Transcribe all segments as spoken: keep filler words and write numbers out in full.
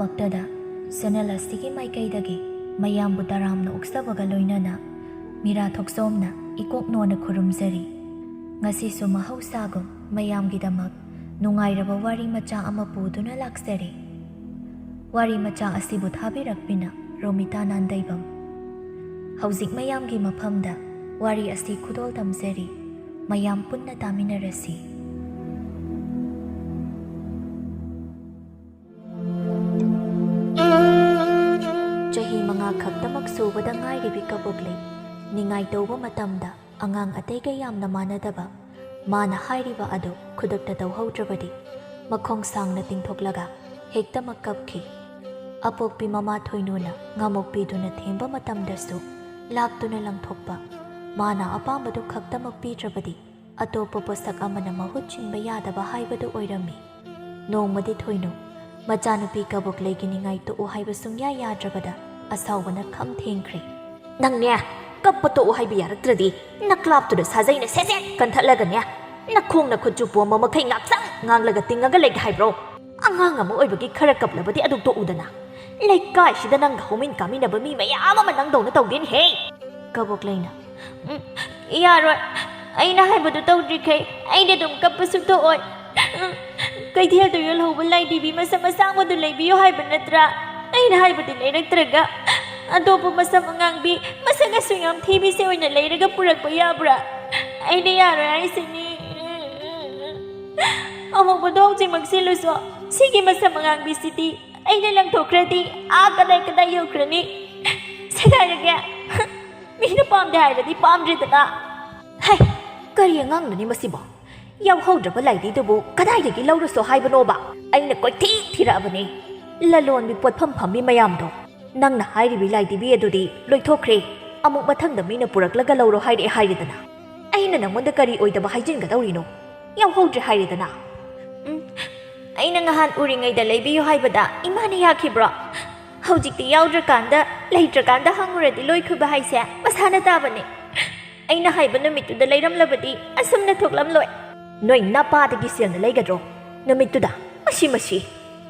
ꯃꯛꯇꯗ channel ꯑꯁꯤꯒꯤ ꯃꯥꯏꯀꯩꯗꯒꯤ ꯃꯌꯥꯝꯕꯨ ꯇꯔꯥꯝꯅ ꯑꯣꯛꯆꯕꯒ ꯂꯣꯏꯅꯅ ꯃꯤꯔꯥ ꯊꯣꯛꯆꯣꯝꯅ ꯏꯀꯣꯛ ꯅꯣꯟꯅ ꯈꯨꯔꯨꯝꯖꯔꯤ꯫ ꯉꯁꯤꯁꯨ ꯃꯍꯧꯁꯥꯒꯨꯝ ꯃꯌꯥꯝꯒꯤꯗꯃꯛ ꯅꯨꯡꯉꯥꯏꯔꯕ ꯋꯥꯔꯤ ꯃꯆꯥ ꯑꯃ ꯄꯨꯗꯨꯅ ꯂꯥꯛꯆꯔꯤ꯫ ꯋꯥꯔꯤ ꯃꯆꯥ ꯑꯁꯤꯕꯨ ꯊꯥꯕꯤꯔꯛꯄꯤꯅ ꯔꯣꯃꯤꯇꯥ ꯅꯥꯟꯗꯩꯕꯝ꯫ ꯍꯧꯖꯤꯛ ꯃꯌꯥꯝꯒꯤ ꯃꯐꯝꯗ ꯋꯥꯔꯤ ꯑꯁꯤ ꯈꯨꯗꯣꯜ ꯇꯝꯖꯔꯤ꯫ ꯃꯌꯥꯝ ꯄꯨꯟꯅ ꯇꯥꯃꯤꯟꯅꯔꯁꯤ꯫ ꯆꯍꯤ ꯃꯉꯥ ꯈꯛꯇꯃꯛ ꯁꯨꯕꯗ ꯉꯥꯏꯔꯤꯕꯤ ꯀꯕꯣꯛꯂꯩ ꯅꯤꯡꯉꯥꯏ ꯇꯧꯕ ꯃꯇꯝꯗ ꯑꯉꯥꯡ ꯑꯇꯩꯒ ꯌꯥꯝꯅ ꯃꯥꯟꯅꯗꯕ, ꯃꯥꯅ ꯍꯥꯏꯔꯤꯕ ꯑꯗꯨ ꯈꯨꯗꯛꯇ ꯇꯧꯍꯧꯗ꯭ꯔꯕꯗꯤ ꯃꯈꯣꯡ ꯁꯥꯡꯅ ꯇꯤꯡꯊꯣꯛꯂꯒ ꯍꯦꯛꯇꯃꯛ ꯀꯞꯈꯤ꯫ ꯑꯄꯣꯛꯄꯤ ꯃꯃꯥ ꯊꯣꯏꯅꯨꯅ ꯉꯥꯃꯣꯛꯄꯤꯗꯨꯅ ꯊꯦꯝꯕ ꯃꯇꯝꯗꯁꯨ ꯂꯥꯛꯇꯨꯅ ꯂꯪꯊꯣꯛꯄ, ꯃꯥꯅ ꯑꯄꯥꯝꯕꯗꯨ ꯈꯛꯇꯃꯛ ꯄꯤꯗ꯭ꯔꯕꯗꯤ ꯑꯇꯣꯞꯄ ꯄꯣꯠꯁꯛ ꯑꯃꯅ ꯃꯍꯨꯠ ꯁꯤꯟꯕ ꯌꯥꯗꯕ ꯍꯥꯏꯕꯗꯨ ꯑꯣꯏꯔꯝꯃꯤ꯫ ꯅꯣꯡꯃꯗꯤ ꯊꯣꯏꯅꯨ ꯃꯆꯥꯅꯨꯄꯤ ꯀꯕꯣꯛꯂꯩꯒꯤ ꯅꯤꯡꯉꯥꯏ ꯇꯣꯛꯎ ꯍꯥꯏꯕ ꯁꯨꯡꯌꯥ ꯌꯥꯗ꯭ꯔꯕꯗ ꯑꯁꯥꯎꯕꯅ ꯈꯝ ꯊꯦꯡꯈ꯭ꯔꯦ꯫ "ꯅꯪꯅꯦ, ꯀꯞꯄ ꯇꯣꯛꯎ ꯍꯥꯏꯕ ꯌꯥꯔꯛꯇ꯭ꯔꯗꯤ ꯅꯀ꯭ꯂꯥꯞꯇꯨꯗ ꯁꯥꯖꯩꯅ ꯁꯦꯠ ꯁꯦꯠ ꯀꯟꯊꯠꯂꯒꯅꯦ, ꯅꯈꯣꯡ ꯅꯈꯨꯠ ꯆꯨꯞꯄꯣꯝꯕ ꯃꯈꯩ ꯉꯥꯛꯁꯪ ꯉꯥꯡꯂꯒ ꯇꯤꯡꯉꯒ ꯂꯩꯒꯦ ꯍꯥꯏꯕ꯭ꯔꯣ? ꯑꯉꯥꯡ ꯑꯃ ꯑꯣꯏꯕꯒꯤ ꯈꯔ ꯀꯞꯂꯕꯗꯤ ꯑꯗꯨ ꯇꯣꯛꯎꯗꯅ꯫ ꯂꯩꯀꯥꯏꯁꯤꯗ ꯅꯪꯒ ꯍꯧꯃꯤꯟ ꯀꯥꯃꯤꯟꯅꯕ ꯃꯤ ꯃꯌꯥꯝ ꯑꯃ ꯅꯪꯗꯧꯅ ꯇꯧꯗꯦꯅꯦꯍꯦ!" ꯀꯕꯣꯛꯂꯩꯅ, "ꯎꯝ, ꯌꯥꯔꯣꯏ꯫ ꯑꯩꯅ ꯍꯥꯏꯕꯗꯨ ꯇꯧꯗ꯭ꯔꯤꯈꯩ ꯑꯩꯗꯤ ꯑꯗꯨꯝ ꯀꯞꯄ ꯁꯨꯛꯇꯣꯛꯑꯣꯏ꯫ ꯎꯝ, ꯀꯩꯊꯦꯜꯗ ꯌꯣꯜꯍꯧꯕ ꯂꯥꯏꯙꯤꯕꯤ ꯃꯁꯝ ꯑꯁꯥꯡꯕꯗꯨ ꯂꯩꯕꯤꯌꯨ ꯍꯥꯏꯕ ꯅꯠꯇ꯭ꯔꯥ? ꯑꯩꯅ ꯍꯥꯏꯕꯗꯤ ꯂꯩꯔꯛꯇ꯭ꯔꯒ ꯑꯇꯣꯞꯄ ꯃꯁꯝ ꯑꯉꯥꯡꯕꯤ, ꯃꯁꯛ ꯑꯁꯨꯛ ꯌꯥꯝ ꯊꯤꯕꯤꯁꯦ ꯑꯣꯏꯅ ꯂꯩꯔꯒ ꯄꯨꯔꯛꯄ ꯌꯥꯕ꯭ꯔꯥ? ꯑꯩꯗꯤ ꯌꯥꯔꯣꯏ ꯍꯥꯏꯁꯤꯅꯤ꯫" "ꯑꯃꯨꯕꯗꯣ ꯍꯧꯖꯤꯛꯃꯛ ꯁꯤꯜꯂꯨꯁꯣ꯫ ꯁꯤꯒꯤ ꯃꯁꯝ ꯑꯉꯥꯡꯕꯤꯁꯤꯗꯤ ꯑꯩꯅ ꯂꯪꯊꯣꯛꯈ꯭ꯔꯗꯤ ꯑꯥ ꯀꯗꯥꯏ ꯀꯗꯥꯏ ꯌꯧꯈ꯭ꯔꯅꯤ? ꯁꯦꯒꯥꯏꯔꯒꯦ꯫ ꯃꯤꯅ ꯄꯥꯝꯗꯦ ꯍꯥꯏꯔꯗꯤ ꯄꯥꯝꯗ꯭ꯔꯦꯗꯅ꯫" "ꯍꯩ, ꯀꯔꯤ ꯑꯉꯥꯡꯅꯣꯅꯦ ꯃꯁꯤꯕꯣ? ꯌꯥꯎꯍꯧꯗ꯭ꯔꯕ ꯂꯥꯏꯙꯤꯗꯨꯕꯨ ꯀꯗꯥꯏꯗꯒꯤ ꯂꯧꯔꯨꯁꯣ ꯍꯥꯏꯕꯅꯣꯕ? ꯑꯩꯅ ꯀꯣꯏꯊꯤ ꯊꯤꯔꯛꯑꯕꯅꯤ꯫ ꯂꯂꯣꯟꯕꯤ ꯄꯣꯠꯐꯝ ꯐꯝꯕꯤ ꯃꯌꯥꯝꯗꯣ꯫ ꯅꯪꯅ ꯍꯥꯏꯔꯤꯕꯤ ꯂꯥꯏꯙꯤꯕꯤ ꯑꯗꯨꯗꯤ ꯂꯣꯏꯊꯣꯛꯈ꯭ꯔꯦ꯫ ꯑꯃꯨꯛ ꯃꯊꯪꯗ ꯃꯤꯅ ꯄꯨꯔꯛꯂꯒ ꯂꯧꯔꯣ ꯍꯥꯏꯔꯛꯑꯦ ꯍꯥꯏꯔꯦꯗꯅ꯫ ꯑꯩꯅ ꯅꯪꯉꯣꯟꯗ ꯀꯔꯤ ꯑꯣꯏꯗꯕ ꯍꯥꯏꯖꯤꯟꯒꯗꯧꯔꯤꯅꯣ? ꯌꯥꯎꯍꯧꯗ꯭ꯔꯦ ꯍꯥꯏꯔꯦꯗꯅ꯫" "ꯎꯝ, ꯑꯩꯅ ꯉꯍꯥꯟ ꯎꯔꯤꯉꯩꯗ ꯂꯩꯕꯤꯌꯨ ꯍꯥꯏꯕꯗ ꯏꯃꯥꯅ ꯌꯥꯈꯤꯕ꯭ꯔꯣ? ꯍꯧꯖꯤꯛꯇꯤ ꯌꯥꯎꯗ꯭ꯔꯀꯥꯟꯗ, ꯂꯩꯇ꯭ꯔꯀꯥꯟꯗ ꯍꯪꯉꯨꯔꯗꯤ ꯂꯣꯏ ꯈꯨꯕ ꯍꯥꯏꯁꯦ ꯃꯁꯥꯅ ꯇꯥꯕꯅꯦ꯫ ꯑꯩꯅ ꯍꯥꯏꯕ ꯅꯨꯃꯤꯠꯇꯨꯗ ꯂꯩꯔꯝꯂꯕꯗꯤ ꯑꯁꯨꯝꯅ ꯊꯣꯛꯂꯝꯂꯣꯏ꯫" "ꯅꯣꯏ ꯅꯄꯥꯗꯒꯤ ꯁꯦꯜꯅ ꯂꯩꯒꯗ꯭ꯔꯣ ꯅꯨꯃꯤꯠꯇꯨꯗ? ꯃꯁꯤ, ꯃꯁꯤ!"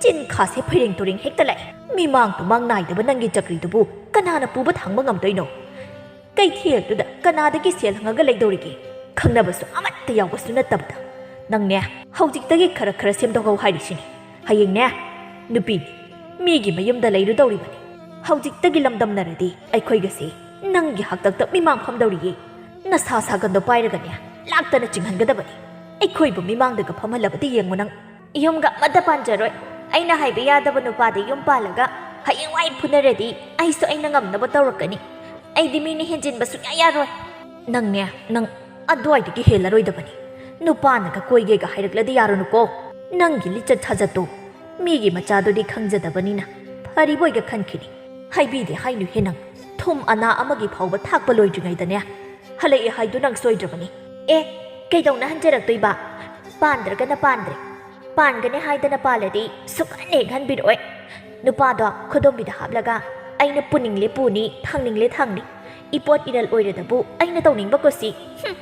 ꯆꯤꯟ ꯈꯥꯁꯦ ꯐꯩꯔꯦꯡ ꯇꯨꯔꯦꯡ ꯍꯦꯛꯇ ꯂꯥꯛꯑꯦ꯫ ꯃꯤꯃꯥꯡ ꯇꯨꯃꯥꯡ ꯅꯥꯏꯗꯕ ꯅꯪꯒꯤ ꯆꯀ꯭ꯔꯤꯗꯨꯕꯨ ꯀꯅꯥꯅ ꯄꯨꯕ ꯊꯥꯡꯕ ꯉꯝꯗꯣꯏꯅꯣ? ꯀꯩꯊꯦꯜꯗꯨꯗ ꯀꯅꯥꯗꯒꯤ ꯁꯦꯜ ꯍꯪꯉꯒ ꯂꯩꯗꯧꯔꯤꯒꯦ? ꯈꯪꯅꯕꯁꯨ ꯑꯃꯠꯇ ꯌꯥꯎꯕꯁꯨ ꯅꯠꯇꯕꯗ꯫ ꯅꯪꯅꯦ, ꯍꯧꯖꯤꯛꯇꯒꯤ ꯈꯔ ꯈꯔ ꯁꯦꯝꯗꯣꯛꯍꯧ ꯍꯥꯏꯔꯤꯁꯤꯅꯤ꯫ ꯍꯌꯦꯡꯅꯦ, ꯅꯨꯄꯤꯅꯤ, ꯃꯤꯒꯤ ꯃꯌꯨꯝꯗ ꯂꯩꯔꯨꯗꯧꯔꯤꯕꯅꯤ꯫ ꯍꯧꯖꯤꯛꯇꯒꯤ ꯂꯝꯗꯝꯅꯔꯗꯤ ꯑꯩꯈꯣꯏꯒꯁꯦ ꯅꯪꯒꯤ ꯍꯥꯛꯇꯛꯇ ꯃꯤꯃꯥꯡ ꯐꯝꯗꯧꯔꯤꯌꯦ꯫ ꯅꯁꯥ ꯁꯥꯒꯟꯗꯣ ꯄꯥꯏꯔꯒꯅꯦ, ꯂꯥꯛꯇꯅ ꯆꯤꯡꯍꯟꯒꯗꯕꯅꯤ꯫ ꯑꯩꯈꯣꯏꯕꯨ ꯃꯤꯃꯥꯡꯗꯒ ꯐꯝꯍꯜꯂꯕꯗꯤ ꯌꯦꯡꯉꯨ ꯅꯪ꯫ ꯌꯨꯝꯒ ꯑꯃꯠꯇ ꯄꯥꯟꯖꯔꯣꯏ꯫ ꯑꯩꯅ ꯍꯥꯏꯕ ꯌꯥꯗꯕ ꯅꯨꯄꯥꯗ ꯌꯨꯝ ꯄꯥꯜꯂꯒ ꯍꯌꯦꯡꯋꯥꯏ ꯐꯨꯅꯔꯗꯤ ꯑꯩꯁꯨ ꯑꯩꯅ ꯉꯝꯅꯕ ꯇꯧꯔꯛꯀꯅꯤ꯫ ꯑꯩꯗꯤ ꯃꯤꯅ ꯍꯦꯟꯖꯤꯟꯕ ꯁꯨꯡꯌꯥ ꯌꯥꯔꯣꯏ꯫ ꯅꯪꯅꯦ, ꯅꯪ ꯑꯗꯨꯋꯥꯏꯗꯒꯤ ꯍꯦꯜꯂꯔꯣꯏꯗꯕꯅꯤ꯫ ꯅꯨꯄꯥꯅꯒ ꯀꯣꯏꯒꯦꯒ ꯍꯥꯏꯔꯛꯂꯗꯤ ꯌꯥꯔꯨꯅꯨꯀꯣ꯫ ꯅꯪꯒꯤ ꯂꯤꯆꯠ ꯁꯥꯖꯠꯇꯣ ꯃꯤꯒꯤ ꯃꯆꯥꯗꯨꯗꯤ ꯈꯪꯖꯗꯕꯅꯤꯅ ꯐꯔꯤꯕꯣꯏꯒ ꯈꯟꯈꯤꯅꯤ꯫ ꯍꯥꯏꯕꯤꯗꯦ ꯍꯥꯏꯅꯨꯍꯦ ꯅꯪ꯫ ꯊꯨꯝ ꯑꯅꯥ ꯑꯃꯒꯤ ꯐꯥꯎꯕ ꯊꯥꯛꯄ ꯂꯣꯏꯗ꯭ꯔꯤꯉꯩꯗꯅꯦ, ꯍꯜꯂꯛꯑꯦ ꯍꯥꯏꯗꯨ ꯅꯪ ꯁꯣꯏꯗ꯭ꯔꯕꯅꯤ꯫ ꯑꯦ, ꯀꯩꯗꯧꯅ ꯍꯟꯖꯔꯛꯇꯣꯏꯕ? ꯄꯥꯟꯗ꯭ꯔꯒꯅ ꯄꯥꯟꯗ꯭ꯔꯦ꯫ ꯄꯥꯟꯒꯅꯤ ꯍꯥꯏꯗꯅ ꯄꯥꯜꯂꯗꯤ ꯁꯨꯛꯍꯟ ꯍꯦꯛ ꯍꯟꯕꯤꯔꯛꯑꯣꯏ꯫ ꯅꯨꯄꯥꯗꯣ ꯈꯨꯗꯣꯝꯕꯤꯗ ꯍꯥꯞꯂꯒ ꯑꯩꯅ ꯄꯨꯅꯤꯡꯂꯦ ꯄꯨꯅꯤ, ꯊꯥꯡꯅꯤꯡꯂꯦ ꯊꯥꯡꯅꯤ꯫ ꯏꯄꯣꯠ ꯏꯔꯜ ꯑꯣꯏꯔꯗꯕꯨ ꯑꯩꯅ ꯇꯧꯅꯤꯡꯕ ꯀꯨꯁꯤ꯫ ꯍꯨꯝ꯫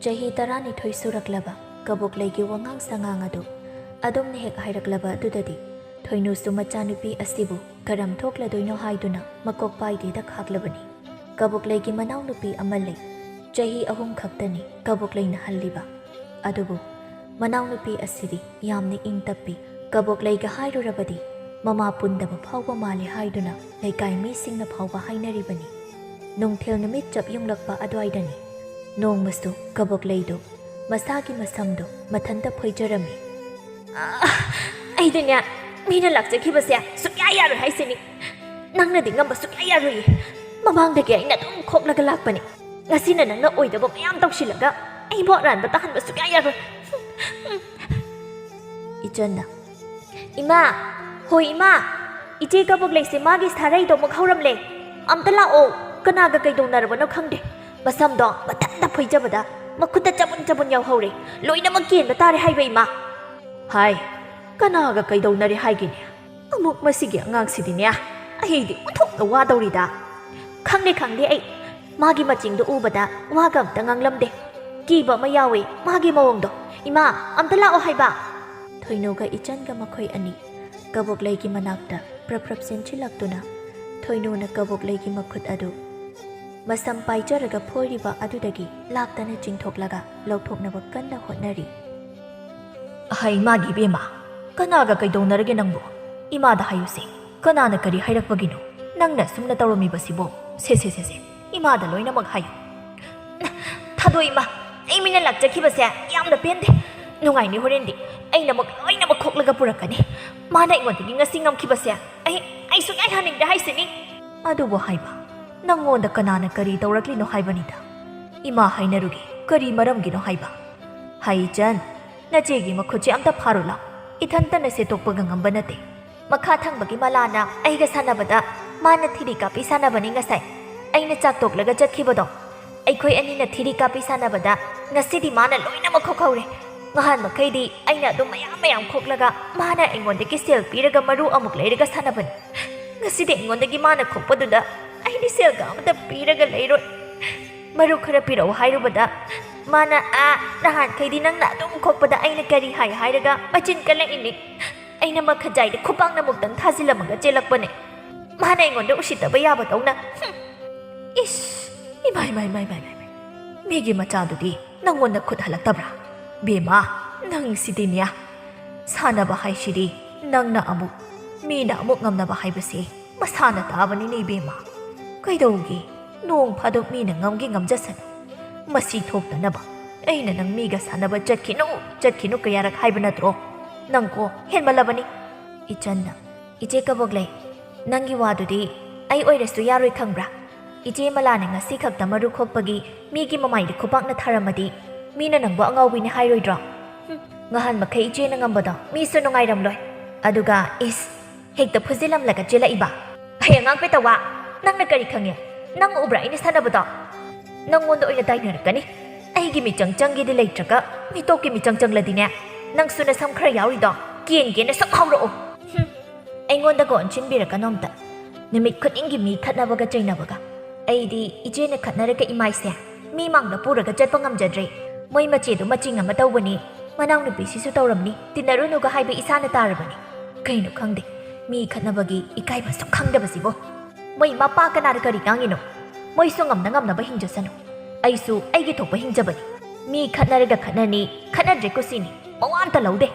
ꯆꯍꯤ ꯇꯔꯥꯅꯤꯊꯣꯏ ꯁꯨꯔꯛꯂꯕ ꯀꯕꯣꯛꯂꯩꯒꯤ ꯋꯥꯉꯥꯡ ꯁꯉꯥꯡ ꯑꯗꯨ ꯑꯗꯨꯝꯅ ꯍꯦꯛ ꯍꯥꯏꯔꯛꯂꯕ ꯑꯗꯨꯗꯗꯤ ꯊꯣꯏꯅꯨꯁꯨ ꯃꯆꯥꯅꯨꯄꯤ ꯑꯁꯤꯕꯨ ꯀꯔꯝ ꯊꯣꯛꯂꯗꯣꯏꯅꯣ ꯍꯥꯏꯗꯨꯅ ꯃꯀꯣꯛ ꯄꯥꯏꯗꯦꯗ ꯈꯥꯛꯂꯕꯅꯤ꯫ ꯀꯕꯣꯛꯂꯩꯒꯤ ꯃꯅꯥꯎꯅꯨꯄꯤ ꯑꯃ ꯂꯩ꯫ ꯆꯍꯤ ꯑꯍꯨꯝ ꯈꯛꯇꯅꯤ ꯀꯕꯣꯛꯂꯩꯅ ꯍꯜꯂꯤꯕ꯫ ꯑꯗꯨꯕꯨ ꯃꯅꯥꯎꯅꯨꯄꯤ ꯑꯁꯤꯗꯤ ꯌꯥꯝꯅ ꯏꯪ ꯇꯞꯄꯤ꯫ ꯀꯕꯣꯛꯂꯩꯒ ꯍꯥꯏꯔꯨꯔꯕꯗꯤ ꯃꯃꯥ ꯄꯨꯟꯗꯕ ꯐꯥꯎꯕ ꯃꯥꯜꯂꯤ ꯍꯥꯏꯗꯨꯅ ꯂꯩꯀꯥꯏ ꯃꯤꯁꯤꯡꯅ ꯐꯥꯎꯕ ꯍꯥꯏꯅꯔꯤꯕꯅꯤ꯫ ꯅꯨꯡꯊꯤꯜ ꯅꯨꯃꯤꯠ ꯆꯞ ꯌꯨꯡꯂꯛꯄ ꯑꯗꯨꯋꯥꯏꯗꯅꯤ ꯅꯣꯡꯃꯁꯨ ꯀꯕꯣꯛꯂꯩꯗꯨ ꯃꯁꯥꯒꯤ ꯃꯁꯝꯗꯨ ꯃꯊꯟꯇ ꯐꯣꯏꯖꯔꯝꯃꯤ꯫ ꯑꯥ, ꯑꯩꯗꯤꯅꯦ, ꯃꯤꯅ ꯂꯥꯛꯆꯈꯤꯕꯁꯦ ꯁꯨꯛꯌꯥ ꯌꯥꯔꯣꯏ ꯍꯥꯏꯁꯤꯅꯤ꯫ ꯅꯪꯅꯗꯤ ꯉꯝꯕ ꯁꯨꯛꯌꯥ ꯌꯥꯔꯣꯏꯌꯦ꯫ ꯃꯃꯥꯡꯗꯒꯤ ꯑꯩꯅ ꯑꯗꯨꯝ ꯈꯣꯛꯂꯒ ꯂꯥꯛꯄꯅꯤ꯫ ꯉꯁꯤꯅ ꯅꯪꯅ ꯑꯣꯏꯗꯕ ꯃꯌꯥꯝ ꯇꯧꯁꯤꯜꯂꯒ ꯑꯩꯕꯨ ꯑꯔꯥꯟꯕ ꯇꯥꯍꯟꯕ ꯁꯨꯛꯌꯥ ꯌꯥꯔꯣꯏ꯫ ꯏꯆꯟꯅ, "ꯏꯃꯥ, ꯍꯣꯏ ꯏꯃꯥ, ꯏꯆꯦ ꯀꯕꯣꯛꯂꯩꯁꯦ ꯃꯥꯒꯤ ꯁꯥꯔꯩꯗꯣ ꯑꯃꯨꯛ ꯍꯧꯔꯝꯂꯦ꯫ ꯑꯝꯇ ꯂꯥꯛꯑꯣ, ꯀꯅꯥꯒ ꯀꯩꯗꯧꯅꯔꯕꯅꯣ ꯈꯪꯗꯦ꯫ ꯃꯁꯝꯗꯣ ꯃꯊꯟꯇ ꯐꯣꯏꯖꯕꯗ ꯃꯈꯨꯠꯇ ꯆꯕꯨꯟ ꯆꯕꯨꯟ ꯌꯥꯎꯍꯧꯔꯦ꯫ ꯂꯣꯏꯅꯃꯛ ꯀꯦꯟꯕ ꯇꯥꯔꯦ ꯍꯥꯏꯕ ꯏꯃꯥ꯫" ꯍꯥꯏ, ꯀꯅꯥꯒ ꯀꯩꯗꯧꯅꯔꯦ ꯍꯥꯏꯒꯦꯅꯦ? ꯑꯃꯨꯛ ꯃꯁꯤꯒꯤ ꯑꯉꯥꯡꯁꯤꯗꯤꯅꯦ, ꯑꯩꯗꯤ ꯑꯣꯟꯊꯣꯛꯅ ꯋꯥꯗꯧꯔꯤꯗ꯫ ꯈꯪꯗꯦ, ꯈꯪꯗꯦ, ꯑꯩ ꯃꯥꯒꯤ ꯃꯆꯤꯡꯗꯣ ꯎꯕꯗ ꯋꯥꯒ ꯑꯝꯇ ꯉꯥꯡꯂꯝꯗꯦ꯫ ꯀꯤꯕ ꯑꯃ ꯌꯥꯎꯋꯦ ꯃꯥꯒꯤ ꯃꯑꯣꯡꯗꯣ꯫ ꯏꯃꯥ, ꯑꯝꯇ ꯂꯥꯛꯑꯣ ꯍꯥꯏꯕ꯫ ꯊꯣꯏꯅꯨꯒ ꯏꯆꯟꯒ ꯃꯈꯣꯏ ꯑꯅꯤ ꯀꯕꯣꯛꯂꯩꯒꯤ ꯃꯅꯥꯛꯇ ꯄ꯭ꯔꯞ ꯄ꯭ꯔꯞ ꯆꯦꯟꯁꯤꯜꯂꯛꯇꯨꯅ ꯊꯣꯏꯅꯨꯅ ꯀꯕꯣꯛꯂꯩꯒꯤ ꯃꯈꯨꯠ ꯑꯗꯨ ꯃꯁꯝ ꯄꯥꯏꯖꯔꯒ ꯐꯣꯏꯔꯤꯕ ꯑꯗꯨꯗꯒꯤ ꯂꯥꯛꯇꯅ ꯆꯤꯡꯊꯣꯛꯂꯒ ꯂꯧꯊꯣꯛꯅꯕ ꯀꯟꯅ ꯍꯣꯠꯅꯔꯤ꯫ "ꯑꯍꯩ, ꯃꯥꯒꯤ ꯏꯕꯦꯝꯃ, ꯀꯅꯥꯒ ꯀꯩꯗꯧꯅꯔꯒꯦ ꯅꯪꯕꯨ? ꯏꯃꯥꯗ ꯍꯥꯏꯌꯨꯁꯦ, ꯀꯅꯥꯅ ꯀꯔꯤ ꯍꯥꯏꯔꯛꯄꯒꯤꯅꯣ? ꯅꯪꯅ ꯁꯨꯝꯅ ꯇꯧꯔꯝꯃꯤꯕꯁꯤꯕꯣ? ꯁꯦ, ꯁꯦ, ꯁꯦ, ꯁꯦ, ꯏꯃꯥꯗ ꯂꯣꯏꯅꯃꯛ ꯍꯥꯏꯌꯨ꯫" "ꯊꯥꯗꯣꯛ ꯏꯃꯥ, ꯑꯩ ꯃꯤꯅ ꯂꯥꯛꯆꯈꯤꯕꯁꯦ ꯌꯥꯝꯅ ꯄꯦꯟꯗꯦ꯫ ꯅꯨꯡꯉꯥꯏꯅꯤ, ꯍꯣꯔꯦꯟꯗꯤ ꯑꯩꯅꯃꯛ ꯂꯣꯏꯅꯃꯛ ꯈꯣꯛꯂꯒ ꯄꯨꯔꯛꯀꯅꯤ꯫ ꯃꯥꯅ ꯑꯩꯉꯣꯟꯗꯒꯤ ꯉꯁꯤ ꯉꯝꯈꯤꯕꯁꯦ ꯑꯩ, ꯑꯩ ꯁꯨꯡꯌꯥ ꯌꯥꯅꯤꯡꯗꯦ ꯍꯥꯏꯁꯤꯅꯤ꯫" "ꯑꯗꯨꯕꯨ ꯍꯥꯏꯕ, ꯅꯪꯉꯣꯟꯗ ꯀꯅꯥꯅ ꯀꯔꯤ ꯇꯧꯔꯛꯂꯤꯅꯣ ꯍꯥꯏꯕꯅꯤꯗ? ꯏꯃꯥ ꯍꯥꯏꯅꯔꯨꯒꯦ, ꯀꯔꯤ ꯃꯔꯝꯒꯤꯅꯣ ꯍꯥꯏꯕ? ꯍꯩ ꯏꯆꯟ, ꯅꯆꯦꯒꯤ ꯃꯈꯨꯠꯁꯦ ꯑꯝꯇ ꯐꯥꯔꯨ ꯂꯥꯎ꯫ ꯏꯊꯟꯇꯅ ꯁꯦꯠꯇꯣꯛꯄꯒ ꯉꯝꯕ ꯅꯠꯇꯦ꯫ ꯃꯈꯥ ꯊꯪꯕꯒꯤ ꯃꯂꯥꯅ ꯑꯩꯒ ꯁꯥꯟꯅꯕꯗ ꯃꯥꯅ ꯊꯤꯔꯤ ꯀꯥꯞꯄꯤ ꯁꯥꯟꯅꯕꯅꯤ ꯉꯁꯥꯏ꯫ ꯑꯩꯅ ꯆꯥꯛ ꯇꯣꯛꯂꯒ ꯆꯠꯈꯤꯕꯗꯣ, ꯑꯩꯈꯣꯏ ꯑꯅꯤꯅ ꯊꯤꯔꯤ ꯀꯥꯞꯄꯤ ꯁꯥꯟꯅꯕꯗ ꯉꯁꯤꯗꯤ ꯃꯥꯅ ꯂꯣꯏꯅꯃꯛ ꯈꯣꯛꯍꯧꯔꯦ꯫ ꯉꯍꯥꯟ ꯃꯈꯩꯗꯤ ꯑꯩꯅ ꯑꯗꯨꯝ ꯃꯌꯥꯝ ꯃꯌꯥꯝ ꯈꯣꯛꯂꯒ ꯃꯥꯅ ꯑꯩꯉꯣꯟꯗꯒꯤ ꯁꯦꯜ ꯄꯤꯔꯒ ꯃꯔꯨ ꯑꯃꯨꯛ ꯂꯩꯔꯒ ꯁꯥꯟꯅꯕꯅꯤ꯫ ꯉꯁꯤꯗꯤ ꯑꯩꯉꯣꯟꯗꯒꯤ ꯃꯥꯅ ꯈꯣꯛꯄꯗꯨꯗ ꯑꯩꯗꯤ ꯁꯦꯜꯒ ꯑꯃꯇ ꯄꯤꯔꯒ ꯂꯩꯔꯣꯏ꯫ ꯃꯔꯨ ꯈꯔ ꯄꯤꯔꯛꯎ ꯍꯥꯏꯔꯨꯕꯗ ꯃꯥꯅ, "ꯑꯥ, ꯅꯍꯥꯟꯈꯩꯗꯤ ꯅꯪꯅ ꯑꯗꯨꯝ ꯈꯣꯛꯄꯗ ꯑꯩꯅ ꯀꯔꯤ ꯍꯥꯏ?" ꯍꯥꯏꯔꯒ ꯃꯆꯤꯟ ꯀꯜꯂꯛꯏꯅꯤ꯫ ꯑꯩꯅ ꯃꯈꯖꯥꯏꯗ ꯈꯨꯄꯥꯛꯅ ꯑꯃꯨꯛꯇꯪ ꯊꯥꯖꯤꯜꯂꯝꯃꯒ ꯆꯦꯜꯂꯛꯄꯅꯦ꯫ ꯃꯥꯅ ꯑꯩꯉꯣꯟꯗ ꯎꯁꯤꯠꯇꯕ ꯌꯥꯕꯗꯧꯅ꯫ ꯍꯨꯝ꯫ ꯏꯁ! ꯏꯃꯥꯏ, ꯃꯥꯏ, ꯃꯥꯏ, ꯃꯥꯏ, ꯃꯥꯏ, ꯃꯥꯏ꯫ ꯃꯤꯒꯤ ꯃꯆꯥꯗꯨꯗꯤ ꯅꯪꯉꯣꯟꯗ ꯈꯨꯠ ꯍꯜꯂꯛꯇꯕ꯭ꯔꯥ? ꯕꯦꯝꯃ, ꯅꯪ ꯁꯤꯗꯤꯅꯦ꯫ ꯁꯥꯟꯅꯕ ꯍꯥꯏꯁꯤꯗꯤ ꯅꯪꯅ ꯑꯃꯨꯛ, ꯃꯤꯅ ꯑꯃꯨꯛ ꯉꯝꯅꯕ ꯍꯥꯏꯕꯁꯦ ꯃꯁꯥꯅ ꯇꯥꯕꯅꯤꯅꯦ ꯏꯕꯦꯝꯃ꯫ ꯀꯩꯗꯧꯒꯦ? ꯅꯣꯡ ꯐꯥꯗꯣꯛ ꯃꯤꯅ ꯉꯝꯒꯦ ꯉꯝꯖꯁꯅꯨ꯫ ꯃꯁꯤ ꯊꯣꯛꯇꯅꯕ ꯑꯩꯅ ꯅꯪ ꯃꯤꯒ ꯁꯥꯟꯅꯕ ꯆꯠꯈꯤꯅꯨ, ꯆꯠꯈꯤꯅꯨ ꯀꯌꯥꯔꯛ ꯍꯥꯏꯕ ꯅꯠꯇ꯭ꯔꯣ? ꯅꯪꯀꯣ ꯍꯦꯟꯃꯜꯂꯕꯅꯤ꯫ ꯏꯆꯟꯅ, "ꯏꯆꯦ ꯀꯕꯣꯛꯂꯩ, ꯅꯪꯒꯤ ꯋꯥꯗꯨꯗꯤ ꯑꯩ ꯑꯣꯏꯔꯁꯨ ꯌꯥꯔꯣꯏ ꯈꯪꯕ꯭ꯔꯥ? ꯏꯆꯦ ꯃꯂꯥꯅ ꯉꯁꯤ ꯈꯛꯇ ꯃꯔꯨ ꯈꯣꯛꯄꯒꯤ ꯃꯤꯒꯤ ꯃꯃꯥꯏꯗ ꯈꯨꯄꯥꯛꯅ ꯊꯥꯔꯝꯃꯗꯤ ꯃꯤꯅ ꯅꯪꯕꯨ ꯑꯉꯥꯎꯕꯤꯅꯤ ꯍꯥꯏꯔꯣꯏꯗ꯭ꯔꯣ? ꯍꯨꯝ, ꯉꯍꯥꯟ ꯃꯈꯩ ꯏꯆꯦꯅ ꯉꯝꯕꯗꯣ ꯃꯤꯁꯨ ꯅꯨꯡꯉꯥꯏꯔꯝꯂꯣꯏ꯫ ꯑꯗꯨꯒ ꯏꯁ, ꯍꯦꯛꯇ ꯐꯨꯖꯤꯜꯂꯝꯂꯒ ꯆꯦꯜꯂꯛꯏꯕ꯫ ꯍꯩ ꯑꯉꯥꯡ ꯄꯦꯇꯋꯥ, ꯅꯪꯅ ꯀꯔꯤ ꯈꯪꯉꯦ? ꯅꯪ ꯎꯕ꯭ꯔꯥ ꯑꯩꯅ ꯁꯥꯟꯅꯕꯗꯣ? ꯅꯪꯉꯣꯟꯗ ꯑꯣꯏꯅ ꯇꯥꯏꯅꯔꯛꯀꯅꯤ꯫ ꯑꯩꯒꯤ ꯃꯤꯆꯪ ꯆꯪꯒꯦꯗꯤ ꯂꯩꯇ꯭ꯔꯒ ꯃꯤꯇꯣꯞꯀꯤ ꯃꯤꯆꯪ ꯆꯪꯂꯗꯤꯅꯦ, ꯅꯪꯁꯨ ꯅꯁꯝ ꯈꯔ ꯌꯥꯎꯔꯤꯗꯣ ꯀꯦꯟꯒꯦꯅ ꯁꯨꯝ ꯍꯧꯔꯛꯑꯣ꯫" ꯍꯨꯝ꯫ ꯑꯩꯉꯣꯟꯗꯒ ꯑꯣꯟꯁꯤꯟꯕꯤꯔꯛꯀꯅꯣ ꯑꯝꯇ꯫ ꯅꯨꯃꯤꯠ ꯈꯨꯗꯤꯡꯒꯤ ꯃꯤ ꯈꯠꯅꯕꯒ ꯆꯩꯅꯕꯒ꯫ ꯑꯩꯗꯤ ꯏꯆꯦꯅ ꯈꯠꯅꯔꯒ ꯏꯃꯥꯏꯁꯦ ꯃꯤ ꯃꯥꯡꯗ ꯄꯨꯔꯒ ꯆꯠꯄ ꯉꯝꯖꯗ꯭ꯔꯦ꯫ ꯃꯣꯏ ꯃꯆꯦꯗꯣ ꯃꯆꯤꯡ ꯑꯃ ꯇꯧꯕꯅꯤ, ꯃꯅꯥꯎꯅꯨꯄꯤꯁꯤꯁꯨ ꯇꯧꯔꯝꯅꯤ, ꯇꯤꯟꯅꯔꯨꯅꯨꯒ ꯍꯥꯏꯕ ꯏꯁꯥꯅ ꯇꯥꯔꯕꯅꯤ꯫ ꯀꯩꯅꯣ ꯈꯪꯗꯦ, ꯃꯤ ꯈꯠꯅꯕꯒꯤ ꯏꯀꯥꯏꯕ ꯁꯨꯛ ꯈꯪꯗꯕꯁꯤꯕꯣ꯫ ꯃꯣꯏ ꯃꯄꯥ ꯀꯅꯥꯅ ꯀꯔꯤ ꯉꯥꯡꯉꯤꯅꯣ? ꯃꯣꯏꯁꯨ ꯉꯝꯅ ꯉꯝꯅꯕ ꯍꯤꯡꯖꯁꯅꯨ꯫ ꯑꯩꯁꯨ ꯑꯩꯒꯤ ꯊꯣꯛꯄ ꯍꯤꯡꯖꯕꯅꯤ꯫ ꯃꯤ ꯈꯠꯅꯔꯒ ꯈꯠꯅꯅꯤ, ꯈꯠꯅꯗ꯭ꯔꯦ ꯀꯨꯁꯤꯅꯤ, ꯃꯋꯥ ꯑꯝꯇ ꯂꯧꯗꯦ꯫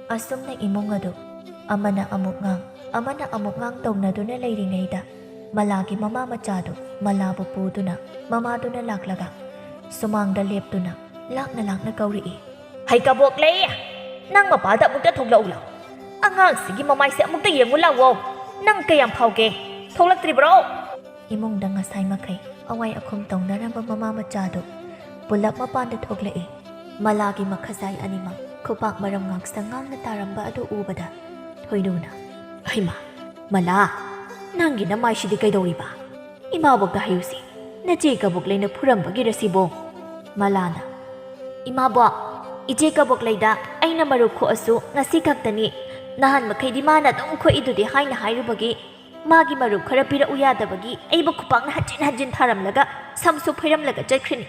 ꯑꯁꯨꯝꯅ ꯏꯃꯨꯡ ꯑꯗꯨ ꯑꯃꯅ ꯑꯃꯨꯛ ꯉꯥꯡ, ꯑꯃꯅ ꯑꯃꯨꯛ ꯉꯥꯡ ꯇꯧꯅꯗꯨꯅ ꯂꯩꯔꯤꯉꯩꯗ, ꯃꯂꯥꯒꯤ ꯃꯃꯥ ꯃꯆꯥꯗꯨ ꯃꯂꯥꯕꯨ ꯄꯨꯗꯨꯅ ꯃꯃꯥꯗꯨꯅ ꯂꯥꯛꯂꯒ ꯁꯨꯃꯥꯡꯗ ꯂꯦꯞꯇꯨꯅ ꯂꯥꯛꯅ ꯂꯥꯛꯅ ꯀꯧꯔꯛꯏ꯫ "ꯍꯩ ꯀꯕꯣꯛꯂꯩ, ꯅꯪ ꯃꯄꯥꯜꯗ ꯑꯃꯨꯛꯇ ꯊꯣꯛꯂꯛꯎ ꯂꯥꯎ꯫ ꯑꯉꯥꯡꯁꯤꯒꯤ ꯃꯃꯥꯏꯁꯦ ꯑꯃꯨꯛꯇ ꯌꯦꯡꯉꯨ ꯂꯥꯎꯋꯣ꯫ ꯅꯪ ꯀꯌꯥꯝ ꯐꯥꯎꯒꯦ? ꯊꯣꯛꯂꯛꯇ꯭ꯔꯤꯕ꯭ꯔꯣ?" ꯏꯃꯨꯡꯗ ꯉꯁꯥꯏ ꯃꯈꯩ ꯑꯋꯥꯏ ꯑꯈꯨꯝ ꯇꯧꯅꯔꯝꯕ ꯃꯃꯥ ꯃꯆꯥꯗꯨ ꯄꯨꯂꯞ ꯃꯄꯥꯟꯗ ꯊꯣꯛꯂꯛꯏ꯫ ꯃꯂꯥꯒꯤ ꯃꯈꯖꯥꯏ ꯑꯅꯤꯃꯛ ꯈꯨꯄꯥꯛ ꯃꯔꯝ ꯉꯥꯛꯁꯪ ꯉꯥꯡꯅ ꯇꯥꯔꯝꯕ ꯑꯗꯨ ꯎꯕꯗ ꯊꯣꯏꯅꯨꯅ, "ꯍꯩꯃꯥ, ꯃꯂꯥ, ꯅꯪꯒꯤ ꯅꯃꯥꯏꯁꯤꯗꯤ ꯀꯩꯗꯧꯔꯤꯕ? ꯏꯃꯥꯕꯣꯛꯇ ꯍꯥꯏꯌꯨꯁꯤ, ꯅꯆꯦ ꯀꯕꯣꯛꯂꯩꯅ ꯐꯨꯔꯝꯕꯒꯤꯔ ꯁꯤꯕꯣ?" ꯃꯂꯥꯅ, "ꯏꯃꯥꯕꯣꯛ, ꯏꯆꯦ ꯀꯕꯣꯛꯂꯩꯗ ꯑꯩꯅ ꯃꯔꯨꯞ ꯈꯣꯛꯑꯁꯨ ꯉꯁꯤ ꯈꯛꯇꯅꯤ꯫ ꯅꯍꯥꯟ ꯃꯈꯩꯗꯤ ꯃꯥꯅ ꯑꯗꯨꯝ ꯈꯣꯛꯏꯗꯨꯗꯤ ꯍꯥꯏꯅ ꯍꯥꯏꯔꯨꯕꯒꯤ ꯃꯥꯒꯤ ꯃꯔꯨꯞ ꯈꯔ ꯄꯤꯔꯛꯎ ꯌꯥꯗꯕꯒꯤ ꯑꯩꯕꯨ ꯈꯨꯄꯥꯛꯅ ꯍꯟꯖꯤꯟ ꯍꯟꯖꯤꯟ ꯊꯥꯔꯝꯂꯒ ꯁꯝꯁꯨ ꯐꯣꯏꯔꯝꯂꯒ ꯆꯠꯈ꯭ꯔꯤꯅꯤ꯫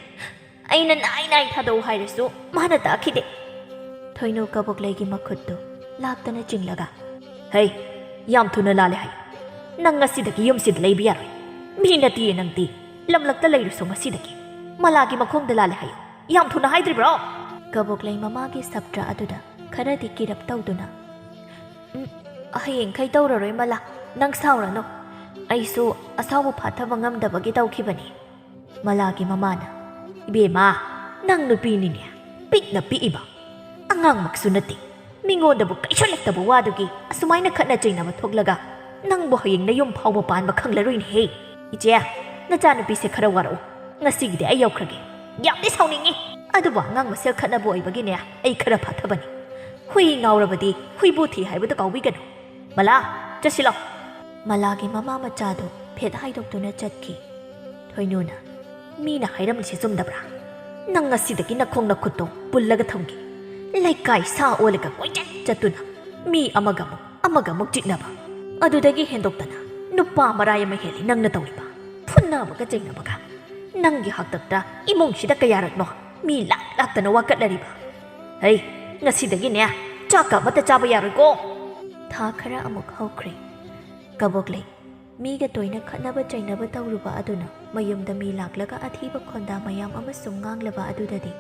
ꯑꯩꯅ ꯅꯥꯏ ꯅꯥꯏ ꯊꯥꯗꯧ ꯍꯥꯏꯔꯁꯨ ꯃꯥꯅ ꯇꯥꯈꯤꯗꯦ꯫" ꯊꯣꯏꯅꯨ ꯀꯕꯣꯛꯂꯩꯒꯤ ꯃꯈꯨꯠꯇꯨ ꯂꯥꯛꯇꯅ ꯆꯤꯡꯂꯒ, "ꯍꯩ, ꯌꯥꯝ ꯊꯨꯅ ꯂꯥꯜꯂꯦ ꯍꯥꯏ꯫ ꯅꯪ ꯉꯁꯤꯗꯒꯤ ꯌꯨꯝꯁꯤꯗ ꯂꯩꯕ ꯌꯥꯔꯣꯏ꯫ ꯃꯤ ꯅꯠꯇꯤꯌꯦ ꯅꯪꯗꯤ꯫ ꯂꯝꯂꯛꯇ ꯂꯩꯔꯨꯁꯣ ꯉꯁꯤꯗꯒꯤ꯫ ꯃꯂꯥꯒꯤ ꯃꯈꯣꯡꯗ ꯂꯥꯜꯂꯦ ꯍꯥꯏꯌꯨ꯫ ꯌꯥꯝ ꯊꯨꯅ ꯍꯥꯏꯗ꯭ꯔꯤꯕ꯭ꯔꯣ?" ꯀꯕꯣꯛꯂꯩ ꯃꯃꯥꯒꯤ ꯁꯞꯇ꯭ꯔ ꯑꯗꯨꯗ ꯈꯔꯗꯤ ꯀꯤꯔꯞ ꯇꯧꯗꯨꯅ, "ꯎꯝ, ꯍꯌꯦꯡꯈꯩ ꯇꯧꯔꯔꯣꯏ ꯃꯂꯥ, ꯅꯪ ꯁꯥꯎꯔꯅꯨ꯫ ꯑꯩꯁꯨ ꯑꯁꯥꯎꯕ ꯐꯥꯊꯕ ꯉꯝꯗꯕꯒꯤ ꯇꯧꯈꯤꯕꯅꯤ꯫" ꯃꯂꯥꯒꯤ ꯃꯃꯥꯅ, "ꯏꯕꯦꯝꯃ, ꯅꯪ ꯅꯨꯄꯤꯅꯤꯅꯦ, ꯄꯤꯛꯅ ꯄꯤꯛꯏꯕ꯫ ꯑꯉꯥꯡꯃꯛꯁꯨ ꯅꯠꯇꯦ꯫ ꯃꯤꯉꯣꯟꯗꯕꯨ ꯀꯩꯁꯨ ꯂꯩꯇꯕ ꯋꯥꯗꯨꯒꯤ ꯑꯁꯨꯃꯥꯏꯅ ꯈꯠꯅ ꯆꯩꯅꯕ ꯊꯣꯛꯂꯒ ꯅꯪꯕꯨ ꯍꯌꯦꯡ ꯅꯌꯨꯝ ꯐꯥꯎꯕ ꯄꯥꯟꯕ ꯈꯪꯂꯔꯣꯏꯅꯦꯍꯦ꯫ ꯏꯆꯦ, ꯅꯆꯥꯅꯨꯄꯤꯁꯦ ꯈꯔ ꯋꯥꯔꯛꯎ꯫ ꯉꯁꯤꯒꯤꯗꯤ ꯑꯩ ꯌꯧꯈ꯭ꯔꯒꯦ꯫ ꯌꯥꯝꯗꯤ ꯁꯥꯎꯅꯤꯡꯉꯤ꯫ ꯑꯗꯨꯕꯨ ꯑꯉꯥꯡ ꯃꯁꯦꯜ ꯈꯠꯅꯕ ꯑꯣꯏꯕꯒꯤꯅꯦ, ꯑꯩ ꯈꯔ ꯐꯥꯊꯕꯅꯤ꯫ ꯍꯨꯏ ꯉꯥꯎꯔꯕꯗꯤ ꯍꯨꯏꯕꯨ ꯊꯤ ꯍꯥꯏꯕꯗꯨ ꯀꯥꯎꯕꯤꯒꯅꯨ꯫ ꯃꯂꯥ, ꯆꯠꯁꯤꯜꯂꯣ꯫" ꯃꯂꯥꯒꯤ ꯃꯃꯥ ꯃꯆꯥꯗꯨ ꯐꯦꯠ ꯍꯥꯏꯗꯣꯛꯇꯨꯅ ꯆꯠꯈꯤ꯫ ꯊꯣꯏꯅꯨꯅ, "ꯃꯤꯅ ꯍꯥꯏꯔꯝꯂꯤꯁꯦ ꯆꯨꯝꯗꯕ꯭ꯔꯥ? ꯅꯪ ꯉꯁꯤꯗꯒꯤ ꯅꯈꯣꯡ ꯅꯈꯨꯠꯇꯣ ꯄꯨꯜꯂꯒ ꯊꯝꯒꯦ꯫ ꯂꯩꯀꯥꯏ ꯁꯥ ꯑꯣꯜꯂꯒ ꯀꯣꯏꯆꯠ ꯆꯠꯇꯨꯅ ꯃꯤ ꯑꯃꯒ ꯑꯃꯨꯛ, ꯑꯃꯒ ꯑꯃꯨꯛ ꯆꯤꯛꯅꯕ꯫ ꯑꯗꯨꯗꯒꯤ ꯍꯦꯟꯗꯣꯛꯇꯅ ꯅꯨꯄꯥ ꯃꯔꯥꯏ ꯑꯃ ꯍꯦꯜꯂꯤ ꯅꯪꯅ ꯇꯧꯔꯤꯕ꯫ ꯐꯨꯅꯕꯒ ꯆꯩꯅꯕꯒ꯫ ꯅꯪꯒꯤ ꯍꯥꯛꯇꯛꯇ ꯏꯃꯨꯡꯁꯤꯗ ꯀꯌꯥꯔꯛꯅꯣ ꯃꯤ ꯂꯥꯛ ꯂꯥꯛꯇꯅ ꯋꯥꯀꯠꯅꯔꯤꯕ? ꯍꯩ, ꯉꯁꯤꯗꯒꯤꯅꯦ ꯆꯥꯛꯀ ꯑꯃꯠꯇ ꯆꯥꯕ ꯌꯥꯔꯣꯏꯀꯣ꯫" ꯊꯥ ꯈꯔ ꯑꯃꯨꯛ ꯍꯧꯈ꯭ꯔꯦ꯫ ꯀꯕꯣꯛꯂꯩ ꯃꯤꯒ ꯇꯣꯏꯅ ꯈꯠꯅꯕ ꯆꯩꯅꯕ ꯇꯧꯔꯨꯕ ꯑꯗꯨꯅ ꯃꯌꯨꯝꯗ ꯃꯤ ꯂꯥꯛꯂꯒ ꯑꯊꯤꯕ ꯈꯣꯟꯗꯥ ꯃꯌꯥꯝ ꯑꯃ ꯁꯨꯝ ꯉꯥꯡꯂꯕ ꯑꯗꯨꯗꯗꯤ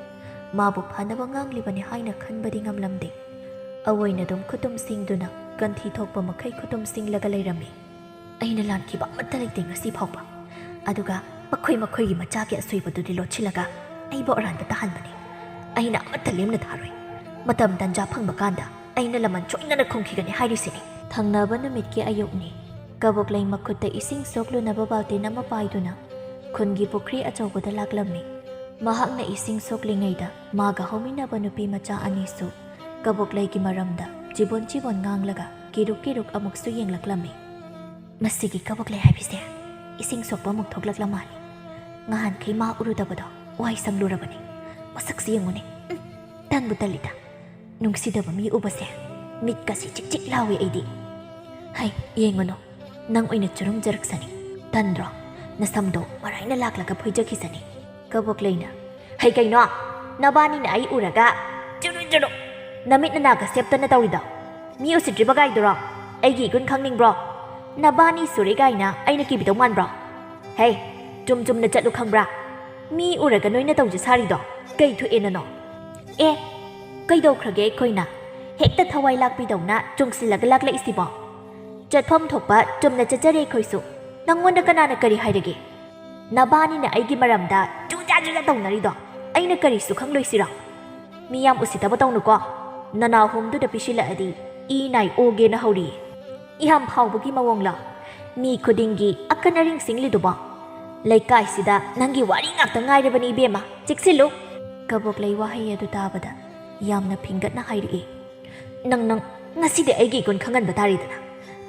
ꯃꯥꯕꯨ ꯐꯅꯕ ꯉꯥꯡꯂꯤꯕꯅꯤ ꯍꯥꯏꯅ ꯈꯟꯕꯗꯤ ꯉꯝꯂꯝꯗꯦ꯫ ꯑꯑꯣꯏꯅꯗꯨꯝ ꯈꯨꯇꯨꯝ ꯁꯤꯡꯗꯨꯅ ꯀꯟꯊꯤ ꯊꯣꯛꯄ ꯃꯈꯩ ꯈꯨꯇꯨꯝ ꯁꯤꯡꯂꯒ ꯂꯩꯔꯝꯃꯤ꯫ "ꯑꯩꯅ ꯂꯥꯟꯈꯤꯕ ꯑꯃꯠꯇ ꯂꯩꯇꯦ ꯉꯁꯤ ꯐꯥꯎꯕ꯫ ꯑꯗꯨꯒ ꯃꯈꯣꯏ ꯃꯈꯣꯏꯒꯤ ꯃꯆꯥꯒꯤ ꯑꯁꯣꯏꯕꯗꯨꯗꯤ ꯂꯣꯠꯁꯤꯜꯂꯒ ꯑꯩꯕꯨ ꯑꯔꯥꯟꯕ ꯇꯥꯍꯟꯕꯅꯤ꯫ ꯑꯩꯅ ꯑꯃꯠꯇ ꯂꯦꯝꯅ ꯊꯥꯔꯣꯏ꯫ ꯃꯇꯝ ꯇꯟꯖꯥ ꯐꯪꯕ ꯀꯥꯟꯗ ꯑꯩꯅ ꯂꯃꯟ ꯁꯣꯏꯗꯅ ꯈꯨꯝꯈꯤꯒꯅꯤ ꯍꯥꯏꯔꯤꯁꯤꯅꯤ"꯫ ꯊꯪꯅꯕ ꯅꯨꯃꯤꯠꯀꯤ ꯑꯌꯨꯛꯅꯤ꯫ ꯀꯕꯣꯛꯂꯩ ꯃꯈꯨꯠꯇ ꯏꯁꯤꯡ ꯁꯣꯛꯂꯨꯅꯕ ꯕꯥꯜꯇꯤꯟ ꯑꯃ ꯄꯥꯏꯗꯨꯅ ꯈꯨꯟꯒꯤ ꯄꯨꯈ꯭ꯔꯤ ꯑꯆꯧꯕꯗ ꯂꯥꯛꯂꯝꯃꯤ꯫ ꯃꯍꯥꯛꯅ ꯏꯁꯤꯡ ꯁꯣꯛꯂꯤꯉꯩꯗ ꯃꯥꯒ ꯍꯧꯃꯤꯟꯅꯕ ꯅꯨꯄꯤ ꯃꯆꯥ ꯑꯅꯤꯁꯨ ꯀꯕꯣꯛꯂꯩꯒꯤ ꯃꯔꯝꯗ ꯆꯤꯕꯣꯟ ꯆꯤꯕꯣꯟ ꯉꯥꯡꯂꯒ ꯀꯤꯔꯨꯛ ꯀꯤꯔꯨꯛ ꯑꯃꯨꯛꯁꯨ ꯌꯦꯡꯂꯛꯂꯝꯃꯤ꯫ "ꯃꯁꯤꯒꯤ ꯀꯕꯣꯛꯂꯩ ꯍꯥꯏꯕꯤꯁꯦ ꯏꯁꯤꯡ ꯁꯣꯛꯄ ꯑꯃꯨꯛ ꯊꯣꯛꯂꯛꯂ ꯃꯥꯜꯂꯤ꯫ ꯉꯍꯥꯟꯈꯩ ꯃꯥ ꯎꯔꯨꯗꯕꯗꯣ ꯋꯥꯏ ꯁꯪꯂꯨꯔꯕꯅꯤ꯫ ꯃꯁꯛꯁꯤ ꯌꯦꯡꯉꯨꯅꯦ꯫ ꯎꯝ, ꯇꯟꯕꯨ ꯇꯜꯂꯤꯗ꯫ ꯅꯨꯡꯁꯤꯗꯕ ꯃꯤ ꯎꯕꯁꯦ ꯃꯤꯠꯀꯁꯤ ꯆꯤꯛ ꯆꯤꯛ ꯂꯥꯎꯏ ꯑꯩꯗꯤ꯫ ꯍꯩ, ꯌꯦꯡꯉꯨꯅꯨ, ꯅꯪ ꯑꯣꯏꯅ ꯆꯨꯔꯨꯝꯖꯔꯛꯁꯅꯤ꯫ ꯇꯟꯗ꯭ꯔꯣ? ꯅꯁꯝꯗꯣ ꯃꯔꯥꯏꯅ ꯂꯥꯛꯂꯒ ꯐꯣꯏꯖꯈꯤꯁꯅꯤ"꯫ ꯀꯕꯣꯛꯂꯩꯅ, "ꯍꯩ ꯀꯩꯅꯣ? ꯅꯕꯥꯅꯤꯅ ꯑꯩ ꯎꯔꯒ ꯆꯨꯔꯨ ꯆꯨꯔꯨ ꯅꯃꯤꯠ ꯅꯅꯥꯒ ꯁꯦꯞꯇꯅ ꯇꯧꯔꯤꯗꯣ ꯃꯤ ꯎꯁꯤꯠꯇ꯭ꯔꯤꯕ ꯒꯥꯏꯗꯨꯔꯣ? ꯑꯩꯒꯤ ꯏꯒꯨꯟ ꯈꯪꯅꯤꯡꯕ꯭ꯔꯣ? ꯅꯕꯥꯅꯤ ꯁꯨꯔꯦ ꯀꯥꯏꯅ ꯑꯩꯅ ꯀꯤꯕꯤꯗꯧ ꯃꯥꯟꯕ꯭ꯔꯣ? ꯍꯦ, ꯆꯨꯝ ꯆꯨꯝꯅ ꯆꯠꯂꯨ ꯈꯪꯕ꯭ꯔꯥ? ꯃꯤ ꯎꯔꯒ ꯅꯣꯏꯅ ꯇꯧꯖ ꯁꯥꯔꯤꯗꯣ ꯀꯩ ꯊꯣꯛꯑꯦꯅꯅꯣ? ꯑꯦ, ꯀꯩꯗꯧꯈ꯭ꯔꯒꯦ ꯑꯩꯈꯣꯏꯅ? ꯍꯦꯛꯇ ꯊꯋꯥꯏ ꯂꯥꯛꯄꯤꯗꯧꯅ ꯆꯣꯡꯁꯤꯜꯂꯒ ꯂꯥꯛꯂꯛꯏꯁꯤꯕꯣ? ꯆꯠꯐꯝ ꯊꯣꯛꯄ ꯆꯨꯝꯅ ꯆꯠꯆꯔꯦ ꯑꯩꯈꯣꯏꯁꯨ꯫ ꯅꯪꯉꯣꯟꯗ ꯀꯅꯥꯅ ꯀꯔꯤ ꯍꯥꯏꯔꯒꯦ? ꯅꯕꯥꯅꯤꯅ ꯑꯩꯒꯤ ꯃꯔꯝꯗ ꯖꯨꯖꯥ ꯖꯨꯖꯥ ꯇꯧꯅꯔꯤꯗꯣ ꯑꯩꯅ ꯀꯔꯤꯁꯨ ꯈꯪꯂꯣꯏꯁꯤꯔꯣ? ꯃꯤ ꯌꯥꯝ ꯎꯁꯤꯠꯇꯕ ꯇꯧꯅꯨꯀꯣ꯫ ꯅꯅꯥꯍꯨꯝꯗꯨꯗ ꯄꯤꯁꯤꯜꯂꯛꯑꯗꯤ ꯏ ꯅꯥꯏ ꯑꯣꯒꯦꯅ ꯍꯧꯔꯤ꯫ ꯌꯥꯝ ꯐꯥꯎꯕꯒꯤ ꯃꯑꯣꯡꯂꯣ? ꯃꯤ ꯈꯨꯗꯤꯡꯒꯤ ꯑꯀꯟ ꯑꯔꯤꯡ ꯁꯤꯡꯂꯤꯗꯨꯕꯣ? ꯂꯩꯀꯥꯏꯁꯤꯗ ꯅꯪꯒꯤ ꯋꯥꯔꯤ ꯉꯥꯛꯇ ꯉꯥꯏꯔꯕꯅꯤ ꯏꯕꯦꯝꯃ, ꯆꯦꯛꯁꯤꯜꯂꯨ꯫ ꯀꯕꯣꯛꯂꯩ ꯋꯥꯍꯩ ꯑꯗꯨ ꯇꯥꯕꯗ ꯌꯥꯝꯅ ꯐꯤꯡꯒꯠꯅ ꯍꯥꯏꯔꯛꯏ꯫ "ꯅꯪ, ꯅꯪ, ꯉꯁꯤꯗꯤ ꯑꯩꯒꯤ ꯏꯒꯨꯟ ꯈꯪꯍꯟꯕ ꯇꯥꯔꯦꯗꯅ꯫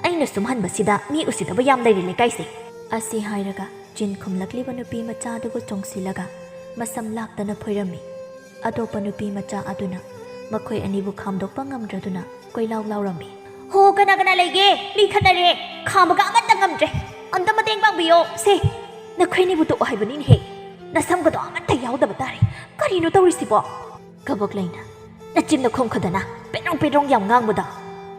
ꯑꯩꯅ ꯁꯨꯝ ꯍꯟꯕꯁꯤꯗ ꯃꯤ ꯎꯁꯤꯠꯇꯕ ꯌꯥꯝ ꯂꯩꯔꯦ ꯂꯩꯀꯥꯏꯁꯦ"꯫ ꯑꯁꯤ ꯍꯥꯏꯔꯒ ꯆꯤꯟ ꯈꯨꯝꯂꯛꯂꯤꯕ ꯅꯨꯄꯤ ꯃꯆꯥꯗꯨꯕꯨ ꯆꯣꯡꯁꯤꯜꯂꯒ ꯃꯁꯝ ꯂꯥꯛꯇꯅ ꯐꯣꯏꯔꯝꯃꯤ꯫ ꯑꯇꯣꯞꯄ ꯅꯨꯄꯤ ꯃꯆꯥ ꯑꯗꯨꯅ ꯃꯈꯣꯏ ꯑꯅꯤꯕꯨ ꯈꯥꯝꯗꯣꯛꯄ ꯉꯝꯗ꯭ꯔꯗꯨꯅ ꯀꯣꯏꯂꯥꯎ ꯂꯥꯎꯔꯝꯃꯤ꯫ "ꯍꯣ, ꯀꯅꯥ ꯀꯅꯥ ꯂꯩꯒꯦ? ꯃꯤ ꯈꯠꯅꯔꯦ꯫ ꯈꯥꯝꯕꯒ ꯑꯃꯠꯇ ꯉꯝꯗ꯭ꯔꯦ꯫ ꯑꯝꯇ ꯃꯇꯦꯡ ꯄꯥꯡꯕꯤꯌꯣ꯫ ꯁꯦ, ꯅꯈꯣꯏꯅꯤꯕꯨ ꯇꯣꯛꯑꯣ ꯍꯥꯏꯕꯅꯤꯅꯦꯍꯦ꯫ ꯅꯁꯝꯒꯗꯣ ꯑꯃꯠꯇ ꯌꯥꯎꯗꯕ ꯇꯥꯔꯦ꯫ ꯀꯔꯤꯅꯣ ꯇꯧꯔꯤꯁꯤꯕꯣ?" ꯀꯕꯣꯛꯂꯩꯅ, "ꯅꯆꯤꯟꯗꯣ ꯈꯣꯡꯈꯗꯅ ꯄꯦꯗ꯭ꯔꯣꯡ ꯄꯦꯗ꯭ꯔꯣꯡ ꯌꯥꯝ ꯉꯥꯡꯕꯗꯣ꯫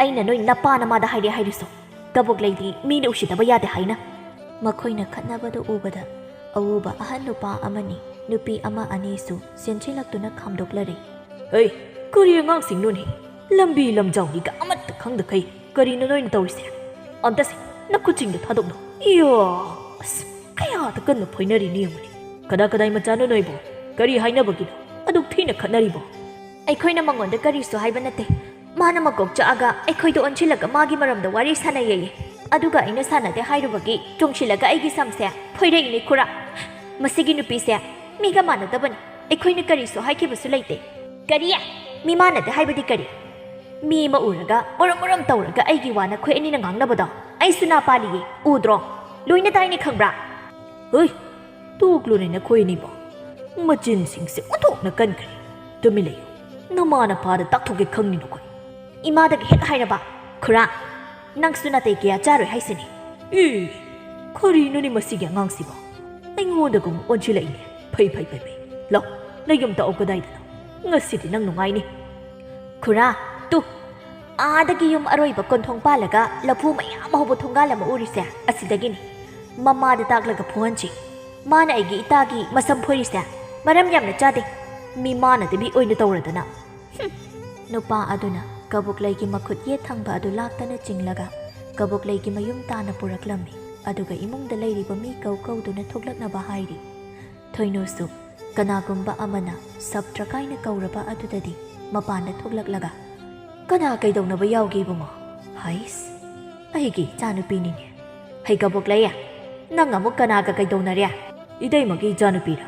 ꯑꯩꯅ ꯅꯣꯏ ꯅꯄꯥ ꯅꯃꯥꯗ ꯍꯥꯏꯔꯦ ꯍꯥꯏꯔꯁꯨ, ꯀꯕꯣꯛꯂꯩꯗꯤ ꯃꯤꯅ ꯎꯁꯤꯠꯇꯕ ꯌꯥꯗꯦ ꯍꯥꯏꯅ꯫ ꯃꯈꯣꯏꯅ ꯈꯠꯅꯕꯗꯨ ꯎꯕꯗ ꯑꯎꯕ ꯑꯍꯟ ꯅꯨꯄꯥ ꯑꯃꯅꯤ ꯅꯨꯄꯤ ꯑꯃ ꯑꯅꯤꯁꯨ ꯆꯦꯟꯁꯤꯜꯂꯛꯇꯨꯅ ꯈꯥꯝꯗꯣꯛꯂꯔꯦ꯫ "ꯍꯩ, ꯀꯔꯤ ꯑꯉꯥꯡꯁꯤꯡꯅꯣꯅꯦ? ꯂꯝꯕꯤ ꯂꯝꯖꯥꯎꯅꯤꯒ ꯑꯃꯠꯇ ꯈꯪꯗꯈꯩ ꯀꯔꯤꯅꯣ ꯅꯣꯏꯅ ꯇꯧꯔꯤꯁꯦ? ꯑꯝꯇꯁꯦ, ꯅꯈꯨꯠꯁꯤꯡꯗꯣ ꯊꯥꯗꯣꯛꯅꯧ꯫ ꯏꯌꯥ! ꯑꯁ, ꯀꯌꯥꯗ ꯀꯟꯅ ꯐꯣꯏꯅꯔꯤꯅꯤ ꯌꯦꯡꯉꯨꯅꯦ꯫ ꯀꯗꯥꯏ ꯀꯗꯥꯏ ꯃꯆꯥꯅꯣ ꯅꯣꯏꯕꯣ? ꯀꯔꯤ ꯍꯥꯏꯅꯕꯒꯤꯅꯣ ꯑꯗꯨꯛ ꯊꯤꯅ ꯈꯠꯅꯔꯤꯕꯣ?" "ꯑꯩꯈꯣꯏꯅ ꯃꯉꯣꯟꯗ ꯀꯔꯤꯁꯨ ꯍꯥꯏꯕ ꯅꯠꯇꯦ꯫ ꯃꯥꯅ ꯃꯀꯣꯛ ꯆꯥꯛꯑꯒ ꯑꯩꯈꯣꯏꯗ ꯑꯣꯟꯁꯤꯜꯂꯒ ꯃꯥꯒꯤ ꯃꯔꯝꯗ ꯋꯥꯔꯤ ꯁꯥꯟꯅꯩꯌꯦ꯫ ꯑꯗꯨꯒ ꯑꯩꯅ ꯁꯥꯟꯅꯗꯦ ꯍꯥꯏꯔꯨꯕꯒꯤ ꯆꯣꯡꯁꯤꯜꯂꯒ ꯑꯩꯒꯤ ꯁꯝꯁꯦ ꯐꯣꯏꯔꯛꯏꯅꯦ ꯈꯨꯔꯥ꯫ ꯃꯁꯤꯒꯤ ꯅꯨꯄꯤꯁꯦ ꯃꯤꯒ ꯃꯥꯟꯅꯗꯕꯅꯤ꯫ ꯑꯩꯈꯣꯏꯅ ꯀꯔꯤꯁꯨ ꯍꯥꯏꯈꯤꯕꯁꯨ ꯂꯩꯇꯦ꯫" "ꯀꯔꯤ? ꯃꯤ ꯃꯥꯟꯅꯗꯦ ꯍꯥꯏꯕꯗꯤ ꯀꯔꯤ? ꯃꯤ ꯑꯃ ꯎꯔꯒ ꯃꯨꯔꯝ ꯃꯨꯔꯝ ꯇꯧꯔꯒ ꯑꯩꯒꯤ ꯋꯥ ꯅꯈꯣꯏ ꯑꯅꯤꯅ ꯉꯥꯡꯅꯕꯗꯣ ꯑꯩꯁꯨ ꯅꯥ ꯄꯥꯜꯂꯤꯌꯦ, ꯎꯗ꯭ꯔꯣ? ꯂꯣꯏꯅ ꯇꯥꯏꯅꯦ, ꯈꯪꯕ꯭ꯔꯥ?" "ꯍꯨꯏ, ꯇꯣꯛꯂꯨꯅꯦ ꯅꯈꯣꯏ ꯑꯅꯤꯕꯣ꯫ ꯃꯆꯤꯟꯁꯤꯡꯁꯦ ꯑꯣꯟꯊꯣꯛꯅ ꯀꯟꯈ꯭ꯔꯦ꯫ ꯇꯨꯃꯤꯟ ꯂꯩꯌꯨ꯫ ꯅꯃꯥ ꯅꯄꯥꯗ ꯇꯥꯛꯊꯣꯛꯀꯦ ꯈꯪꯅꯤ ꯅꯈꯣꯏ꯫" "ꯏꯃꯥꯗꯒꯤ ꯍꯦꯛ ꯍꯥꯏꯔꯕ, ꯈꯨꯔꯥ, ꯅꯪꯁꯨ ꯅꯥꯇꯩ ꯀꯌꯥ ꯆꯥꯔꯣꯏ ꯍꯥꯏꯁꯤꯅꯤ꯫" "ꯑꯦ, ꯀꯔꯤꯅꯣꯅꯦ ꯃꯁꯤꯒꯤ ꯑꯉꯥꯡꯁꯤꯕꯣ? ꯑꯩꯉꯣꯟꯗꯒ ꯑꯃꯨꯛ ꯑꯣꯟꯁꯤꯜꯂꯛꯏꯅꯦ꯫ ꯐꯩ, ꯐꯩ, ꯐꯩ, ꯐꯩ꯫ ꯂꯥꯎ, ꯅꯌꯨꯝ ꯇꯥꯛꯑꯣ ꯀꯗꯥꯏꯗꯅꯣ? ꯉꯁꯤꯗꯤ ꯅꯪ ꯅꯨꯡꯉꯥꯏꯅꯤ꯫" "ꯈꯨꯔꯥ, ꯇꯨ, ꯑꯥꯗꯒꯤ ꯌꯨꯝ ꯑꯔꯣꯏꯕ ꯀꯣꯟꯊꯣꯡ ꯄꯥꯜꯂꯒ ꯂꯐꯨ ꯃꯌꯥꯝ ꯍꯧꯕ ꯊꯣꯡꯒꯥꯜ ꯑꯃ ꯎꯔꯤꯁꯦ, ꯑꯁꯤꯗꯒꯤꯅꯤ꯫ ꯃꯃꯥꯗ ꯇꯥꯛꯂꯒ ꯐꯨꯍꯟꯁꯤ꯫ ꯃꯥꯅ ꯑꯩꯒꯤ ꯏꯇꯥꯒꯤ ꯃꯁꯝ ꯐꯣꯏꯔꯤꯁꯦ ꯃꯔꯝ ꯌꯥꯝꯅ ꯆꯥꯗꯦ꯫ ꯃꯤ ꯃꯥꯟꯅꯗꯕꯤ ꯑꯣꯏꯅ ꯇꯧꯔꯗꯅ꯫" ꯍꯨꯝ! ꯅꯨꯄꯥ ꯑꯗꯨꯅ ꯀꯕꯣꯛꯂꯩꯒꯤ ꯃꯈꯨꯠ ꯌꯦꯠ ꯊꯪꯕ ꯑꯗꯨ ꯂꯥꯛꯇꯅ ꯆꯤꯡꯂꯒ ꯀꯕꯣꯛꯂꯩꯒꯤ ꯃꯌꯨꯝ ꯇꯥꯅ ꯄꯨꯔꯛꯂꯝꯃꯤ꯫ ꯑꯗꯨꯒ ꯏꯃꯨꯡꯗ ꯂꯩꯔꯤꯕ ꯃꯤ ꯀꯧ ꯀꯧꯗꯨꯅ ꯊꯣꯛꯂꯛꯅꯕ ꯍꯥꯏꯔꯤ꯫ ꯊꯣꯏꯅꯨꯁꯨ ꯀꯅꯥꯒꯨꯝꯕ ꯑꯃꯅ ꯁꯞꯇ꯭ꯔ ꯀꯥꯏꯅ ꯀꯧꯔꯕ ꯑꯗꯨꯗꯗꯤ ꯃꯄꯥꯟꯗ ꯊꯣꯛꯂꯛꯂꯒ, "ꯀꯅꯥ ꯀꯩꯗꯧꯅꯕ ꯌꯥꯎꯒꯦ ꯏꯕꯨꯡꯉꯣ?" "ꯍꯩꯁ, ꯑꯩꯒꯤ ꯏꯆꯥꯅꯨꯄꯤꯅꯤꯅꯦ꯫ ꯍꯩ ꯀꯕꯣꯛꯂꯩ, ꯅꯪ ꯑꯃꯨꯛ ꯀꯅꯥꯒ ꯀꯩꯗꯧꯅꯔꯦ?" "ꯏꯇꯩꯃꯒꯤ ꯏꯆꯥꯅꯨꯄꯤꯔ?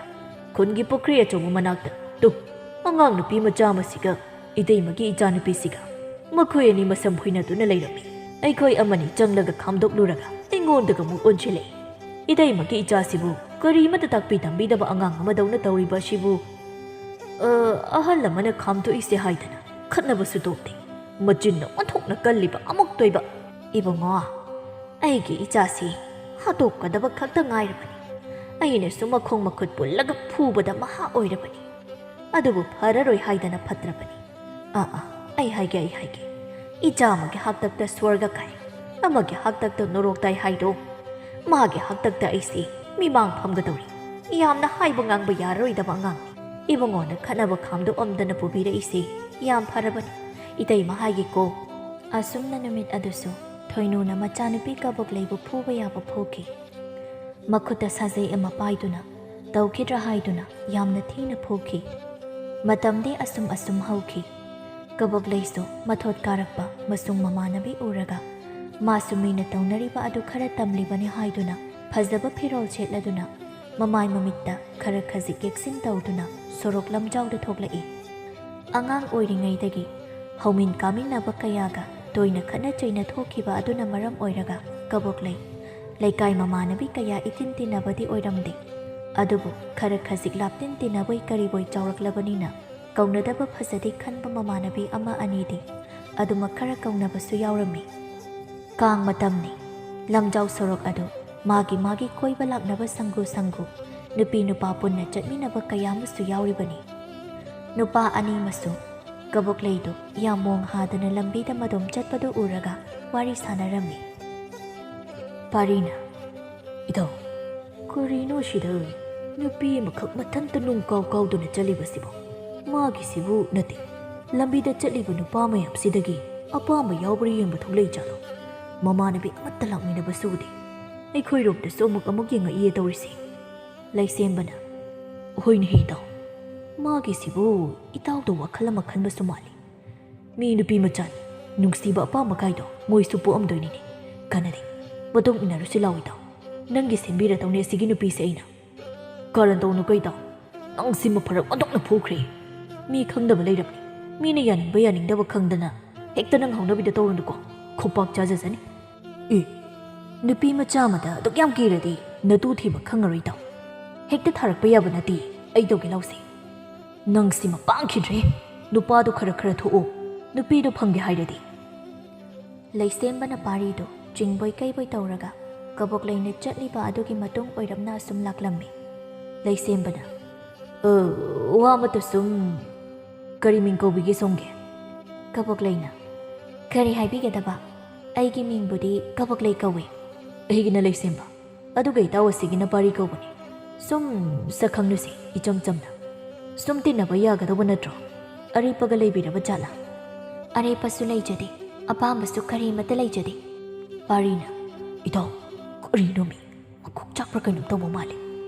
ꯈꯨꯟꯒꯤ ꯄꯨꯈ꯭ꯔꯤ ꯑꯆꯧꯕ ꯃꯅꯥꯛꯇ꯫ ꯇꯨ, ꯑꯉꯥꯡ ꯅꯨꯄꯤ ꯃꯆꯥ ꯑꯃꯁꯤꯒ ꯏꯇꯩꯃꯒꯤ ꯏꯆꯥꯅꯨꯄꯤꯁꯤꯒ ꯃꯈꯣꯏ ꯑꯅꯤ ꯃꯁꯝ ꯐꯣꯏꯅꯗꯨꯅ ꯂꯩꯔꯝꯃꯤ꯫ ꯑꯩꯈꯣꯏ ꯑꯃꯅꯤ ꯆꯪꯂꯒ ꯈꯥꯝꯗꯣꯛꯂꯨꯔꯒ ꯑꯩꯉꯣꯟꯗꯒ ꯑꯃꯨꯛ ꯑꯣꯟꯁꯤꯜꯂꯛꯏ꯫ ꯏꯇꯩꯃꯒꯤ ꯏꯆꯥꯁꯤꯕꯨ ꯀꯔꯤꯃꯠꯇ ꯇꯥꯛꯄꯤ ꯇꯝꯕꯤꯗꯕ ꯑꯉꯥꯡ ꯑꯃꯗꯧꯅ ꯇꯧꯔꯤꯕ ꯑꯁꯤꯕꯨ?" "ꯑ, ꯑꯍꯜ ꯑꯃꯅ ꯈꯥꯝꯗꯣꯛꯏꯁꯦ ꯍꯥꯏꯗꯅ ꯈꯠꯅꯕꯁꯨ ꯇꯣꯛꯇꯦ꯫ ꯃꯆꯤꯟꯅ ꯑꯣꯟꯊꯣꯛꯅ ꯀꯜꯂꯤꯕ ꯑꯃꯨꯛꯇꯣꯏꯕ꯫ ꯏꯕꯨꯡꯉꯣ, ꯑꯩꯒꯤ ꯏꯆꯥꯁꯤ ꯍꯥꯠꯇꯣꯛꯀꯗꯕ ꯈꯛꯇ ꯉꯥꯏꯔꯕꯅꯤ꯫ ꯑꯩꯅꯁꯨ ꯃꯈꯣꯡ ꯃꯈꯨꯠ ꯄꯨꯜꯂꯒ ꯐꯨꯕꯗ ꯃꯍꯥ ꯑꯣꯏꯔꯕꯅꯤ꯫ ꯑꯗꯨꯕꯨ ꯐꯔꯔꯣꯏ ꯍꯥꯏꯗꯅ ꯐꯠꯇ꯭ꯔꯕꯅꯤ꯫ ꯑꯥ, ꯑꯥ, ꯑꯩ ꯍꯥꯏꯒꯦ, ꯑꯩ ꯍꯥꯏꯒꯦ꯫ ꯏꯆꯥ ꯑꯃꯒꯤ ꯍꯥꯛꯇꯛꯇ ꯁ꯭ꯋꯔꯒ ꯀꯥꯏ, ꯑꯃꯒꯤ ꯍꯥꯛꯇꯛꯇ ꯅꯣꯔꯣꯛ ꯇꯥꯏ ꯍꯥꯏꯗꯣ꯫ ꯃꯥꯒꯤ ꯍꯥꯛꯇꯛꯇ ꯑꯩꯁꯤ ꯃꯤꯃꯥꯡ ꯐꯝꯒꯗꯧꯔꯤ꯫ ꯌꯥꯝꯅ ꯍꯥꯏꯕ ꯉꯥꯡꯕ ꯌꯥꯔꯔꯣꯏꯗꯕ ꯑꯉꯥꯡꯅꯤ꯫ ꯏꯕꯨꯡꯉꯣꯅ ꯈꯠꯅꯕ ꯈꯥꯝꯗꯣꯛꯑꯝꯗꯅ ꯄꯨꯕꯤꯔꯛꯏꯁꯦ ꯌꯥꯝ ꯐꯔꯕꯅꯤ꯫ ꯏꯇꯩꯃ ꯍꯥꯏꯒꯦꯀꯣ꯫ ꯑꯁꯨꯝꯅ ꯅꯨꯃꯤꯠ ꯑꯗꯨꯁꯨ ꯊꯣꯏꯅꯨꯅ ꯃꯆꯥꯅꯨꯄꯤ ꯀꯕꯣꯛꯂꯩꯕꯨ ꯐꯨꯕ ꯌꯥꯕ ꯐꯨꯈꯤ꯫ ꯃꯈꯨꯠꯇ ꯁꯥꯖꯩ ꯑꯃ ꯄꯥꯏꯗꯨꯅ ꯇꯧꯈꯤꯗ꯭ꯔꯥ ꯍꯥꯏꯗꯨꯅ ꯌꯥꯝꯅ ꯊꯤꯅ ꯐꯨꯈꯤ꯫ ꯃꯇꯝꯗꯤ ꯑꯁꯨꯝ ꯑꯁꯨꯝ ꯍꯧꯈꯤ꯫ ꯀꯕꯣꯛꯂꯩꯁꯨ ꯃꯊꯣꯠ ꯀꯥꯔꯛꯄ ꯃꯁꯨꯡ ꯃꯃꯥꯟꯅꯕꯤ ꯎꯔꯒ ꯃꯥꯁꯨ ꯃꯤꯅ ꯇꯧꯅꯔꯤꯕ ꯑꯗꯨ ꯈꯔ ꯇꯝꯂꯤꯕꯅꯤ ꯍꯥꯏꯗꯨꯅ ꯐꯖꯕ ꯐꯤꯔꯣꯜ ꯁꯦꯠꯂꯗꯨꯅ ꯃꯃꯥꯏ ꯃꯃꯤꯠꯇ ꯈꯔ ꯈꯖꯤꯛ ꯌꯦꯛꯁꯤꯟ ꯇꯧꯗꯨꯅ ꯁꯣꯔꯣꯛ ꯂꯝꯖꯥꯎꯗ ꯊꯣꯛꯂꯛꯏ꯫ ꯑꯉꯥꯡ ꯑꯣꯏꯔꯤꯉꯩꯗꯒꯤ ꯍꯧꯃꯤꯟ ꯀꯥꯃꯤꯟꯅꯕ ꯀꯌꯥꯒ ꯇꯣꯏꯅ ꯈꯠꯅ ꯆꯩꯅ ꯊꯣꯛꯈꯤꯕ ꯑꯗꯨꯅ ꯃꯔꯝ ꯑꯣꯏꯔꯒ ꯀꯕꯣꯛꯂꯩ ꯂꯩꯀꯥꯏ ꯃꯃꯥꯟꯅꯕꯤ ꯀꯌꯥ ꯏꯇꯤꯟ ꯇꯤꯟꯅꯕꯗꯤ ꯑꯣꯏꯔꯝꯗꯦ꯫ ꯑꯗꯨꯕꯨ ꯈꯔ ꯈꯖꯤꯛ ꯂꯥꯞꯇꯤꯟ ꯇꯤꯟꯅꯕꯣꯏ ꯀꯔꯤꯕꯣꯏ ꯆꯥꯎꯔꯛꯂꯕꯅꯤꯅ ꯀꯧꯅꯗꯕ ꯐꯖꯗꯦ ꯈꯟꯕ ꯃꯃꯥꯟꯅꯕꯤ ꯑꯃ ꯑꯅꯤꯗꯤ ꯑꯗꯨꯃꯛ ꯈꯔ ꯀꯧꯅꯕꯁꯨ ꯌꯥꯎꯔꯝꯃꯤ꯫ ꯀꯥꯡ ꯃꯇꯝꯅꯤ꯫ ꯂꯝꯖꯥꯎ ꯁꯣꯔꯣꯛ ꯑꯗꯨ ꯃꯥꯒꯤ ꯃꯥꯒꯤ ꯀꯣꯏꯕ ꯂꯥꯛꯅꯕ ꯁꯪꯒꯨ ꯁꯪꯒꯨ ꯅꯨꯄꯤ ꯅꯨꯄꯥ ꯄꯨꯟꯅ ꯆꯠꯃꯤꯟꯅꯕ ꯀꯌꯥ ꯑꯃꯁꯨ ꯌꯥꯎꯔꯤꯕꯅꯤ꯫ ꯅꯨꯄꯥ ꯑꯅꯤꯃꯁꯨ ꯀꯕꯣꯛꯂꯩꯗꯨ ꯌꯥꯝ ꯃꯣꯡ ꯍꯥꯗꯅ ꯂꯝꯕꯤꯗ ꯃꯗꯣꯝ ꯆꯠꯄꯗꯨ ꯎꯔꯒ ꯋꯥꯔꯤ ꯁꯥꯟꯅꯔꯝꯃꯤ꯫ ꯄꯥꯔꯤꯅ, "ꯏꯇꯥꯎ, ꯀꯔꯤꯅꯣ ꯁꯤꯗ ꯅꯨꯄꯤ ꯑꯃꯈꯛ ꯃꯊꯟꯇ ꯅꯨꯡ ꯀꯥꯎ ꯀꯥꯎꯗꯨꯅ ꯆꯠꯂꯤꯕꯁꯤꯕꯣ? ꯃꯥꯒꯤꯁꯤꯕꯨ ꯅꯠꯇꯦ, ꯂꯝꯕꯤꯗ ꯆꯠꯂꯤꯕ ꯅꯨꯄꯥ ꯃꯌꯥꯝꯁꯤꯗꯒꯤ ꯑꯄꯥꯝꯕ ꯌꯥꯎꯕ꯭ꯔꯥ ꯌꯦꯡꯕ ꯊꯣꯛꯂꯛꯏ ꯖꯥꯠꯂꯣ? ꯃꯃꯥꯟꯅꯕꯤ ꯑꯃꯠꯇ ꯂꯥꯛꯃꯤꯟꯅꯕꯁꯨ ꯎꯗꯦ꯫ ꯑꯩꯈꯣꯏꯔꯣꯝꯗꯁꯨ ꯑꯃꯨꯛ ꯑꯃꯨꯛ ꯌꯦꯡꯉꯛꯏꯌꯦ ꯇꯧꯔꯤꯁꯦ꯫" ꯂꯩꯁꯦꯝꯕꯅ, "ꯍꯣꯏꯅꯦ ꯍꯦ ꯏꯇꯥꯎ, ꯃꯥꯒꯤꯁꯤꯕꯨ ꯏꯇꯥꯎꯗ ꯋꯥꯈꯜ ꯑꯃ ꯈꯟꯕꯁꯨ ꯃꯥꯜꯂꯤ꯫ ꯃꯤ ꯅꯨꯄꯤ ꯃꯆꯥꯅꯤ, ꯅꯨꯡꯁꯤꯕ ꯑꯄꯥꯝꯕ ꯀꯥꯏꯗꯣ ꯃꯣꯏꯁꯨ ꯄꯣꯛꯑꯝꯗꯣꯏꯅꯤꯅꯦ꯫ ꯀꯥꯟꯅꯗꯦ, ꯃꯇꯨꯡ ꯏꯟꯅꯔꯨꯁꯤ ꯂꯥꯎ ꯏꯇꯥꯎ꯫ ꯅꯪꯒꯤ ꯁꯦꯝꯕꯤꯔꯗꯧꯅꯦ ꯑꯁꯤꯒꯤ ꯅꯨꯄꯤꯁꯦ ꯑꯩꯅ꯫" "ꯀꯔꯟ ꯇꯧꯅꯨꯀꯣ ꯏꯇꯥꯎ, ꯅꯪ ꯁꯤꯃ ꯐꯔꯛ ꯑꯣꯟꯊꯣꯛꯅ ꯐꯨꯈ꯭ꯔꯦ꯫ ꯃꯤ ꯈꯪꯗꯕ ꯂꯩꯔꯕꯅꯤ, ꯃꯤꯅ ꯌꯥꯅꯤꯡꯕ ꯌꯥꯅꯤꯡꯗꯕ ꯈꯪꯗꯅ ꯍꯦꯛꯇ ꯅꯪ ꯍꯧꯅꯕꯤꯗ ꯇꯧꯔꯨꯅꯨꯀꯣ, ꯈꯨꯄꯥꯛ ꯆꯥꯖꯖꯅꯤ꯫" "ꯑꯦ, ꯅꯨꯄꯤ ꯃꯆꯥ ꯑꯃꯗ ꯑꯗꯨꯛ ꯌꯥꯝ ꯀꯤꯔꯗꯤ ꯅꯇꯨ ꯊꯤꯕ ꯈꯪꯉꯔꯣꯏ ꯏꯇꯥꯎ꯫ ꯍꯦꯛꯇ ꯊꯥꯔꯛꯄ ꯌꯥꯕ ꯅꯠꯇꯦ, ꯑꯩ ꯇꯧꯒꯦ ꯂꯥꯎꯁꯦ꯫ ꯅꯪ ꯁꯤꯃ ꯄꯥꯡꯈꯤꯗ꯭ꯔꯦ, ꯅꯨꯄꯥꯗꯣ ꯈꯔ ꯈꯔ ꯊꯣꯛꯑꯣ, ꯅꯨꯄꯤꯗꯣ ꯐꯪꯒꯦ ꯍꯥꯏꯔꯗꯤ꯫" ꯂꯩꯁꯦꯝꯕꯅ ꯄꯥꯔꯤꯗꯨ ꯆꯤꯡꯕꯣꯏ ꯀꯩꯕꯣꯏ ꯇꯧꯔꯒ ꯀꯕꯣꯛꯂꯩꯅ ꯆꯠꯂꯤꯕ ꯑꯗꯨꯒꯤ ꯃꯇꯨꯡ ꯑꯣꯏꯔꯞꯅ ꯑꯁꯨꯝ ꯂꯥꯛꯂꯝꯃꯤ꯫ ꯂꯩꯁꯦꯝꯕꯅ, "ꯑ, ꯋꯥ ꯑꯃꯠꯇ ꯁꯨꯝ, ꯀꯔꯤ ꯃꯤꯡ ꯀꯧꯕꯤꯒꯦ ꯁꯣꯝꯒꯤ?" ꯀꯕꯣꯛꯂꯩꯅ, ꯀꯔꯤ ꯍꯥꯏꯕꯤꯒꯗꯕ? ꯑꯩꯒꯤ ꯃꯤꯡꯕꯨꯗꯤ ꯀꯕꯣꯛꯂꯩ ꯀꯧꯏ꯫ ꯑꯩꯒꯤꯅ ꯂꯩꯁꯦꯝꯕ, ꯑꯗꯨꯒ ꯏꯇꯥꯎ ꯑꯁꯤꯒꯤꯅ ꯄꯥꯔꯤ ꯀꯧꯕꯅꯤ꯫ ꯁꯨꯝ ꯁꯛꯈꯪꯅꯁꯤ, ꯏꯆꯝ ꯆꯝꯅ꯫ ꯁꯨꯝ ꯇꯤꯟꯅꯕ ꯌꯥꯒꯗꯧꯕ ꯅꯠꯇ꯭ꯔꯣ? ꯑꯔꯦꯞꯄꯒ ꯂꯩꯕꯤꯔꯕ ꯖꯥꯠꯂꯥ? ꯑꯔꯦꯞꯄꯁꯨ ꯂꯩꯖꯗꯦ, ꯑꯄꯥꯝꯕꯁꯨ ꯀꯔꯤꯃꯠꯇ ꯂꯩꯖꯗꯦ꯫ ꯄꯥꯔꯤꯅ, "ꯏꯇꯥꯎ, ꯀꯔꯤꯅꯣꯃꯤ? ꯃꯀꯣꯛ ꯆꯥꯛꯄ꯭ꯔꯥ ꯀꯩꯅꯣꯝ ꯇꯧꯕ ꯃꯥꯜꯂꯦ꯫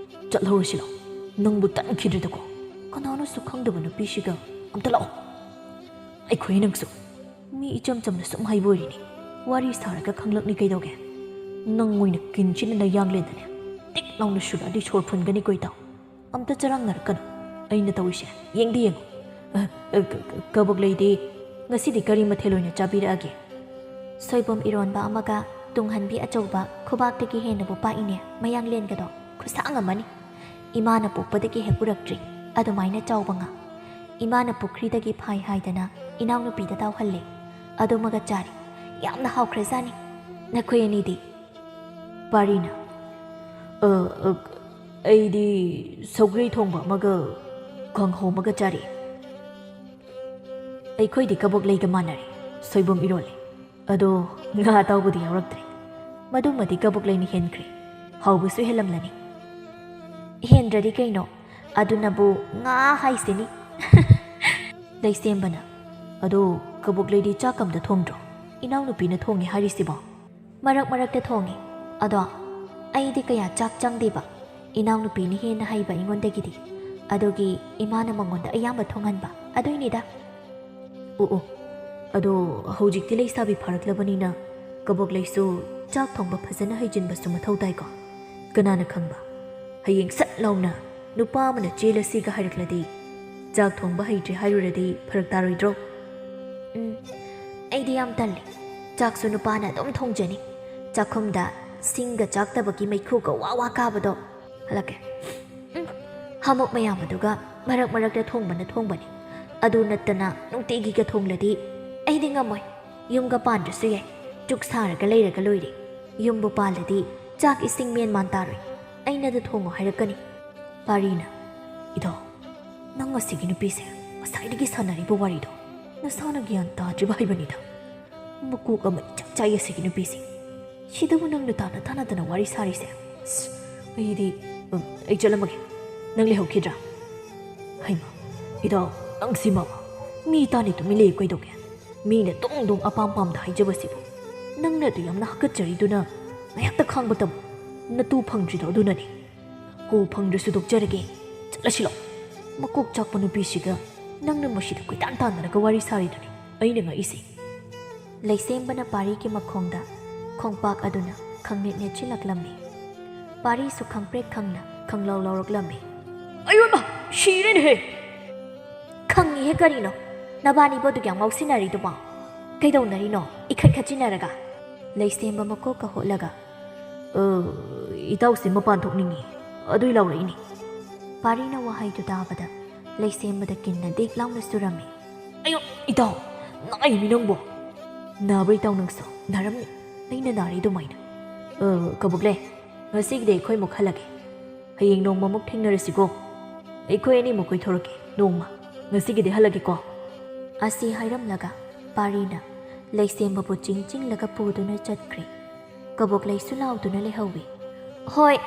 ꯆꯠꯍꯧꯔꯁꯤ ꯂꯥꯎ꯫ ꯅꯪꯕꯨ ꯇꯟꯈꯤꯗ꯭ꯔꯦꯗꯀꯣ꯫ ꯀꯅꯥꯅꯣꯁꯨ ꯈꯪꯗꯕ ꯅꯨꯄꯤꯁꯤꯒ꯫ ꯑꯝꯇ ꯂꯥꯛꯑꯣ꯫ ꯑꯩꯈꯣꯏ ꯅꯪꯁꯨ꯫ ꯃꯤ ꯏꯆꯝ ꯆꯝꯅ ꯁꯨꯝ ꯍꯥꯏꯕ ꯑꯣꯏꯔꯤꯅꯤ꯫ ꯋꯥꯔꯤ ꯁꯥꯔꯒ ꯈꯪꯂꯛꯅꯤ ꯀꯩꯗꯧꯒꯦ? ꯅꯪ ꯑꯣꯏꯅ ꯀꯤꯟꯁꯤꯅ ꯅꯌꯥꯡꯂꯦꯟꯗꯅꯦ ꯇꯤꯛ ꯂꯥꯎꯅ ꯁꯨꯔꯛꯑꯗꯤ ꯁꯣꯔ ꯐꯨꯟꯒꯅꯤꯀꯣ ꯏꯇꯥꯎ꯫ ꯑꯝꯇ ꯆꯔꯥꯡꯅꯔꯛꯀꯅꯨ꯫ ꯑꯩꯅ ꯇꯧꯔꯤꯁꯦ ꯌꯦꯡꯗꯤ ꯌꯦꯡꯉꯨ꯫ ꯑ, ꯑ, ꯀ-, ꯀ-, ꯀꯕꯣꯛꯂꯩꯗꯤ ꯉꯁꯤꯗꯤ ꯀꯔꯤ ꯃꯊꯦꯜ ꯑꯣꯏꯅ ꯆꯥꯕꯤꯔꯛꯑꯒꯦ?" "ꯁꯣꯏꯕꯨꯝ ꯏꯔꯣꯟꯕ ꯑꯃꯒ ꯇꯨꯡꯍꯟꯕꯤ ꯑꯆꯧꯕ ꯈꯨꯕꯥꯛꯇꯒꯤ ꯍꯦꯟꯅꯕꯨ ꯄꯥꯛꯏꯅꯦ, ꯃꯌꯥꯡꯂꯦꯟꯒꯗꯣ ꯈꯨꯁꯥꯡ ꯑꯃꯅꯤ꯫ ꯏꯃꯥꯅ ꯄꯣꯛꯄꯗꯒꯤ ꯍꯦꯛ ꯎꯔꯛꯇ꯭ꯔꯤ ꯑꯗꯨꯃꯥꯏꯅ ꯆꯥꯎꯕ ꯉꯥ꯫ ꯏꯃꯥꯅ ꯄꯨꯈ꯭ꯔꯤꯗꯒꯤ ꯐꯥꯏ ꯍꯥꯏꯗꯅ ꯏꯅꯥꯎꯅꯨꯄꯤꯗ ꯇꯥꯎꯍꯜꯂꯦ꯫ ꯑꯗꯨꯃꯒ ꯆꯥꯔꯤ꯫ ꯌꯥꯝꯅ ꯍꯥꯎꯈ꯭ꯔꯖꯥꯠꯅꯤ꯫ ꯅꯈꯣꯏ ꯑꯅꯤꯗꯤ?" ꯄꯥꯔꯤꯅ, "ꯑ, ꯑ, ꯑꯩꯗꯤ ꯁꯧꯒ꯭ꯔꯤ ꯊꯣꯡꯕ ꯑꯃꯒ ꯀꯥꯡꯍꯧ ꯑꯃꯒ ꯆꯥꯔꯦ꯫ ꯑꯩꯈꯣꯏꯗꯤ ꯀꯕꯣꯛꯂꯩꯒ ꯃꯥꯟꯅꯔꯦ, ꯁꯣꯏꯕꯨꯝ ꯏꯔꯣꯜꯂꯦ꯫ ꯑꯗꯣ ꯉꯥ ꯑꯇꯥꯎꯕꯗꯤ ꯌꯥꯎꯔꯛꯇ꯭ꯔꯦ꯫ ꯃꯗꯨꯃꯗꯤ ꯀꯕꯣꯛꯂꯩꯅ ꯍꯦꯟꯈ꯭ꯔꯦ꯫ ꯍꯥꯎꯕꯁꯨ ꯍꯦꯜꯂꯝꯂꯅꯤ꯫" "ꯍꯦꯟꯗ꯭ꯔꯗꯤ ꯀꯩꯅꯣ? ꯑꯗꯨꯅꯕꯨ ꯉꯥ ꯍꯥꯏꯁꯤꯅꯤ꯫" ꯂꯩꯁꯦꯝꯕꯅ, "ꯑꯗꯣ ꯀꯕꯣꯛꯂꯩꯗꯤ ꯆꯥꯛ ꯑꯝꯇ ꯊꯣꯡꯗ꯭ꯔꯣ? ꯏꯅꯥꯎꯅꯨꯄꯤꯅ ꯊꯣꯡꯉꯦ ꯍꯥꯏꯔꯤꯁꯤꯕꯣ?" "ꯃꯔꯛ ꯃꯔꯛꯇ ꯊꯣꯡꯉꯦ꯫ ꯑꯗꯣ ꯑꯩꯗꯤ ꯀꯌꯥ ꯆꯥꯛ ꯆꯪꯗꯦꯕ꯫ ꯏꯅꯥꯎꯅꯨꯄꯤꯅ ꯍꯦꯟꯅ ꯍꯩꯕ ꯑꯩꯉꯣꯟꯗꯒꯤꯗꯤ꯫ ꯑꯗꯨꯒꯤ ꯏꯃꯥꯅ ꯃꯉꯣꯟꯗ ꯑꯌꯥꯝꯕ ꯊꯣꯡꯍꯟꯕ꯫ ꯑꯗꯨꯏꯅꯤꯗ꯫" "ꯑꯣ, ꯑꯣ꯫ ꯑꯗꯣ ꯍꯧꯖꯤꯛꯇꯤ ꯂꯩꯁꯥꯕꯤ ꯐꯥꯔꯛꯂꯕꯅꯤꯅ ꯀꯕꯣꯛꯂꯩꯁꯨ ꯆꯥꯛ ꯊꯣꯡꯕ ꯐꯖꯅ ꯍꯩꯖꯤꯟꯕꯁꯨ ꯃꯊꯧ ꯇꯥꯏꯀꯣ꯫ ꯀꯅꯥꯅ ꯈꯪꯕ? ꯍꯌꯦꯡ ꯁꯠ ꯂꯥꯎꯅ ꯅꯨꯄꯥ ꯑꯃꯅ ꯆꯦꯜꯂꯁꯤꯒ ꯍꯥꯏꯔꯛꯂꯗꯤ, ꯆꯥꯛ ꯊꯣꯡꯕ ꯍꯩꯇ꯭ꯔꯦ ꯍꯥꯏꯔꯨꯔꯗꯤ ꯐꯔꯛ ꯇꯥꯔꯣꯏꯗ꯭ꯔꯣ?" "ꯎꯝ, ꯑꯩꯗꯤ ꯌꯥꯝ ꯇꯜꯂꯤ꯫ ꯆꯥꯛꯁꯨ ꯅꯨꯄꯥꯅ ꯑꯗꯨꯝ ꯊꯣꯡꯖꯅꯤ꯫ ꯆꯥꯛꯈꯨꯝꯗ ꯁꯤꯡꯒ ꯆꯥꯛꯇꯕꯒꯤ ꯃꯩꯈꯨꯒ ꯋꯥ ꯋꯥ ꯀꯥꯕꯗꯣ꯫ ꯍꯜꯂꯛꯀꯦ꯫ ꯎꯝ, ꯍꯥꯃꯨꯛ ꯃꯌꯥꯝ ꯑꯗꯨꯒ ꯃꯔꯛ ꯃꯔꯛꯇ ꯊꯣꯡꯕꯅ ꯊꯣꯡꯕꯅꯤ꯫ ꯑꯗꯨ ꯅꯠꯇꯅ ꯅꯨꯡꯇꯤꯒꯤꯒ ꯊꯣꯡꯂꯗꯤ ꯑꯩꯗꯤ ꯉꯝꯃꯣꯏ꯫ ꯌꯨꯝꯒ ꯄꯥꯟꯗ꯭ꯔꯁꯨ ꯌꯥꯏ, ꯆꯨꯛ ꯁꯥꯔꯒ ꯂꯩꯔꯒ ꯂꯣꯏꯔꯦ꯫ ꯌꯨꯝꯕꯨ ꯄꯥꯜꯂꯗꯤ ꯆꯥꯛ ꯏꯁꯤꯡ ꯃꯦꯟ ꯃꯥꯟ ꯇꯥꯔꯣꯏ꯫ ꯑꯩꯅꯗ ꯊꯣꯡꯉꯣ ꯍꯥꯏꯔꯛꯀꯅꯤ꯫" ꯄꯥꯔꯤꯅ, "ꯏꯗꯣ, ꯅꯪ ꯑꯁꯤꯒꯤ ꯅꯨꯄꯤꯁꯦ ꯉꯁꯥꯏꯗꯒꯤ ꯁꯥꯟꯅꯔꯤꯕ ꯋꯥꯔꯤꯗꯣ ꯅꯁꯥꯅ ꯒ꯭ꯌꯥꯟ ꯇꯥꯗ꯭ꯔꯤꯕ ꯍꯥꯏꯕꯅꯤꯗ꯫ ꯃꯀꯣꯛ ꯑꯃ ꯏꯆꯥꯛ ꯆꯥꯛꯏ ꯑꯁꯤꯒꯤ ꯅꯨꯄꯤꯁꯦ꯫ ꯁꯤꯗꯕꯨ ꯅꯪꯅ ꯇꯥꯅ ꯇꯥꯅꯗꯅ ꯋꯥꯔꯤ ꯁꯥꯔꯤꯁꯦ? ꯑꯁ, ꯑꯩꯗꯤ, ꯎꯝ, ꯑꯩ ꯆꯠꯂꯝꯃꯒꯦ꯫ ꯅꯪ ꯂꯩꯍꯧꯈꯤꯗ꯭ꯔꯥ? ꯍꯩꯃꯥ, ꯏꯇꯥꯎ, ꯅꯪꯁꯤꯃ꯫ ꯃꯤ ꯇꯥꯅꯤ ꯇꯨꯃꯤꯟ ꯂꯩꯌꯨ ꯀꯩꯗꯧꯒꯦ? ꯃꯤꯅ ꯗꯣꯡ ꯗꯣꯡ ꯑꯄꯥꯝ ꯄꯥꯝꯗ ꯍꯥꯏꯖꯕꯁꯤꯕꯨ ꯅꯪꯅ ꯑꯗꯨ ꯌꯥꯝꯅ ꯍꯥꯀꯠꯆꯔꯤꯗꯨꯅ ꯉꯥꯏꯍꯥꯛꯇ ꯈꯥꯡꯕ ꯇꯝꯃꯨ꯫ ꯅꯇꯨ ꯐꯪꯗ꯭ꯔꯤꯗꯣ ꯑꯗꯨꯅꯅꯤ꯫ ꯀꯣ ꯐꯪꯗ꯭ꯔꯁꯨ ꯇꯣꯛꯆꯔꯒꯦ꯫ ꯆꯠꯂꯁꯤ ꯂꯥꯎ꯫ ꯃꯀꯣꯛ ꯆꯥꯛꯄ ꯅꯨꯄꯤꯁꯤꯒ ꯅꯪꯅ ꯃꯁꯤꯗ ꯀꯣꯏꯇꯥꯟ ꯇꯥꯟꯅꯔꯒ ꯋꯥꯔꯤ ꯁꯥꯔꯤꯗꯨꯅꯤ ꯑꯩꯅ ꯉꯛꯏꯁꯦ꯫ ꯂꯩꯁꯦꯝꯕꯅ ꯄꯥꯔꯤꯒꯤ ꯃꯈꯣꯡꯗ ꯈꯣꯡꯄꯥꯛ ꯑꯗꯨꯅ ꯈꯪꯅꯦꯠ ꯅꯦꯠꯁꯤꯜꯂꯛꯂꯝꯃꯤ꯫ ꯄꯥꯔꯤꯁꯨ ꯈꯪꯄ꯭ꯔꯦꯛ ꯈꯪꯅ ꯈꯪꯂꯥꯎ ꯂꯥꯎꯔꯛꯂꯝꯃꯤ꯫ ꯑꯌꯣꯃ! ꯁꯤꯔꯦꯅꯦꯍꯦ! ꯈꯪꯉꯤꯍꯦ ꯀꯔꯤꯅꯣ? ꯅꯕꯥꯅꯤꯕꯨ ꯑꯗꯨꯛ ꯌꯥꯝ ꯉꯥꯎꯁꯤꯟꯅꯔꯤꯗꯨꯕꯣ? ꯀꯩꯗꯧꯅꯔꯤꯅꯣ? ꯏꯈꯠ ꯈꯠꯆꯤꯟꯅꯔꯒ? ꯂꯩꯁꯦꯝꯕ ꯃꯀꯣꯛꯀ ꯍꯣꯠꯂꯒ, "ꯑ, ꯏꯇꯥꯎꯁꯦ ꯃꯄꯥꯟ ꯊꯣꯛꯅꯤꯡꯉꯤ, ꯑꯗꯨꯏ ꯂꯥꯎꯔꯛꯏꯅꯤ꯫" ꯄꯥꯔꯤꯅ ꯋꯥꯍꯩꯗꯨ ꯇꯥꯕꯗ ꯂꯩꯁꯦꯝꯕꯗ ꯀꯤꯟꯅ ꯗꯤꯛ ꯂꯥꯎꯅ ꯁꯨꯔꯝꯃꯤ꯫ "ꯑꯌꯣ, ꯏꯇꯥꯎ, ꯅꯥꯏꯃꯤ ꯅꯪꯕꯣ? ꯅꯥꯕ꯭ꯔꯥ ꯏꯇꯥꯎ ꯅꯪꯁꯨ? ꯅꯥꯔꯝꯅꯤ, ꯑꯩꯅ ꯅꯥꯔꯤ ꯑꯗꯨꯃꯥꯏꯅ꯫ ꯑ, ꯀꯕꯣꯛꯂꯩ, ꯉꯁꯤꯒꯤꯗꯤ ꯑꯩꯈꯣꯏ ꯑꯃꯨꯛ ꯍꯜꯂꯒꯦ꯫ ꯍꯌꯦꯡ ꯅꯣꯡꯃ ꯑꯃꯨꯛ ꯊꯦꯡꯅꯔꯁꯤꯀꯣ꯫ ꯑꯩꯈꯣꯏ ꯑꯅꯤꯃꯨꯛ ꯀꯣꯏꯊꯣꯔꯛꯀꯦ ꯅꯣꯡꯃ꯫ ꯉꯁꯤꯒꯤꯗꯤ ꯍꯜꯂꯒꯦꯀꯣ꯫" ꯑꯁꯤ ꯍꯥꯏꯔꯝꯂꯒ ꯄꯥꯔꯤꯅ ꯂꯩꯁꯦꯝꯕꯕꯨ ꯆꯤꯡ ꯆꯤꯡꯂꯒ ꯄꯨꯗꯨꯅ ꯆꯠꯈ꯭ꯔꯦ꯫ ꯀꯕꯣꯛꯂꯩꯁꯨ ꯂꯥꯎꯗꯨꯅ ꯂꯩꯍꯧꯏ꯫ "ꯍꯣꯏ,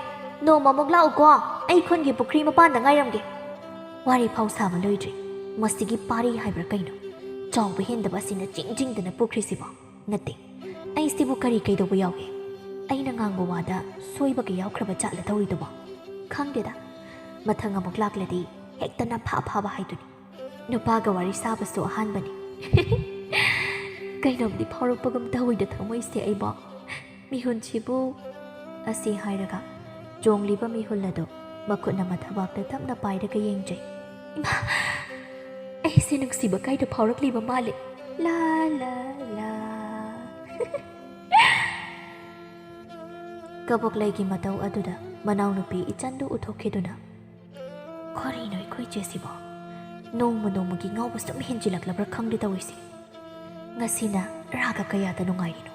ꯅꯣꯡꯃ ꯑꯃꯨꯛ ꯂꯥꯛꯎꯀꯣ, ꯑꯩ ꯈꯨꯟꯒꯤ ꯄꯨꯈ꯭ꯔꯤ ꯃꯄꯥꯟꯗ ꯉꯥꯏꯔꯝꯒꯦ꯫" ꯋꯥꯔꯤ ꯐꯥꯎ ꯁꯥꯕ ꯂꯣꯏꯗ꯭ꯔꯤ, ꯃꯁꯤꯒꯤ ꯄꯥꯔꯤ ꯍꯥꯏꯕ꯭ꯔꯥ ꯀꯩꯅꯣ, ꯆꯥꯎꯕ ꯍꯦꯟꯗꯕ ꯑꯁꯤꯅ ꯆꯤꯡ ꯆꯤꯡꯗꯅ ꯄꯨꯈ꯭ꯔꯤꯁꯤꯕꯣ꯫ ꯅꯠꯇꯦ, ꯑꯩꯁꯤꯕꯨ ꯀꯔꯤ ꯀꯩꯗꯧꯕ ꯌꯥꯎꯒꯦ? ꯑꯩꯅ ꯉꯥꯡꯕ ꯋꯥꯗ ꯁꯣꯏꯕꯒ ꯌꯥꯎꯈ꯭ꯔꯕ ꯖꯥꯠꯂ ꯇꯧꯔꯤꯗꯨꯕꯣ? ꯈꯪꯗꯦꯗ, ꯃꯊꯪ ꯑꯃꯨꯛ ꯂꯥꯛꯂꯗꯤ ꯍꯦꯛꯇ ꯅꯝꯐꯥ ꯐꯥꯕ ꯍꯥꯏꯗꯨꯅꯤ꯫ ꯅꯨꯄꯥꯒ ꯋꯥꯔꯤ ꯁꯥꯕꯁꯨ ꯑꯍꯥꯟꯕꯅꯤ꯫ ꯀꯩꯅꯣꯝꯗꯤ ꯐꯥꯎꯔꯛꯄꯒꯨꯝ ꯇꯧꯏꯗ ꯊꯃꯣꯏꯁꯦ ꯑꯩꯕꯣ꯫ ꯃꯤꯍꯨꯟꯁꯤꯕꯨ꯫ ꯑꯁꯤ ꯍꯥꯏꯔꯒ ꯆꯣꯡꯂꯤꯕ ꯃꯤꯍꯨꯜ ꯑꯗꯨ ꯃꯈꯨꯠꯅ ꯃꯊꯕꯥꯛꯇ ꯇꯞꯅ ꯄꯥꯏꯔꯒ ꯌꯦꯡꯖꯩ꯫ ꯏꯃꯥ! ꯑꯩꯁꯦ ꯅꯨꯡꯁꯤꯕ ꯀꯥꯏꯗ ꯐꯥꯎꯔꯛꯂꯤꯕ ꯃꯥꯜꯂꯦ꯫ ꯂꯥ ꯂꯥ ꯂꯥ꯫ ꯀꯕꯣꯛꯂꯩꯒꯤ ꯃꯇꯧ ꯑꯗꯨꯗ ꯃꯅꯥꯎꯅꯨꯄꯤ ꯏꯆꯟꯗꯨ ꯎꯊꯣꯛꯈꯤꯗꯨꯅ, "ꯀꯔꯤꯅꯣ ꯑꯩꯈꯣꯏ ꯆꯦꯁꯤꯕꯣ? ꯅꯣꯡꯃ ꯅꯣꯡꯃꯒꯤ ꯉꯥꯎꯕ ꯁꯨꯝ ꯍꯦꯟꯖꯤꯜꯂꯛꯂꯕ꯭ꯔꯥ ꯈꯪꯗꯦ ꯇꯧꯔꯤꯁꯦ꯫ ꯉꯁꯤꯅ ꯔꯥꯒ ꯀꯌꯥꯗ ꯅꯨꯡꯉꯥꯏꯔꯤꯅꯣ?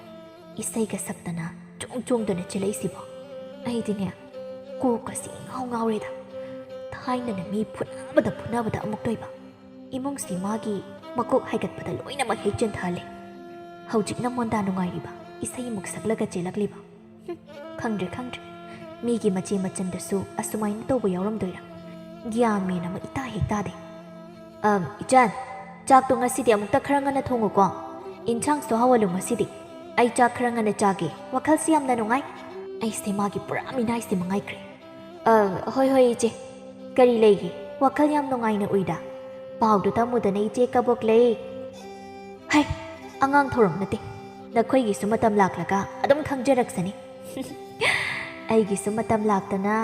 ꯏꯁꯩꯒ ꯁꯛꯇꯅ ꯆꯣꯡ ꯆꯣꯡꯗꯅ ꯆꯦꯜꯂꯛꯏꯁꯤꯕꯣ? ꯑꯩꯗꯤꯅꯦ, ꯀꯣꯛꯀꯁꯤ ꯏꯉꯥꯎ ꯉꯥꯎꯔꯦꯗ꯫ ꯊꯥꯏꯅꯅ ꯃꯤ ꯐꯨꯅꯕꯗ ꯐꯨꯅꯕꯗ ꯑꯃꯨꯛ ꯇꯣꯏꯕ꯫ ꯏꯃꯨꯡꯁꯤ ꯃꯥꯒꯤ ꯃꯀꯣꯛ ꯍꯥꯏꯒꯠꯄꯗ ꯂꯣꯏꯅꯃꯛ ꯍꯦꯛ ꯆꯦꯟꯊꯍꯜꯂꯦ꯫" ꯍꯧꯖꯤꯛꯅ ꯃꯣꯟꯗꯥ ꯅꯨꯡꯉꯥꯏꯔꯤꯕ, ꯏꯁꯩ ꯑꯃꯨꯛ ꯁꯛꯂꯒ ꯆꯦꯜꯂꯛꯂꯤꯕ꯫ ꯍꯨꯝ, ꯈꯪꯗ꯭ꯔꯦ, ꯈꯪꯗ꯭ꯔꯦ꯫ ꯃꯤꯒꯤ ꯃꯆꯦ ꯃꯆꯟꯗꯁꯨ ꯑꯁꯨꯃꯥꯏꯅ ꯇꯧꯕ ꯌꯥꯎꯔꯝꯗꯣꯏꯔꯥ? ꯒ꯭ꯌꯥꯟ ꯃꯦꯟ ꯑꯃ ꯏꯇꯥ ꯍꯦꯛ ꯇꯥꯗꯦ꯫ ꯑꯝ, ꯏꯆꯟ, ꯆꯥꯛꯇꯣ ꯉꯁꯤꯗꯤ ꯑꯃꯨꯛꯇ ꯈꯔ ꯉꯟꯅ ꯊꯣꯡꯉꯨꯀꯣ꯫ ꯏꯟꯁꯥꯡꯁꯨ ꯍꯥꯎꯍꯜꯂꯨ ꯉꯁꯤꯗꯤ꯫ ꯑꯩ ꯆꯥꯛ ꯈꯔ ꯉꯟꯅ ꯆꯥꯒꯦ꯫ ꯋꯥꯈꯜꯁꯤ ꯌꯥꯝꯅ ꯅꯨꯡꯉꯥꯏ꯫ ꯑꯩꯁꯦ ꯃꯥꯒꯤ ꯄꯨꯔꯥ ꯃꯤꯅꯥꯏꯁꯦ ꯃꯉꯥꯏꯈ꯭ꯔꯦ꯫ ꯑ, ꯍꯣꯏ, ꯍꯣꯏ, ꯏꯆꯦ꯫ ꯀꯔꯤ ꯂꯩꯒꯦ? ꯋꯥꯈꯜ ꯌꯥꯝ ꯅꯨꯡꯉꯥꯏꯅ ꯎꯏꯗ꯫ ꯄꯥꯎꯗꯨ ꯇꯝꯃꯨꯗꯅ, ꯏꯆꯦ ꯀꯕꯣꯛꯂꯩ꯫ ꯍꯩ, ꯑꯉꯥꯡ ꯊꯧꯔꯝ ꯅꯠꯇꯦ꯫ ꯅꯈꯣꯏꯒꯤꯁꯨ ꯃꯇꯝ ꯂꯥꯛꯂꯒ ꯑꯗꯨꯝ ꯈꯪꯖꯔꯛꯁꯅꯤ꯫ ꯑꯩꯒꯤꯁꯨ ꯃꯇꯝ ꯂꯥꯛꯇꯅ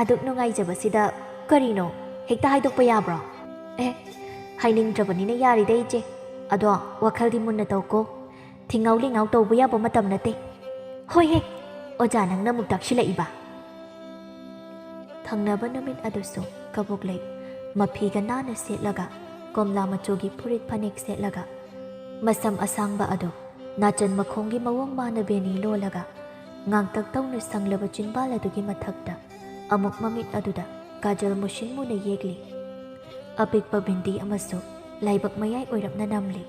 ꯑꯗꯨꯛ ꯅꯨꯡꯉꯥꯏꯖꯕꯁꯤꯗ ꯀꯔꯤꯅꯣ? ꯍꯦꯛꯇ ꯍꯥꯏꯗꯣꯛꯄ ꯌꯥꯕ꯭ꯔꯣ? ꯑꯦ, ꯍꯥꯏꯅꯤꯡꯗ꯭ꯔꯕꯅꯤꯅ ꯌꯥꯔꯤꯗ, ꯏꯆꯦ꯫ ꯑꯗꯣ ꯋꯥꯈꯜꯗꯤ ꯃꯨꯟꯅ ꯇꯧꯀꯣ꯫ ꯊꯤꯉꯥꯎ ꯂꯤꯉꯥꯎ ꯇꯧꯕ ꯌꯥꯕ ꯃꯇꯝ ꯅꯠꯇꯦ꯫ ꯍꯣꯏꯍꯦ, ꯑꯣꯖꯥ, ꯅꯪꯅ ꯑꯃꯨꯛ ꯇꯥꯛꯁꯤꯜꯂꯛꯏꯕ꯫ ꯊꯪꯅꯕ ꯅꯨꯃꯤꯠ ꯑꯗꯨꯁꯨ ꯀꯕꯣꯛꯂꯩ ꯃꯐꯤꯒ ꯅꯥꯟꯅ ꯁꯦꯠꯂꯒ, ꯀꯣꯝꯂꯥ ꯃꯆꯨꯒꯤ ꯐꯨꯔꯤꯠ ꯐꯅꯦꯛ ꯁꯦꯠꯂꯒ, ꯃꯁꯝ ꯑꯁꯥꯡꯕ ꯑꯗꯨ ꯅꯥꯆꯟ ꯃꯈꯣꯡꯒꯤ ꯃꯑꯣꯡ ꯃꯥꯅ ꯕꯦꯅꯤ ꯂꯣꯜꯂꯒ, ꯉꯥꯡꯇꯛ ꯇꯧꯅ ꯁꯪꯂꯕ ꯆꯤꯟꯕꯥꯜ ꯑꯗꯨꯒꯤ ꯃꯊꯛꯇ ꯑꯃꯨꯛ ꯃꯃꯤꯠ ꯑꯗꯨꯗ ꯀꯥꯖꯜ ꯃꯨꯁꯤꯟ ꯃꯨꯅ ꯌꯦꯛꯂꯤ꯫ ꯑꯄꯤꯛꯄ ꯕꯤꯟꯗꯤ ꯑꯃꯁꯨ ꯂꯥꯏꯕꯛ ꯃꯌꯥꯏ ꯑꯣꯏꯔꯞꯅ ꯅꯝꯂꯤ꯫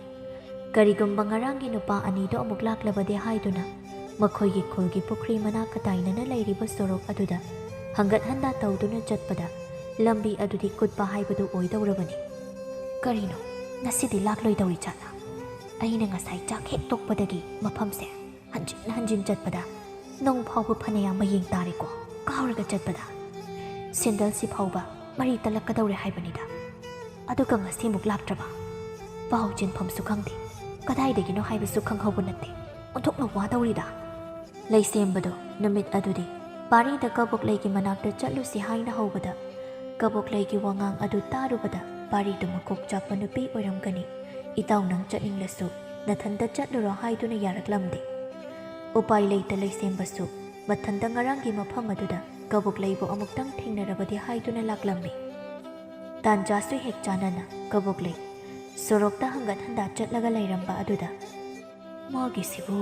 ꯀꯔꯤꯒꯨꯝꯕ ꯉꯔꯥꯡꯒꯤ ꯅꯨꯄꯥ ꯑꯅꯤꯗꯣ ꯑꯃꯨꯛ ꯂꯥꯛꯂꯕꯗꯤ ꯍꯥꯏꯗꯨꯅ ꯃꯈꯣꯏꯒꯤ ꯈꯨꯜꯒꯤ ꯄꯨꯈ꯭ꯔꯤ ꯃꯅꯥꯛꯀ ꯇꯥꯏꯅꯅ ꯂꯩꯔꯤꯕ ꯁꯣꯔꯣꯛ ꯑꯗꯨꯗ ꯍꯪꯒꯠ ꯍꯟꯗꯥ ꯇꯧꯗꯨꯅ ꯆꯠꯄꯗ ꯂꯝꯕꯤ ꯑꯗꯨꯗꯤ ꯀꯨꯠꯄ ꯍꯥꯏꯕꯗꯨ ꯑꯣꯏꯗꯧꯔꯕꯅꯤ꯫ ꯀꯔꯤꯅꯣ, ꯉꯁꯤꯗꯤ ꯂꯥꯛꯂꯣꯏꯗꯧꯔꯤ ꯖꯥꯠꯂꯥ? ꯑꯩꯅ ꯉꯁꯥꯏ ꯆꯥꯛ ꯍꯦꯛ ꯇꯣꯛꯄꯗꯒꯤ ꯃꯐꯝꯁꯦ ꯍꯟꯖꯤꯟ ꯍꯟꯖꯤꯟ ꯆꯠꯄꯗ ꯅꯣꯡ ꯐꯥꯎꯕ ꯐꯅꯌꯥꯝ ꯃꯌꯦꯡ ꯇꯥꯔꯦꯀꯣ, ꯀꯥꯎꯔꯒ ꯆꯠꯄꯗ꯫ ꯁꯦꯟꯗꯜꯁꯤ ꯐꯥꯎꯕ ꯃꯔꯤ ꯇꯠꯂꯛꯀꯗꯧꯔꯦ ꯍꯥꯏꯕꯅꯤꯗ꯫ ꯑꯗꯨꯒ ꯉꯁꯤꯃꯨꯛ ꯂꯥꯛꯇ꯭ꯔꯕ? ꯄꯥꯎ ꯆꯦꯟꯐꯝꯁꯨ ꯈꯪꯗꯦ, ꯀꯗꯥꯏꯗꯒꯤꯅꯣ ꯍꯥꯏꯕꯁꯨ ꯈꯪꯍꯧꯕ ꯅꯠꯇꯦ꯫ ꯑꯣꯟꯊꯣꯛꯅ ꯋꯥꯗꯧꯔꯤꯗ꯫ ꯂꯩꯁꯦꯝꯕꯗꯣ ꯅꯨꯃꯤꯠ ꯑꯗꯨꯗꯤ ꯄꯥꯔꯤꯗ ꯀꯕꯣꯛꯂꯩꯒꯤ ꯃꯅꯥꯛꯇ ꯆꯠꯂꯨꯁꯤ ꯍꯥꯏꯅ ꯍꯧꯕꯗ, ꯀꯕꯣꯛꯂꯩꯒꯤ ꯋꯥꯉꯥꯡ ꯑꯗꯨ ꯇꯥꯔꯨꯕꯗ ꯄꯥꯔꯤꯗꯨ ꯃꯀꯣꯛ ꯆꯥꯛꯄ ꯅꯨꯄꯤ ꯑꯣꯏꯔꯝꯒꯅꯤ꯫ "ꯏꯇꯥꯎ, ꯅꯪ ꯆꯠꯅꯤꯡꯂꯁꯨ ꯅꯊꯟꯇ ꯆꯠꯂꯨꯔꯣ" ꯍꯥꯏꯗꯨꯅ ꯌꯥꯔꯛꯂꯝꯗꯦ꯫ ꯎꯄꯥꯏ ꯂꯩꯇ ꯂꯩꯁꯦꯝꯕꯁꯨ ꯃꯊꯟꯇ ꯉꯔꯥꯡꯒꯤ ꯃꯐꯝ ꯑꯗꯨꯗ ꯀꯕꯣꯛꯂꯩꯕꯨ ꯑꯃꯨꯛꯇꯪ ꯊꯦꯡꯅꯔꯕꯗꯤ ꯍꯥꯏꯗꯨꯅ ꯂꯥꯛꯂꯝꯃꯤ꯫ ꯇꯥꯟꯖꯥꯁꯨ ꯍꯦꯛ ꯆꯥꯅꯅ ꯀꯕꯣꯛꯂꯩ ꯁꯣꯔꯣꯛꯇ ꯍꯪꯒꯠ ꯍꯟꯗꯥ ꯆꯠꯂꯒ ꯂꯩꯔꯝꯕ ꯑꯗꯨꯗ, "ꯃꯥꯒꯤꯁꯤꯕꯨ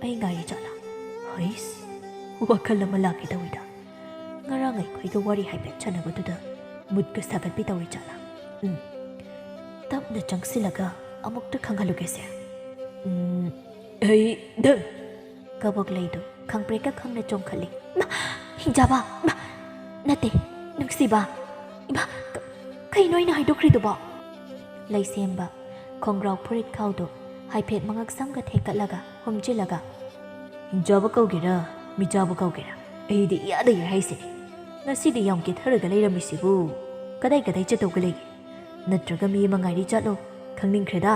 ꯑꯩ ꯉꯥꯏꯔꯤ ꯖꯥꯠꯂꯥ? ꯍꯩꯁ, ꯋꯥꯈꯜ ꯑꯃ ꯂꯥꯛꯀꯦ ꯇꯧꯏꯗ꯫ ꯉꯔꯥꯡ ꯑꯩꯈꯣꯏꯒ ꯋꯥꯔꯤ ꯍꯥꯏꯐꯦꯠ ꯁꯥꯟꯅꯕꯗꯨꯗ ꯃꯨꯠꯀ ꯁꯥꯒꯠꯄꯤ ꯇꯧꯔꯤ ꯖꯥꯠꯂꯥ? ꯎꯝ, ꯇꯞꯅ ꯆꯪꯁꯤꯜꯂꯒ ꯑꯃꯨꯛꯇ ꯈꯪꯍꯜꯂꯨꯒꯦꯁꯦ"꯫ "ꯎꯝ, ꯑꯩ ꯗ-" ꯀꯕꯣꯛꯂꯩꯗꯨ ꯈꯪꯄ꯭ꯔꯦꯛꯀ ꯈꯪꯅ ꯆꯣꯡꯈꯠꯂꯤ꯫ "ꯏꯃꯥ! ꯍꯤꯡꯖꯥꯕ! ꯏꯃꯥ! ꯅꯠꯇꯦ, ꯅꯨꯡꯁꯤꯕ! ꯏꯃꯥ! ꯀ-, ꯀꯩꯅꯣ ꯑꯩꯅ ꯍꯥꯏꯗꯣꯛꯈ꯭ꯔꯤꯗꯨꯕꯣ?" ꯂꯩꯁꯦꯝꯕ ꯈꯣꯡꯒ꯭ꯔꯥꯎ ꯐꯨꯔꯤꯠ ꯈꯥꯎꯗꯨ ꯍꯥꯏꯐꯦꯠ ꯃꯉꯛꯁꯝꯒ ꯊꯦꯛꯀꯠꯂꯒ ꯍꯨꯝꯖꯤꯜꯂꯒ, "ꯍꯤꯡꯖꯥꯕ ꯀꯧꯒꯦꯔꯥ, ꯃꯤꯖꯥꯕ ꯀꯧꯒꯦꯔꯥ, ꯑꯩꯗꯤ ꯏꯌꯥꯗ ꯌꯥꯏ ꯍꯥꯏꯁꯤꯅꯤ꯫ ꯉꯁꯤꯗꯤ ꯌꯥꯝ ꯀꯦꯊꯔꯒ ꯂꯩꯔꯝꯃꯤꯁꯤꯕꯨ ꯀꯗꯥꯏ ꯀꯗꯥꯏ ꯆꯠꯇꯧꯒ ꯂꯩꯒꯦ? ꯅꯠꯇ꯭ꯔꯒ ꯃꯤ ꯑꯃ ꯉꯥꯏꯔꯤ ꯆꯠꯂꯣ? ꯈꯪꯅꯤꯡꯈ꯭ꯔꯦꯗ꯫"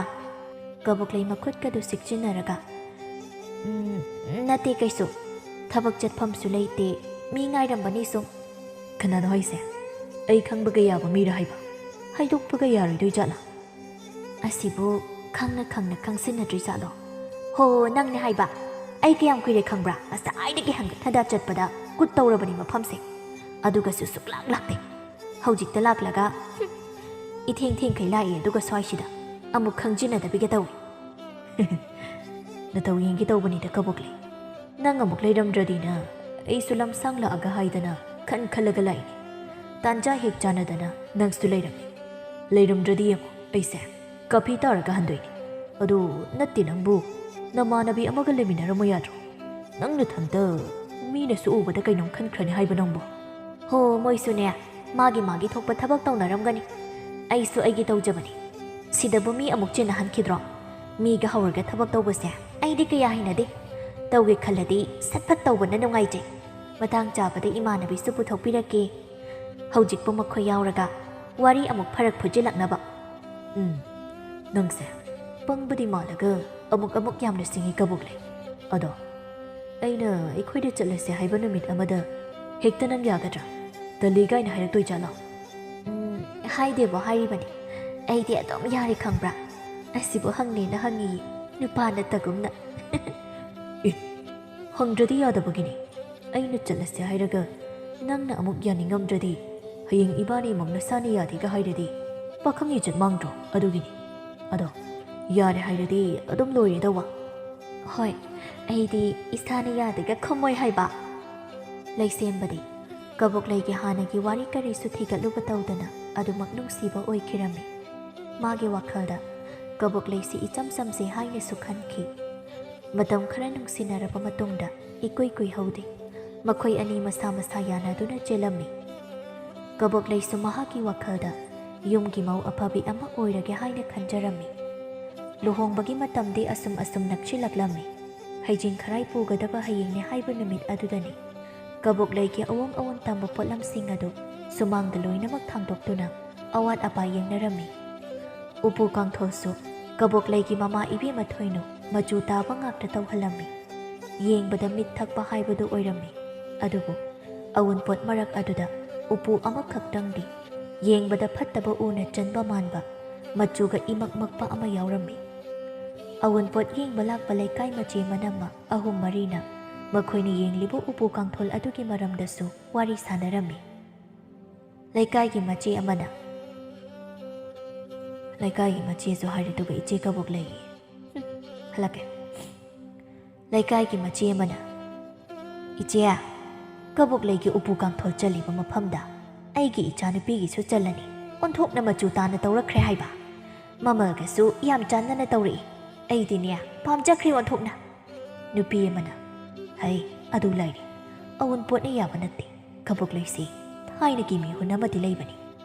ꯀꯕꯣꯛꯂꯩ ꯃꯈꯨꯠꯀꯗꯨ ꯁꯤꯛꯆꯤꯟꯅꯔꯒ, "ꯎꯝ, ꯅꯠꯇꯦ ꯀꯩꯁꯨ꯫ ꯊꯕꯛ ꯆꯠꯐꯝꯁꯨ ꯂꯩꯇꯦ꯫ ꯃꯤ ꯉꯥꯏꯔꯝꯕꯅꯤ ꯁꯨꯝ꯫" "ꯀꯅꯥꯅꯣ ꯍꯥꯏꯁꯦ? ꯑꯩ ꯈꯪꯕꯒ ꯌꯥꯕ ꯃꯤꯔ ꯍꯥꯏꯕ? ꯍꯥꯏꯗꯣꯛꯄꯒ ꯌꯥꯔꯣꯏꯗꯣꯏ ꯖꯥꯠꯂꯥ?" "ꯑꯁꯤꯕꯨ ꯈꯪꯅ ꯈꯪꯅ ꯈꯪꯁꯤꯟꯅꯗ꯭ꯔꯤ ꯖꯥꯠꯂꯣ?" "ꯍꯣ, ꯅꯪꯅꯦ ꯍꯥꯏꯕ꯫ ꯑꯩ ꯀꯌꯥꯝ ꯀꯨꯏꯔꯦ ꯈꯪꯕ꯭ꯔꯥ? ꯉꯁꯥꯏꯗꯒꯤ ꯍꯪꯒꯠ ꯍꯟꯗ ꯆꯠꯄꯗ ꯀꯨꯠ ꯇꯧꯔꯕꯅꯤ ꯃꯐꯝꯁꯦ꯫ ꯑꯗꯨꯒꯁꯨ ꯁꯨꯛꯂꯥꯛ ꯂꯥꯛꯇꯦ꯫ ꯍꯧꯖꯤꯛꯇ ꯂꯥꯛꯂꯒ, ꯍꯨꯝ, ꯏꯊꯦꯡ ꯊꯦꯡꯈꯩ ꯂꯥꯛꯑꯦ, ꯑꯗꯨꯒ ꯁ꯭ꯋꯥꯏꯁꯤꯗ ꯑꯃꯨꯛ ꯈꯪꯖꯤꯟꯅꯗꯕꯤꯒ ꯇꯧꯏ꯫" "ꯅꯇꯧ ꯌꯦꯡꯒꯦ ꯇꯧꯕꯅꯤꯗ, ꯀꯕꯣꯛꯂꯩ꯫ ꯅꯪ ꯑꯃꯨꯛ ꯂꯩꯔꯝꯗ꯭ꯔꯗꯤꯅ ꯑꯩꯁꯨ ꯂꯝꯁꯥꯡ ꯂꯥꯛꯑꯒ ꯍꯥꯏꯗꯅ ꯈꯟ ꯈꯜꯂꯒ ꯂꯥꯛꯏꯅꯤ꯫ ꯇꯥꯟꯖꯥ ꯍꯦꯛ ꯆꯥꯟꯅꯗꯅ ꯅꯪꯁꯨ ꯂꯩꯔꯝꯃꯤ꯫ ꯂꯩꯔꯝꯗ꯭ꯔꯗꯤ ꯌꯦꯡꯉꯣ, ꯑꯩꯁꯦ ꯀꯥꯐꯤ ꯇꯥꯔꯒ ꯍꯟꯗꯣꯏꯅꯤ꯫ ꯑꯗꯨ ꯅꯠꯇꯦ ꯅꯪꯕꯨ, ꯅꯃꯥꯟꯅꯕꯤ ꯑꯃꯒ ꯂꯩꯃꯤꯟꯅꯔꯝꯃꯨ ꯌꯥꯗ꯭ꯔꯣ? ꯅꯪ ꯅꯊꯟꯇ ꯃꯤꯅꯁꯨ ꯎꯕꯗ ꯀꯩꯅꯣꯝ ꯈꯟꯈ꯭ꯔꯅꯤ ꯍꯥꯏꯕ ꯅꯪꯕꯨ?" "ꯍꯣ, ꯃꯣꯏꯁꯨꯅꯦ, ꯃꯥꯒꯤ ꯃꯥꯒꯤ ꯊꯣꯛꯄ ꯊꯕꯛ ꯇꯧꯅꯔꯝꯒꯅꯤ꯫ ꯑꯩꯁꯨ ꯑꯩꯒꯤ ꯇꯧꯖꯕꯅꯤ꯫ ꯁꯤꯗꯕꯨ ꯃꯤ ꯑꯃꯨꯛ ꯆꯤꯟꯅꯍꯟꯈꯤꯗ꯭ꯔꯣ? ꯃꯤꯒ ꯍꯧꯔꯒ ꯊꯕꯛ ꯇꯧꯕꯁꯦ ꯑꯩꯗꯤ ꯀꯌꯥ ꯍꯩꯅꯗꯦ꯫ ꯇꯧꯒꯦ ꯈꯜꯂꯗꯤ ꯁꯠ ꯐꯠ ꯇꯧꯕꯅ ꯅꯨꯡꯉꯥꯏꯖꯩ꯫ ꯃꯇꯥꯡ ꯆꯥꯕꯗ ꯏꯃꯥꯟꯅꯕꯤꯁꯨ ꯄꯨꯊꯣꯛꯄꯤꯔꯛꯀꯦ꯫ ꯍꯧꯖꯤꯛꯄꯨ ꯃꯈꯣꯏ ꯌꯥꯎꯔꯒ ꯋꯥꯔꯤ ꯑꯃꯨꯛ ꯐꯔꯛ ꯐꯨꯖꯤꯜꯂꯛꯅꯕ꯫" "ꯎꯝ, ꯅꯪꯁꯦ ꯄꯪꯕꯗꯤ ꯃꯥꯜꯂꯒ ꯑꯃꯨꯛ ꯑꯃꯨꯛ ꯌꯥꯝꯅ ꯁꯤꯡꯉꯤ, ꯀꯕꯣꯛꯂꯩ꯫ ꯑꯗꯣ ꯑꯩꯅ ꯑꯩꯈꯣꯏꯗ ꯆꯠꯂꯁꯦ ꯍꯥꯏꯕ ꯅꯨꯃꯤꯠ ꯑꯃꯗ ꯍꯦꯛꯇ ꯅꯪ ꯌꯥꯒꯗ꯭ꯔꯥ? ꯇꯜꯂꯤ ꯀꯥꯏꯅ ꯍꯥꯏꯔꯛꯇꯣꯏ ꯖꯥꯠꯂꯣ?" "ꯎꯝ, ꯍꯥꯏꯗꯦꯕꯣ, ꯍꯥꯏꯔꯤꯕꯅꯤ꯫ ꯑꯩꯗꯤ ꯑꯗꯨꯝ ꯌꯥꯔꯦ ꯈꯪꯕ꯭ꯔꯥ? ꯑꯁꯤꯕꯨ ꯍꯪꯅꯦꯅ ꯍꯪꯉꯤ, ꯅꯨꯄꯥ ꯅꯠꯇꯒꯨꯝꯅ꯫" "ꯑꯦ, ꯍꯪꯗ꯭ꯔꯗꯤ ꯌꯥꯗꯕꯒꯤꯅꯤ꯫ ꯑꯩꯅ ꯆꯠꯂꯁꯦ ꯍꯥꯏꯔꯒ ꯅꯪꯅ ꯑꯃꯨꯛ ꯌꯥꯅꯤꯡꯉꯝꯗ꯭ꯔꯗꯤ, ꯍꯌꯦꯡ ꯏꯕꯥꯅꯤ ꯑꯃꯨꯛ ꯅꯁꯥꯅ ꯌꯥꯗꯦꯒ ꯍꯥꯏꯔꯗꯤ ꯄꯥꯈꯪ ꯏꯖꯠ ꯃꯥꯡꯗ꯭ꯔꯣ? ꯑꯗꯨꯒꯤꯅꯤ꯫ ꯑꯗꯣ ꯌꯥꯔꯦ ꯍꯥꯏꯔꯗꯤ ꯑꯗꯨꯝ ꯂꯣꯏꯔꯦ ꯇꯧꯕ꯫" "ꯍꯣꯏ, ꯑꯩꯗꯤ ꯏꯁꯥꯅ ꯌꯥꯗꯦꯒ ꯈꯨꯝꯃꯣꯏ ꯍꯥꯏꯕ꯫" ꯂꯩꯁꯦꯝꯕꯗꯤ ꯀꯕꯣꯛꯂꯩꯒꯤ ꯍꯥꯟꯅꯒꯤ ꯋꯥꯔꯤ ꯀꯔꯤꯁꯨ ꯊꯤꯒꯠꯂꯨꯕ ꯇꯧꯗꯅ ꯑꯗꯨꯃꯛ ꯅꯨꯡꯁꯤꯕ ꯑꯣꯏꯈꯤꯔꯝꯃꯤ꯫ ꯃꯥꯒꯤ ꯋꯥꯈꯜꯗ ꯀꯕꯣꯛꯂꯩꯁꯤ ꯏꯆꯝ ꯆꯝꯖꯩ ꯍꯥꯏꯅꯁꯨ ꯈꯟꯈꯤ꯫ ꯃꯇꯝ ꯈꯔ ꯅꯨꯡꯁꯤꯅꯔꯕ ꯃꯇꯨꯡꯗ ꯏꯀꯨꯏ ꯀꯨꯏꯍꯧꯗꯦ, ꯃꯈꯣꯏ ꯑꯅꯤ ꯃꯁꯥ ꯃꯁꯥ ꯌꯥꯅꯗꯨꯅ ꯆꯦꯜꯂꯝꯃꯤ꯫ ꯀꯕꯣꯛꯂꯩꯁꯨ ꯃꯍꯥꯛꯀꯤ ꯋꯥꯈꯜꯗ ꯌꯨꯝꯒꯤ ꯃꯧ ꯑꯐꯕꯤ ꯑꯃ ꯑꯣꯏꯔꯒꯦ ꯍꯥꯏꯅ ꯈꯟꯖꯔꯝꯃꯤ꯫ ꯂꯨꯍꯣꯡꯕꯒꯤ ꯃꯇꯝꯗꯤ ꯑꯁꯨꯝ ꯑꯁꯨꯝ ꯅꯛꯁꯤꯜꯂꯛꯂꯝꯃꯤ꯫ ꯍꯩꯖꯤꯡ ꯈꯔꯥꯏ ꯄꯨꯒꯗꯕ ꯍꯌꯦꯡꯅꯦ ꯍꯥꯏꯕ ꯅꯨꯃꯤꯠ ꯑꯗꯨꯗꯅꯤ꯫ ꯀꯕꯣꯛꯂꯩꯒꯤ ꯑꯑꯣꯟ ꯑꯑꯣꯟ ꯇꯝꯕ ꯄꯣꯠꯂꯝꯁꯤꯡ ꯑꯗꯨ ꯁꯨꯃꯥꯡꯗ ꯂꯣꯏꯅꯃꯛ ꯊꯥꯡꯗꯣꯛꯇꯨꯅ ꯑꯋꯥꯠ ꯑꯄꯥ ꯌꯦꯡꯅꯔꯝꯃꯤ꯫ ꯎꯄꯨ ꯀꯥꯡꯊꯣꯜꯁꯨ ꯀꯕꯣꯛꯂꯩꯒꯤ ꯃꯃꯥ ꯏꯕꯦꯝꯃ ꯊꯣꯏꯅꯨ ꯃꯆꯨ ꯇꯥꯕ ꯉꯥꯛꯇ ꯇꯧꯍꯜꯂꯝꯃꯤ꯫ ꯌꯦꯡꯕꯗ ꯃꯤꯠ ꯊꯛꯄ ꯍꯥꯏꯕꯗꯨ ꯑꯣꯏꯔꯝꯃꯤ꯫ ꯑꯗꯨꯕꯨ ꯑꯋꯨꯟꯄꯣꯠ ꯃꯔꯛ ꯑꯗꯨꯗ ꯎꯄꯨ ꯑꯃꯈꯛꯇꯪꯗꯤ ꯌꯦꯡꯕꯗ ꯐꯠꯇꯕ ꯎꯅ ꯆꯟꯕ ꯃꯥꯟꯕ ꯃꯆꯨꯒ ꯏꯃꯛ ꯃꯛꯄ ꯑꯃ ꯌꯥꯎꯔꯝꯃꯤ꯫ ꯑꯋꯨꯟꯄꯣꯠ ꯌꯦꯡꯕ ꯂꯥꯛꯄ ꯂꯩꯀꯥꯏ ꯃꯆꯦ ꯃꯅꯝꯃ ꯑꯍꯨꯝ ꯃꯔꯤꯅ ꯃꯈꯣꯏꯅ ꯌꯦꯡꯂꯤꯕ ꯎꯄꯨ ꯀꯥꯡꯊꯣꯜ ꯑꯗꯨꯒꯤ ꯃꯔꯝꯗꯁꯨ ꯋꯥꯔꯤ ꯁꯥꯟꯅꯔꯝꯃꯤ꯫ ꯂꯩꯀꯥꯏꯒꯤ ꯃꯆꯦ ꯑꯃꯅ, "ꯂꯩꯀꯥꯏꯒꯤ ꯃꯆꯦꯁꯨ ꯍꯥꯏꯔꯗꯨꯕ ꯏꯆꯦ ꯀꯕꯣꯛꯂꯩ?" ꯍꯜꯂꯛꯀꯦ꯫ ꯂꯩꯀꯥꯏꯒꯤ ꯃꯆꯦ ꯑꯃꯅ, "ꯏꯆꯦ, ꯀꯕꯣꯛꯂꯩꯒꯤ ꯎꯄꯨ ꯀꯥꯡꯊꯣꯜ ꯆꯜꯂꯤꯕ ꯃꯐꯝꯗ ꯑꯩꯒꯤ ꯏꯆꯥꯅꯨꯄꯤꯒꯤꯁꯨ ꯆꯜꯂꯅꯤ꯫ ꯑꯣꯟꯊꯣꯛꯅ ꯃꯆꯨ ꯇꯥꯅ ꯇꯧꯔꯛꯈ꯭ꯔꯦ ꯍꯥꯏꯕ꯫ ꯃꯃꯜꯒꯁꯨ ꯌꯥꯝ ꯆꯥꯟꯅꯅ ꯇꯧꯔꯛꯏ꯫ ꯑꯩꯗꯤꯅꯦ, ꯄꯥꯝꯖꯈ꯭ꯔꯦ ꯑꯣꯟꯊꯣꯛꯅ꯫" ꯅꯨꯄꯤ ꯑꯃꯅ, "ꯍꯩ, ꯑꯗꯨ ꯂꯩꯔꯦ꯫ ꯑꯋꯨꯟꯄꯣꯠꯅ ꯌꯥꯕ ꯅꯠꯇꯦ꯫ ꯀꯕꯣꯛꯂꯩꯁꯤ ꯊꯥꯏꯅꯒꯤ ꯃꯤꯍꯨꯟ ꯑꯃꯗꯤ ꯂꯩꯕꯅꯤ꯫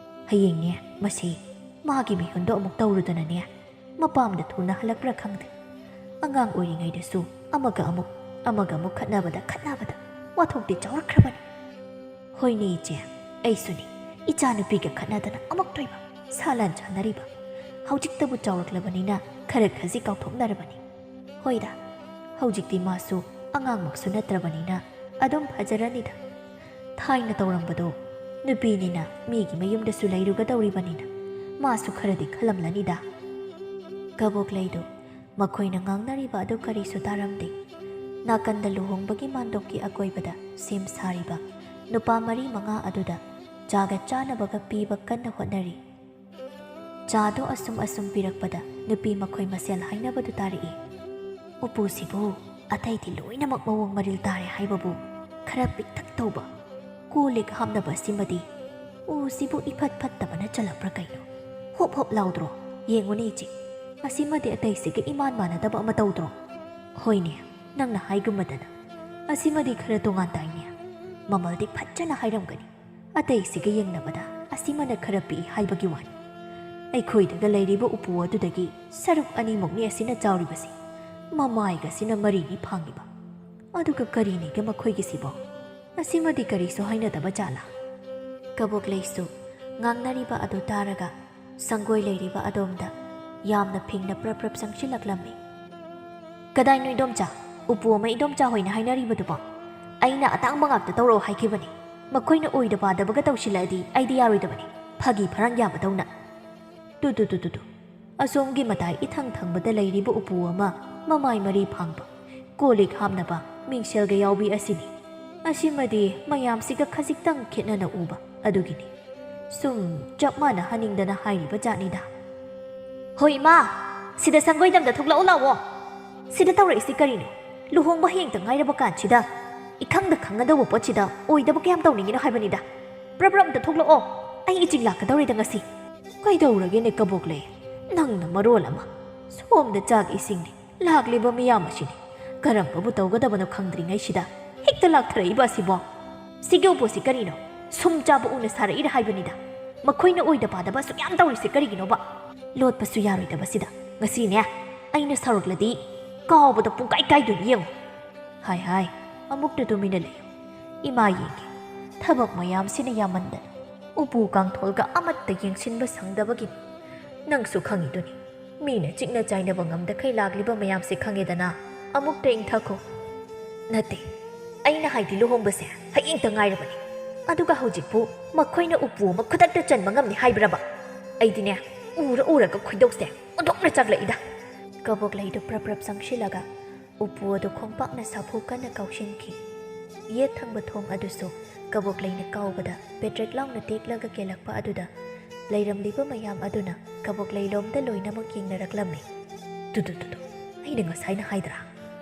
ꯍꯌꯦꯡꯅꯦ, ꯃꯁꯤ ꯃꯥꯒꯤ ꯃꯤꯍꯨꯟꯗꯣ ꯑꯃꯨꯛ ꯇꯧꯔꯨꯗꯅꯅꯦ, ꯃꯄꯥꯝꯗ ꯊꯨꯅ ꯍꯜꯂꯛꯄ꯭ꯔꯥ ꯈꯪꯗꯦ꯫ ꯑꯉꯥꯡ ꯑꯣꯏꯔꯤꯉꯩꯗꯁꯨ ꯑꯃꯒ ꯑꯃꯨꯛ, ꯑꯃꯒ ꯑꯃꯨꯛ ꯈꯠꯅꯕꯗ, ꯈꯠꯅꯕꯗ ꯋꯥꯊꯣꯛꯇꯤ ꯆꯥꯎꯔꯛꯈ꯭ꯔꯕꯅꯤ꯫" "ꯍꯣꯏꯅꯦ ꯏꯆꯦ, ꯑꯩꯁꯨꯅꯤ꯫ ꯏꯆꯥꯅꯨꯄꯤꯒ ꯈꯠꯅꯗꯅ ꯑꯃꯨꯛꯇꯣꯏꯕ ꯁꯥꯂꯥꯟ ꯆꯥꯅꯔꯤꯕ꯫ ꯍꯧꯖꯤꯛꯇꯕꯨ ꯆꯥꯎꯔꯛꯂꯕꯅꯤꯅ ꯈꯔ ꯈꯖꯤꯛ ꯀꯥꯎꯊꯣꯛꯅꯔꯕꯅꯤ꯫ ꯍꯣꯏꯗ, ꯍꯧꯖꯤꯛꯇꯤ ꯃꯥꯁꯨ ꯑꯉꯥꯡꯃꯛꯁꯨ ꯅꯠꯇ꯭ꯔꯕꯅꯤꯅ ꯑꯗꯨꯝ ꯐꯖꯔꯅꯤꯗ꯫ ꯊꯥꯏꯅ ꯇꯧꯔꯝꯕꯗꯣ ꯅꯨꯄꯤꯅꯤꯅ ꯃꯤꯒꯤ ꯃꯌꯨꯝꯗꯁꯨ ꯂꯩꯔꯨꯒꯗꯧꯔꯤꯕꯅꯤꯅ ꯃꯥꯁꯨ ꯈꯔꯗꯤ ꯈꯜꯂꯝꯂꯅꯤꯗ꯫" ꯀꯕꯣꯛꯂꯩꯗꯨ ꯃꯈꯣꯏꯅ ꯉꯥꯡꯅꯔꯤꯕ ꯑꯗꯨ ꯀꯔꯤꯁꯨ ꯇꯥꯔꯝꯗꯦ꯫ ꯅꯥꯀꯟꯗ ꯂꯨꯍꯣꯡꯕꯒꯤ ꯃꯥꯟꯗꯣꯞꯀꯤ ꯑꯀꯣꯏꯕꯗ ꯁꯦꯝ ꯁꯥꯔꯤꯕ ꯅꯨꯄꯥ ꯃꯔꯤ ꯃꯉꯥ ꯑꯗꯨꯗ ꯆꯥꯒ ꯆꯥꯅꯕꯒ ꯄꯤꯕ ꯀꯟꯅ ꯍꯣꯠꯅꯔꯤ꯫ ꯆꯥꯗꯣ ꯑꯁꯨꯝ ꯑꯁꯨꯝ ꯄꯤꯔꯛꯄꯗ ꯅꯨꯄꯤ ꯃꯈꯣꯏ ꯃꯁꯦꯜ ꯍꯥꯏꯅꯕꯗꯨ ꯇꯥꯔꯛꯏ꯫ "ꯎꯄꯨꯁꯤꯕꯨ ꯑꯇꯩꯗꯤ ꯂꯣꯏꯅꯃꯛ ꯃꯑꯣꯡ ꯃꯔꯤꯜ ꯇꯥꯔꯦ ꯍꯥꯏꯕꯕꯨ, ꯈꯔ ꯄꯤꯛꯇꯛ ꯇꯧꯕ ꯀꯣꯜ ꯂꯤꯛ ꯍꯥꯞꯅꯕ ꯑꯁꯤꯃꯗꯤ ꯎꯁꯤꯕꯨ ꯏꯐꯠ ꯐꯠꯇꯕꯅ ꯆꯜꯂꯛꯄ꯭ꯔꯥ ꯀꯩꯅꯣ? ꯍꯣꯞ ꯍꯣꯞ ꯂꯥꯎꯗ꯭ꯔꯣ? ꯌꯦꯡꯉꯨꯅꯦ ꯏꯆꯦ, ꯑꯁꯤꯃꯗꯤ ꯑꯇꯩꯁꯤꯒ ꯏꯃꯥꯟ ꯃꯥꯟꯅꯗꯕ ꯑꯃ ꯇꯧꯗ꯭ꯔꯣ? ꯍꯣꯏꯅꯦ, ꯅꯪꯅ ꯍꯥꯏꯒꯨꯝꯕꯗꯅ ꯑꯁꯤꯃꯗꯤ ꯈꯔ ꯇꯣꯉꯥꯟ ꯇꯥꯏꯅꯦ꯫ ꯃꯃꯜꯗꯤ ꯐꯖꯅ ꯍꯥꯏꯔꯝꯒꯅꯤ꯫ ꯑꯇꯩꯁꯤꯒ ꯌꯦꯡꯅꯕꯗ ꯑꯁꯤꯃꯅ ꯈꯔ ꯄꯤꯛꯏ ꯍꯥꯏꯕꯒꯤ ꯋꯥꯅꯤ꯫ ꯑꯩꯈꯣꯏꯗꯒ ꯂꯩꯔꯤꯕ ꯎꯄꯨ ꯑꯗꯨꯗꯒꯤ ꯁꯔꯨꯛ ꯑꯅꯤꯃꯨꯛꯅꯤ ꯑꯁꯤꯅ ꯆꯥꯎꯔꯤꯕꯁꯤ꯫ ꯃꯃꯥꯏꯒꯁꯤꯅ ꯃꯔꯤꯅꯤ ꯐꯥꯡꯉꯤꯕ꯫ ꯑꯗꯨꯒ ꯀꯔꯤꯅꯤꯒꯦ ꯃꯈꯣꯏꯒꯤꯁꯤꯕꯣ? ꯑꯁꯤꯃꯗꯤ ꯀꯔꯤꯁꯨ ꯍꯥꯏꯅꯗꯕ ꯖꯥꯠꯂꯥ? ꯀꯕꯣꯛꯂꯩꯁꯨ ꯉꯥꯡꯅꯔꯤꯕ ꯑꯗꯨ ꯇꯥꯔꯒ ꯁꯪꯒꯣꯏ ꯂꯩꯔꯤꯕ ꯑꯗꯣꯝꯗ ꯌꯥꯝꯅ ꯐꯤꯡꯅ ꯄ꯭ꯔꯞ ꯄ꯭ꯔꯞ ꯆꯪꯁꯤꯜꯂꯛꯂꯝꯃꯤ꯫ "ꯀꯗꯥꯏꯅꯣ ꯏꯗꯣꯝꯆꯥ? ꯎꯄꯨ ꯑꯃ ꯏꯗꯣꯝꯆꯥ ꯍꯣꯏꯅ ꯍꯥꯏꯅꯔꯤꯕꯗꯨꯕꯣ? ꯑꯩꯅ ꯑꯇꯥꯡꯕ ꯉꯥꯛꯇ ꯇꯧꯔꯛꯑꯣ ꯍꯥꯏꯈꯤꯕꯅꯤ꯫ ꯃꯈꯣꯏꯅ ꯑꯣꯏꯗ ꯄꯥꯗꯕꯒ ꯇꯧꯁꯤꯜꯂꯛꯑꯗꯤ ꯑꯩꯗꯤ ꯌꯥꯔꯣꯏꯗꯕꯅꯤ, ꯐꯥꯒꯤ ꯐꯔꯥꯡ ꯌꯥꯕꯗꯧꯅ꯫" ꯇꯨ ꯇꯨ ꯇꯨ ꯇꯨ ꯇꯨ꯫ ꯑꯁꯣꯝꯒꯤ ꯃꯇꯥꯏ ꯏꯊꯪ ꯊꯪꯕꯗ ꯂꯩꯔꯤꯕ ꯎꯄꯨ ꯑꯃ, ꯃꯃꯥꯏ ꯃꯔꯤ ꯐꯥꯡꯕ, ꯀꯣꯜ ꯂꯤꯛ ꯍꯥꯞꯅꯕ, ꯃꯤꯡꯁꯦꯜꯒ ꯌꯥꯎꯕꯤ ꯑꯁꯤꯅꯤ꯫ ꯑꯁꯤꯃꯗꯤ ꯃꯌꯥꯝꯁꯤꯒ ꯈꯖꯤꯛꯇꯪ ꯈꯦꯠꯅꯅ ꯎꯕ ꯑꯗꯨꯒꯤꯅꯤ꯫ ꯁꯨꯝ ꯆꯞ ꯃꯥꯟꯅꯍꯟꯅꯤꯡꯗꯅ ꯍꯥꯏꯔꯤꯕ ꯖꯥꯠꯅꯤꯗ꯫ "ꯍꯣꯏ ꯏꯃꯥ, ꯁꯤꯗ ꯁꯪꯒꯣꯏꯗ ꯑꯝꯇ ꯊꯣꯛꯂꯛꯑꯣ ꯂꯥꯛꯑꯣ꯫ ꯁꯤꯗ ꯇꯧꯔꯛꯏꯁꯤ ꯀꯔꯤꯅꯣ? ꯂꯨꯍꯣꯡꯕ ꯍꯌꯦꯡꯇ ꯉꯥꯏꯔꯕ ꯀꯥꯟꯁꯤꯗ ꯏꯈꯪꯗ ꯈꯪꯅꯗꯧꯕ ꯄꯣꯠꯁꯤꯗ ꯑꯣꯏꯗꯕ ꯀꯌꯥꯝ ꯇꯧꯅꯤꯡꯉꯤꯅꯣ ꯍꯥꯏꯕꯅꯤꯗ꯫ ꯄ꯭ꯔꯞ ꯄ꯭ꯔꯞ ꯑꯝꯇ ꯊꯣꯛꯂꯛꯑꯣ꯫ ꯑꯩ ꯏꯆꯤꯛ ꯂꯥꯛꯀꯗꯧꯔꯦꯗ ꯉꯁꯤ꯫" "ꯀꯩꯗꯧꯔꯒꯦꯅꯦ ꯀꯕꯣꯛꯂꯩ? ꯅꯪꯅ ꯃꯔꯣꯜ ꯑꯃ꯫ ꯁꯣꯝꯗ ꯆꯥꯛ ꯏꯁꯤꯡꯅꯤ, ꯂꯥꯛꯂꯤꯕ ꯃꯤꯌꯥꯝ ꯑꯁꯤꯅꯤ꯫ ꯀꯔꯝꯕꯕꯨ ꯇꯧꯒꯗꯕꯅꯣ ꯈꯪꯗ꯭ꯔꯤꯉꯩꯁꯤꯗ ꯍꯦꯛꯇ ꯂꯥꯛꯊꯔꯛꯏꯕ ꯑꯁꯤꯕꯣ? ꯁꯤꯒꯤ ꯎꯄꯨꯁꯤ ꯀꯔꯤꯅꯣ? ꯁꯨꯝ ꯆꯥꯕ ꯎꯅ ꯁꯥꯔꯛꯏꯔ ꯍꯥꯏꯕꯅꯤꯗ꯫ ꯃꯈꯣꯏꯅ ꯑꯣꯏꯗ ꯄꯥꯗꯕ ꯑꯁꯨꯛ ꯌꯥꯝ ꯇꯧꯔꯤꯁꯦ ꯀꯔꯤꯒꯤꯅꯣꯕ? ꯂꯣꯠꯄꯁꯨ ꯌꯥꯔꯣꯏꯗꯕꯁꯤꯗ꯫ ꯉꯁꯤꯅꯦ, ꯑꯩꯅ ꯁꯥꯎꯔꯛꯂꯗꯤ ꯀꯥꯎꯕꯗ ꯄꯨꯡꯀꯥꯏ ꯀꯥꯏꯗꯣꯏꯅꯤ ꯌꯦꯡꯉꯨ꯫" "ꯍꯥꯏ ꯍꯥꯏ, ꯑꯃꯨꯛꯇ ꯇꯨꯃꯤꯟꯅ ꯂꯩꯌꯨ꯫ ꯏꯃꯥ ꯌꯦꯡꯒꯦ꯫ ꯊꯕꯛ ꯃꯌꯥꯝꯁꯤꯅ ꯌꯥꯝꯃꯟꯗꯅ ꯎꯄꯨ ꯀꯥꯡꯊꯣꯜꯒ ꯑꯃꯠꯇ ꯌꯦꯡꯁꯤꯟꯕ ꯁꯪꯗꯕꯒꯤꯅꯤ꯫ ꯅꯪꯁꯨ ꯈꯪꯉꯤꯗꯨꯅꯤ, ꯃꯤꯅ ꯆꯤꯛꯅ ꯆꯥꯏꯅꯕ ꯉꯝꯗꯈꯩ ꯂꯥꯛꯂꯤꯕ ꯃꯌꯥꯝꯁꯦ ꯈꯪꯉꯦꯗꯅ꯫ ꯑꯃꯨꯛꯇ ꯏꯪꯊꯈꯣ꯫" "ꯅꯠꯇꯦ, ꯑꯩꯅ ꯍꯥꯏꯗꯤ ꯂꯨꯍꯣꯡꯕꯁꯦ ꯍꯌꯦꯡꯇ ꯉꯥꯏꯔꯕꯅꯤ꯫ ꯑꯗꯨꯒ ꯍꯧꯖꯤꯛꯄꯨ ꯃꯈꯣꯏꯅ ꯎꯄꯨ ꯑꯃ ꯈꯨꯗꯛꯇ ꯆꯟꯕ ꯉꯝꯅꯤ ꯍꯥꯏꯕ꯭ꯔꯕ? ꯑꯩꯗꯤꯅꯦ, ꯎꯔ ꯎꯔꯒ ꯈꯣꯏꯗꯧꯁꯦ ꯑꯣꯟꯊꯣꯛꯅ ꯆꯥꯛꯂꯛꯏꯗ꯫" ꯀꯕꯣꯛꯂꯩꯗꯨ ꯄ꯭ꯔꯞ ꯄ꯭ꯔꯞ ꯆꯪꯁꯤꯜꯂꯒ ꯎꯄꯨ ꯑꯗꯨ ꯈꯣꯡꯄꯥꯛꯅ ꯁꯥꯐꯨ ꯀꯟꯅ ꯀꯥꯎꯁꯤꯟꯈꯤ꯫ ꯌꯦꯠ ꯊꯪꯕ ꯊꯣꯡ ꯑꯗꯨꯁꯨ ꯀꯕꯣꯛꯂꯩꯅ ꯀꯥꯎꯕꯗ ꯄꯦꯗ꯭ꯔꯦꯛ ꯂꯥꯎꯅ ꯇꯦꯛꯂꯒ ꯀꯦꯜꯂꯛꯄ ꯑꯗꯨꯗ ꯂꯩꯔꯝꯂꯤꯕ ꯃꯌꯥꯝ ꯑꯗꯨꯅ ꯀꯕꯣꯛꯂꯩꯂꯣꯝꯗ ꯂꯣꯏꯅꯃꯛ ꯌꯦꯡꯅꯔꯛꯂꯝꯃꯤ꯫ "ꯇꯨ ꯇꯨ ꯇꯨ ꯇꯨ, ꯑꯩꯅ ꯉꯁꯥꯏꯅ ꯍꯥꯏꯗ꯭ꯔꯥ?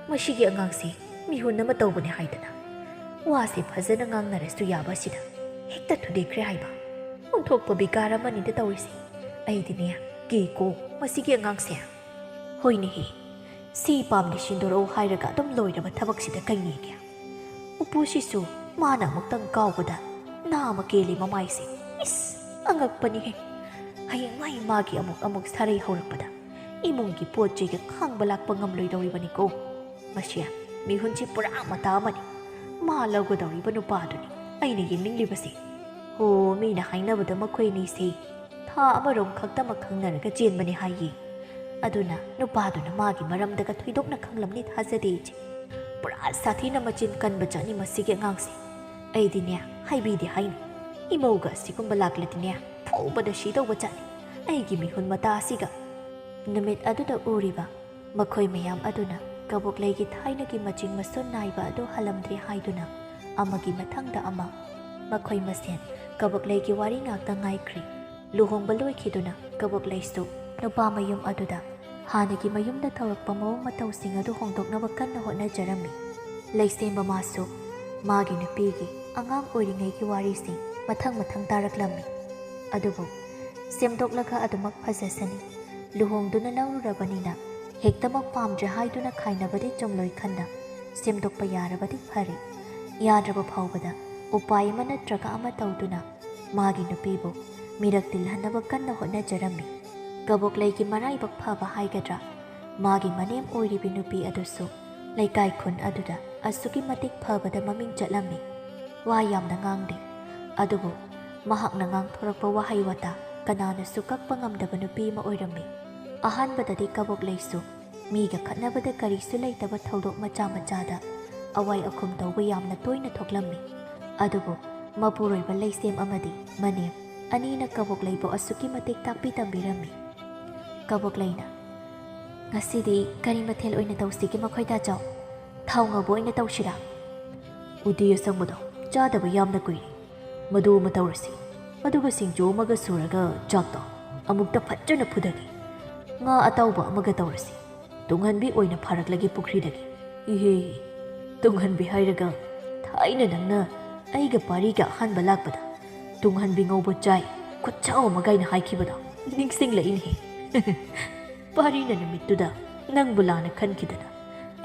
ꯃꯁꯤꯒꯤ ꯑꯉꯥꯡꯁꯤ ꯃꯤꯍꯨꯟ ꯑꯃ ꯇꯧꯕꯅꯦ ꯍꯥꯏꯗꯅ꯫ ꯋꯥꯁꯦ ꯐꯖꯅ ꯉꯥꯡꯅꯔꯁꯨ ꯌꯥꯕ ꯑꯁꯤꯗ ꯍꯦꯛꯇ ꯊꯨꯗꯦꯛꯈ꯭ꯔꯦ ꯍꯥꯏꯕ꯫ ꯑꯣꯟꯊꯣꯛꯄ ꯕꯤꯀꯥꯔ ꯑꯃꯅꯤꯗ ꯇꯧꯔꯤꯁꯦ꯫ ꯑꯩꯗꯤꯅꯦ, "ꯀꯤꯀꯣ ꯃꯁꯤꯒꯤ ꯑꯉꯥꯡꯁꯦ꯫ ꯍꯣꯏꯅꯦꯍꯦ, ꯁꯤ ꯄꯥꯝꯗꯤ ꯁꯤꯟꯗꯣꯔꯛꯎ ꯍꯥꯏꯔꯒ ꯑꯗꯨꯝ ꯂꯣꯏꯔꯕ ꯊꯕꯛꯁꯤꯗ ꯀꯩꯅꯦꯒꯦ?" ꯎꯄꯨꯁꯤꯁꯨ ꯃꯥꯅ ꯑꯃꯨꯛꯇꯪ ꯀꯥꯎꯕꯗ ꯅꯥꯃ ꯀꯦꯜꯂꯤ ꯃꯃꯥꯏꯁꯦ꯫ ꯏꯁ, ꯑꯉꯛꯄꯅꯤꯍꯦ꯫ ꯍꯌꯦꯡꯋꯥꯏ ꯃꯥꯒꯤ ꯑꯃꯨꯛ ꯑꯃꯨꯛ ꯁꯥꯔꯩ ꯍꯧꯔꯛꯄꯗ ꯏꯃꯨꯡꯒꯤ ꯄꯣꯠ ꯆꯩꯒ ꯈꯥꯡꯕ ꯂꯥꯛꯄ ꯉꯝꯂꯣꯏꯗꯧꯔꯤꯕꯅꯤꯀꯣ꯫ ꯃꯁꯤ ꯃꯤꯍꯨꯟꯁꯤ ꯄꯨꯔꯥ ꯃꯇꯥ ꯑꯃꯅꯤ꯫ ꯃꯥ ꯂꯧꯒꯗꯧꯔꯤꯕ ꯅꯨꯄꯥꯗꯨꯅꯤ ꯑꯩꯅ ꯌꯦꯡꯅꯤꯡꯂꯤꯕꯁꯦ꯫ ꯍꯣ, ꯃꯤꯅ ꯍꯥꯏꯅꯕꯗ ꯃꯈꯣꯏ ꯑꯅꯤꯁꯦ ꯊꯥ ꯑꯃꯔꯣꯝ ꯈꯛꯇꯃꯛ ꯈꯪꯅꯔꯒ ꯆꯦꯟꯕꯅꯤ ꯍꯥꯏꯌꯦ꯫ ꯑꯗꯨꯅ ꯅꯨꯄꯥꯗꯨꯅ ꯃꯥꯒꯤ ꯃꯔꯝꯗꯒ ꯊꯣꯏꯗꯣꯛꯅ ꯈꯪꯂꯝꯅꯤ ꯊꯥꯖꯗꯦ ꯏꯆꯦ꯫ ꯄꯨꯔꯥ ꯁꯥꯊꯤꯅ ꯃꯆꯤꯟ ꯀꯟꯕ ꯖꯥꯠꯅꯤ ꯃꯁꯤꯒꯤ ꯑꯉꯥꯡꯁꯦ꯫ ꯑꯩꯗꯤꯅꯦ, ꯍꯥꯏꯕꯤꯗꯦ ꯍꯥꯏꯅꯤ꯫ ꯏꯃꯧꯒ ꯑꯁꯤꯒꯨꯝꯕ ꯂꯥꯛꯂꯗꯤꯅꯦ, ꯐꯨꯕꯗ ꯁꯤꯗꯧꯕ ꯖꯥꯠꯅꯤ꯫ ꯑꯩꯒꯤ ꯃꯤꯍꯨꯟ ꯃꯇꯥ ꯑꯁꯤꯒ꯫ ꯅꯨꯃꯤꯠ ꯑꯗꯨꯗ ꯎꯔꯤꯕ ꯃꯈꯣꯏ ꯃꯌꯥꯝ ꯑꯗꯨꯅ ꯀꯕꯣꯛꯂꯩꯒꯤ ꯊꯥꯏꯅꯒꯤ ꯃꯆꯤꯡ ꯃꯁꯨꯟ ꯅꯥꯏꯕ ꯑꯗꯨ ꯍꯜꯂꯝꯗ꯭ꯔꯦ ꯍꯥꯏꯗꯨꯅ ꯑꯃꯒꯤ ꯃꯊꯪꯗ ꯑꯃ ꯃꯈꯣꯏ ꯃꯁꯦꯟ ꯀꯕꯣꯛꯂꯩꯒꯤ ꯋꯥꯔꯤ ꯉꯥꯛꯇ ꯉꯥꯏꯈ꯭ꯔꯤ꯫ ꯂꯨꯍꯣꯡꯕ ꯂꯣꯏꯈꯤꯗꯨꯅ ꯀꯕꯣꯛꯂꯩꯁꯨ ꯅꯨꯄꯥ ꯃꯌꯨꯝ ꯑꯗꯨꯗ ꯍꯥꯟꯅꯒꯤ ꯃꯌꯨꯝꯗ ꯇꯧꯔꯛꯄ ꯃꯑꯣꯡ ꯃꯇꯧꯁꯤꯡ ꯑꯗꯨ ꯍꯣꯡꯗꯣꯛꯅꯕ ꯀꯟꯅ ꯍꯣꯠꯅꯖꯔꯝꯃꯤ꯫ ꯂꯩꯁꯦꯝꯕ ꯃꯥꯁꯨ ꯃꯥꯒꯤ ꯅꯨꯄꯤꯒꯤ ꯑꯉꯥꯡ ꯑꯣꯏꯔꯤꯉꯩꯒꯤ ꯋꯥꯔꯤꯁꯤꯡ ꯃꯊꯪ ꯃꯊꯪ ꯇꯥꯔꯛꯂꯝꯃꯤ꯫ ꯑꯗꯨꯕꯨ ꯁꯦꯝꯗꯣꯛꯂꯒ ꯑꯗꯨꯃꯛ ꯐꯖꯁꯅꯤ, ꯂꯨꯍꯣꯡꯗꯨꯅ ꯂꯧꯔꯨꯔꯕꯅꯤꯅ ꯍꯦꯛꯇꯃꯛ ꯄꯥꯝꯗ꯭ꯔꯦ ꯍꯥꯏꯗꯨꯅ ꯈꯥꯏꯅꯕꯗꯤ ꯆꯨꯝꯂꯣꯏ ꯈꯟꯅ ꯁꯦꯝꯗꯣꯛꯄ ꯌꯥꯔꯕꯗꯤ ꯐꯔꯦ꯫ ꯌꯥꯗ꯭ꯔꯕ ꯐꯥꯎꯕꯗ ꯎꯄꯥꯏ ꯑꯃ ꯅꯠꯇ꯭ꯔꯒ ꯑꯃ ꯇꯧꯗꯨꯅ ꯃꯥꯒꯤ ꯅꯨꯄꯤꯕꯨ ꯃꯤꯔꯛ ꯇꯤꯜꯍꯟꯅꯕ ꯀꯟꯅ ꯍꯣꯠꯅꯖꯔꯝꯃꯤ꯫ ꯀꯕꯣꯛꯂꯩꯒꯤ ꯃꯔꯥꯏꯕꯛ ꯐꯕ ꯍꯥꯏꯒꯗ꯭ꯔꯥ, ꯃꯥꯒꯤ ꯃꯅꯦꯝ ꯑꯣꯏꯔꯤꯕꯤ ꯅꯨꯄꯤ ꯑꯗꯨꯁꯨ ꯂꯩꯀꯥꯏ ꯈꯨꯟ ꯑꯗꯨꯗ ꯑꯁꯨꯛꯀꯤ ꯃꯇꯤꯛ ꯐꯕꯗ ꯃꯃꯤꯡ ꯆꯠꯂꯝꯃꯤ꯫ ꯋꯥ ꯌꯥꯝꯅ ꯉꯥꯡꯗꯦ, ꯑꯗꯨꯕꯨ ꯃꯍꯥꯛꯅ ꯉꯥꯡꯊꯣꯔꯛꯄ ꯋꯥꯍꯩ ꯋꯥꯇꯥ ꯀꯅꯥꯅꯁꯨ ꯀꯛꯄ ꯉꯝꯗꯕ ꯅꯨꯄꯤ ꯑꯃ ꯑꯣꯏꯔꯝꯃꯤ꯫ ꯑꯍꯥꯟꯕꯗꯗꯤ ꯀꯕꯣꯛꯂꯩꯁꯨ ꯃꯤꯒ ꯈꯠꯅꯕꯗ ꯀꯔꯤꯁꯨ ꯂꯩꯇꯕ ꯊꯧꯗꯣꯛ ꯃꯆꯥ ꯃꯆꯥꯗ ꯑꯋꯥꯏ ꯑꯈꯨꯝ ꯇꯧꯕ ꯌꯥꯝꯅ ꯇꯣꯏꯅ ꯊꯣꯛꯂꯝꯃꯤ꯫ ꯑꯗꯨꯕꯨ ꯃꯄꯨꯔꯣꯏꯕ ꯂꯩꯁꯦꯝ ꯑꯃꯗꯤ ꯃꯅꯦꯝ ꯑꯅꯤꯅ ꯀꯕꯣꯛꯂꯩꯕꯨ ꯑꯁꯨꯛꯀꯤ ꯃꯇꯤꯛ ꯇꯥꯛꯄꯤ ꯇꯝꯕꯤꯔꯝꯃꯤ꯫ ꯀꯕꯣꯛꯂꯩꯅ, "ꯉꯁꯤꯗꯤ ꯀꯔꯤ ꯃꯊꯦꯜ ꯑꯣꯏꯅ ꯇꯧꯁꯤꯒꯦ ꯃꯈꯣꯏ ꯇꯥꯆꯧ? ꯊꯥꯎ ꯉꯧꯕ ꯑꯣꯏꯅ ꯇꯧꯁꯤꯔꯥ?" "ꯎꯇꯤ ꯑꯁꯪꯕꯗꯣ ꯆꯥꯗꯕ ꯌꯥꯝꯅ ꯀꯨꯏꯔꯦ꯫ ꯃꯗꯨ ꯑꯃ ꯇꯧꯔꯁꯤ꯫ ꯑꯗꯨꯒ ꯁꯤꯡꯖꯨ ꯑꯃꯒ ꯁꯨꯔꯒ ꯆꯥꯛꯇꯣ ꯑꯃꯨꯛꯇ ꯐꯖꯅ ꯐꯨꯊꯒꯦ꯫ ꯉꯥ ꯑꯇꯥꯎꯕ ꯑꯃꯒ ꯇꯧꯔꯁꯤ꯫ ꯇꯨꯡꯍꯟꯕꯤ ꯑꯣꯏꯅ ꯐꯥꯔꯛꯂꯒꯦ ꯄꯨꯈ꯭ꯔꯤꯗꯒꯤ꯫ ꯏꯍꯦ, ꯇꯨꯡꯍꯟꯕꯤ ꯍꯥꯏꯔꯒ ꯊꯥꯏꯅ ꯅꯪꯅ ꯑꯩꯒ ꯄꯥꯔꯤꯒ ꯑꯍꯥꯟꯕ ꯂꯥꯛꯄꯗ ꯇꯨꯡꯍꯟꯕꯤ ꯉꯧꯕ ꯆꯥꯏ, ꯈꯨꯠꯆꯥꯎ ꯑꯃ ꯀꯥꯏꯅ ꯍꯥꯏꯈꯤꯕꯗꯣ꯫ ꯅꯤꯡꯁꯤꯡꯂꯛꯏꯅꯦ꯫ ꯄꯥꯔꯤꯅ ꯅꯨꯃꯤꯠꯇꯨꯗ ꯅꯪꯕꯨ ꯂꯥꯟꯅ ꯈꯟꯈꯤꯗꯅ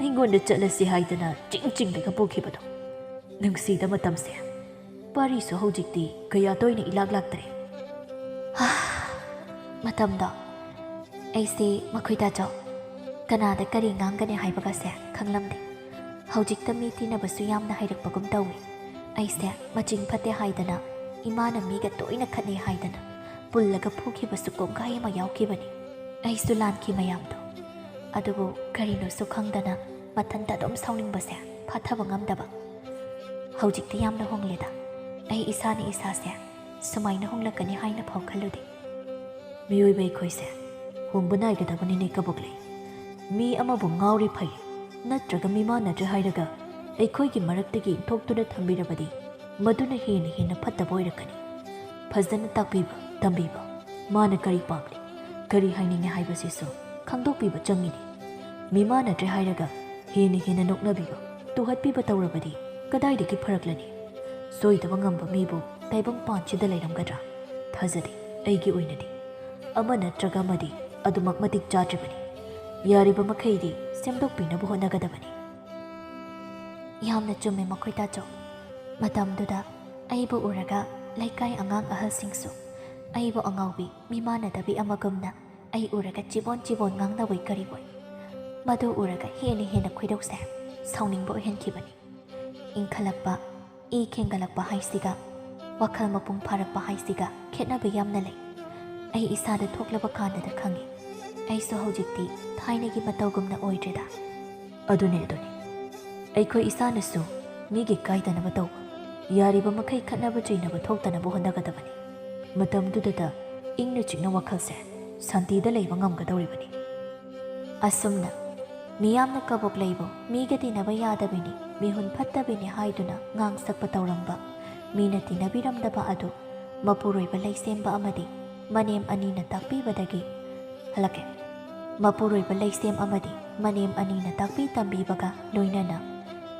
ꯑꯩꯉꯣꯟꯗ ꯆꯠꯂꯁꯤ ꯍꯥꯏꯗꯅ ꯆꯤꯡ ꯆꯤꯡꯗꯒ ꯄꯨꯈꯤꯕꯗꯣ꯫ ꯅꯨꯡꯁꯤꯗ ꯃꯇꯝꯁꯦ꯫ ꯄꯥꯔꯤꯁꯨ ꯍꯧꯖꯤꯛꯇꯤ ꯀꯌꯥ ꯇꯣꯏꯅ ꯏꯂꯥꯛ ꯂꯥꯛꯇ꯭ꯔꯦ꯫ ꯍꯥ, ꯃꯇꯝꯗꯣ꯫ ꯑꯩꯁꯦ ꯃꯈꯣꯏ ꯇꯥꯆꯧ ꯀꯅꯥꯗ ꯀꯔꯤ ꯉꯥꯡꯒꯅꯤ ꯍꯥꯏꯕꯒꯁꯦ ꯈꯪꯂꯝꯗꯦ꯫ ꯍꯧꯖꯤꯛꯇ ꯃꯤ ꯇꯤꯟꯅꯕꯁꯨ ꯌꯥꯝꯅ ꯍꯩꯔꯛꯄꯒꯨꯝ ꯇꯧꯏ꯫ ꯑꯩꯁꯦ ꯃꯆꯤꯡ ꯐꯠꯇꯦ ꯍꯥꯏꯗꯅ, ꯏꯃꯥꯅ ꯃꯤꯒ ꯇꯣꯏꯅ ꯈꯠꯅꯩ ꯍꯥꯏꯗꯅ ꯄꯨꯜꯂꯒ ꯐꯨꯈꯤꯕꯁꯨ ꯀꯣꯡꯒꯥꯏ ꯑꯃ ꯌꯥꯎꯈꯤꯕꯅꯤ꯫ ꯑꯩꯁꯨ ꯂꯥꯟꯈꯤ ꯃꯌꯥꯝꯗꯣ꯫ ꯑꯗꯨꯕꯨ ꯀꯔꯤꯅꯣꯁꯨ ꯈꯪꯗꯅ ꯃꯊꯟꯇ ꯑꯗꯨꯝ ꯁꯥꯎꯅꯤꯡꯕꯁꯦ ꯐꯥꯊꯕ ꯉꯝꯗꯕ꯫ ꯍꯧꯖꯤꯛꯇꯤ ꯌꯥꯝꯅ ꯍꯣꯡꯂꯦꯗ꯫ ꯑꯩ ꯏꯁꯥꯅ ꯏꯁꯥꯁꯦ ꯁꯨꯃꯥꯏꯅ ꯍꯣꯡꯂꯛꯀꯅꯤ ꯍꯥꯏꯅ ꯐꯥꯎ ꯈꯜꯂꯨꯗꯦ꯫ ꯃꯤꯑꯣꯏꯕ ꯑꯩꯈꯣꯏꯁꯦ ꯍꯣꯡꯕ ꯅꯥꯏꯒꯗꯕꯅꯤꯅꯦ ꯀꯕꯣꯛꯂꯩ꯫ ꯃꯤ ꯑꯃꯕꯨ ꯉꯥꯎꯔꯤ ꯐꯩ ꯅꯠꯇ꯭ꯔꯒ ꯃꯤꯃꯥꯟꯅꯗ꯭ꯔꯦ ꯍꯥꯏꯔꯒ ꯑꯩꯈꯣꯏꯒꯤ ꯃꯔꯛꯇꯒꯤ ꯏꯟꯊꯣꯛꯇꯨꯅ ꯊꯝꯕꯤꯔꯕꯗꯤ ꯃꯗꯨꯅ ꯍꯦꯟꯅ ꯍꯦꯟꯅ ꯐꯠꯇꯕ ꯑꯣꯏꯔꯛꯀꯅꯤ꯫ ꯐꯖꯅ ꯇꯥꯛꯄꯤꯕ, ꯇꯝꯕꯤꯕ, ꯃꯥꯅ ꯀꯔꯤ ꯄꯥꯝꯂꯤ, ꯀꯔꯤ ꯍꯥꯏꯅꯤꯡꯉꯤ ꯍꯥꯏꯕꯁꯤꯁꯨ ꯈꯪꯗꯣꯛꯄꯤꯕ ꯆꯪꯉꯤꯅꯤ꯫ ꯃꯤꯃꯥꯟꯅꯗ꯭ꯔꯦ ꯍꯥꯏꯔꯒ ꯍꯦꯟꯅ ꯍꯦꯟꯅ ꯅꯣꯛꯅꯕꯤꯕ, ꯇꯨꯍꯠꯄꯤꯕ ꯇꯧꯔꯕꯗꯤ ꯀꯗꯥꯏꯗꯒꯤ ꯐꯔꯛꯂꯅꯤ? ꯁꯣꯏꯗꯕ ꯉꯝꯕ ꯃꯤꯕꯨ ꯇꯥꯏꯕꯪ ꯄꯥꯟꯁꯤꯗ ꯂꯩꯔꯝꯒꯗ꯭ꯔꯥ? ꯊꯥꯖꯗꯦ꯫ ꯑꯩꯒꯤ ꯑꯣꯏꯅꯗꯤ ꯑꯃ ꯅꯠꯇ꯭ꯔꯒ ꯑꯃꯗꯤ ꯑꯗꯨꯃꯛ ꯃꯇꯤꯛ ꯆꯥꯗ꯭ꯔꯤꯕꯅꯤ꯫ ꯌꯥꯔꯤꯕ ꯃꯈꯩꯗꯤ ꯁꯦꯝꯗꯣꯛꯄꯤꯅꯕ ꯍꯣꯠꯅꯒꯗꯕꯅꯤ꯫ ꯌꯥꯝꯅ ꯆꯨꯝꯃꯦ ꯃꯈꯣꯏ ꯇꯥꯆꯧ꯫ ꯃꯇꯝꯗꯨꯗ ꯑꯩꯕꯨ ꯎꯔꯒ ꯂꯩꯀꯥꯏ ꯑꯉꯥꯡ ꯑꯍꯜꯁꯤꯡꯁꯨ ꯑꯩꯕꯨ ꯑꯉꯥꯎꯕꯤ, ꯃꯤꯃꯥꯟꯅꯗꯕꯤ ꯑꯃꯒꯨꯝꯅ ꯑꯩ ꯎꯔꯒ ꯆꯤꯕꯣꯟ ꯆꯤꯕꯣꯟ ꯉꯥꯡꯅꯕꯣꯏ ꯀꯔꯤꯕꯣꯏ꯫ ꯃꯗꯨ ꯎꯔꯒ ꯍꯦꯟꯅ ꯍꯦꯟꯅ ꯈꯣꯏꯗꯧꯁꯦ ꯁꯥꯎꯅꯤꯡꯕ ꯑꯣꯏꯍꯟꯈꯤꯕꯅꯤ꯫ ꯏꯪꯈꯠꯂꯛꯄ, ꯏ ꯈꯦꯡꯒꯠꯂꯛꯄ ꯍꯥꯏꯁꯤꯒ ꯋꯥꯈꯜ ꯃꯄꯨꯡ ꯐꯥꯔꯛꯄ ꯍꯥꯏꯁꯤꯒ ꯈꯦꯠꯅꯕ ꯌꯥꯝꯅ ꯂꯩ꯫ ꯑꯩ ꯏꯁꯥꯗ ꯊꯣꯛꯂꯕ ꯀꯥꯟꯗꯗ ꯈꯪꯉꯤ꯫ ꯑꯩꯁꯨ ꯍꯧꯖꯤꯛꯇꯤ ꯊꯥꯏꯅꯒꯤ ꯃꯇꯧꯒꯨꯝꯅ ꯑꯣꯏꯗ꯭ꯔꯦꯗ꯫ ꯑꯗꯨꯅꯦ, ꯑꯗꯨꯅꯦ꯫ ꯑꯩꯈꯣꯏ ꯏꯁꯥꯅꯁꯨ ꯃꯤꯒꯤ ꯀꯥꯏꯗꯅꯕ ꯇꯧꯕ, ꯌꯥꯔꯤꯕ ꯃꯈꯩ ꯈꯠꯅꯕ ꯆꯩꯅꯕ ꯊꯣꯛꯇꯅꯕ ꯍꯣꯠꯅꯒꯗꯕꯅꯤ꯫ ꯃꯇꯝꯗꯨꯗꯇ ꯏꯪꯅ ꯆꯤꯛꯅ ꯋꯥꯈꯜꯁꯦ ꯁꯥꯟꯇꯤꯗ ꯂꯩꯕ ꯉꯝꯒꯗꯧꯔꯤꯕꯅꯤ꯫ ꯑꯁꯨꯝꯅ ꯃꯤꯌꯥꯝꯅ ꯀꯕꯣꯛꯂꯩꯕꯨ ꯃꯤꯒ ꯇꯤꯟꯅꯕ ꯌꯥꯗꯕꯤꯅꯤ, ꯃꯤꯍꯨꯟ ꯐꯠꯇꯕꯤꯅꯤ ꯍꯥꯏꯗꯨꯅ ꯉꯥꯡꯁꯛꯄ ꯇꯧꯔꯝꯕ, ꯃꯤꯅ ꯇꯤꯟꯅꯕꯤꯔꯝꯗꯕ ꯑꯗꯨ ꯃꯄꯨꯔꯣꯏꯕ ꯂꯩꯁꯦꯝꯕ ꯑꯃꯗꯤ ꯃꯅꯦꯝ ꯑꯅꯤꯅ ꯇꯥꯛꯄꯤꯕꯗꯒꯤ ꯍꯜꯂꯛꯀꯦ꯫ ꯃꯄꯨꯔꯣꯏꯕ ꯂꯩꯁꯦꯝ ꯑꯃꯗꯤ ꯃꯅꯦꯝ ꯑꯅꯤꯅ ꯇꯥꯛꯄꯤ ꯇꯝꯕꯤꯕꯒ ꯂꯣꯏꯅꯅ,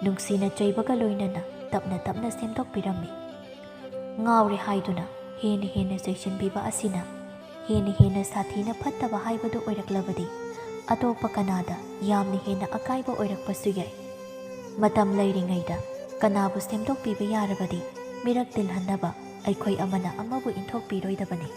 ꯅꯨꯡꯁꯤꯅ ꯆꯩꯕꯒ ꯂꯣꯏꯅꯅ ꯇꯞꯅ ꯇꯞꯅ ꯁꯦꯝꯗꯣꯛꯄꯤꯔꯝꯃꯤ꯫ ꯉꯥꯎꯔꯦ ꯍꯥꯏꯗꯨꯅ ꯍꯦꯟꯅ ꯍꯦꯟꯅ ꯆꯩꯁꯤꯟꯕꯤꯕ ꯑꯁꯤꯅ ꯍꯦꯟꯅ ꯍꯦꯟꯅ ꯁꯥꯊꯤꯅ ꯐꯠꯇꯕ ꯍꯥꯏꯕꯗꯨ ꯑꯣꯏꯔꯛꯂꯕꯗꯤ ꯑꯇꯣꯞꯄ ꯀꯅꯥꯗ ꯌꯥꯝꯅ ꯍꯦꯟꯅ ꯑꯀꯥꯏꯕ ꯑꯣꯏꯔꯛꯄꯁꯨ ꯌꯥꯏ꯫ ꯃꯇꯝ ꯂꯩꯔꯤꯉꯩꯗ ꯀꯅꯥꯕꯨ ꯁꯦꯝꯗꯣꯛꯄꯤꯕ ꯌꯥꯔꯕꯗꯤ ꯃꯤꯔꯛ ꯇꯤꯜꯍꯟꯅꯕ ꯑꯩꯈꯣꯏ ꯑꯃꯅ ꯑꯃꯕꯨ ꯏꯟꯊꯣꯛꯄꯤꯔꯣꯏꯗꯕꯅꯤ꯫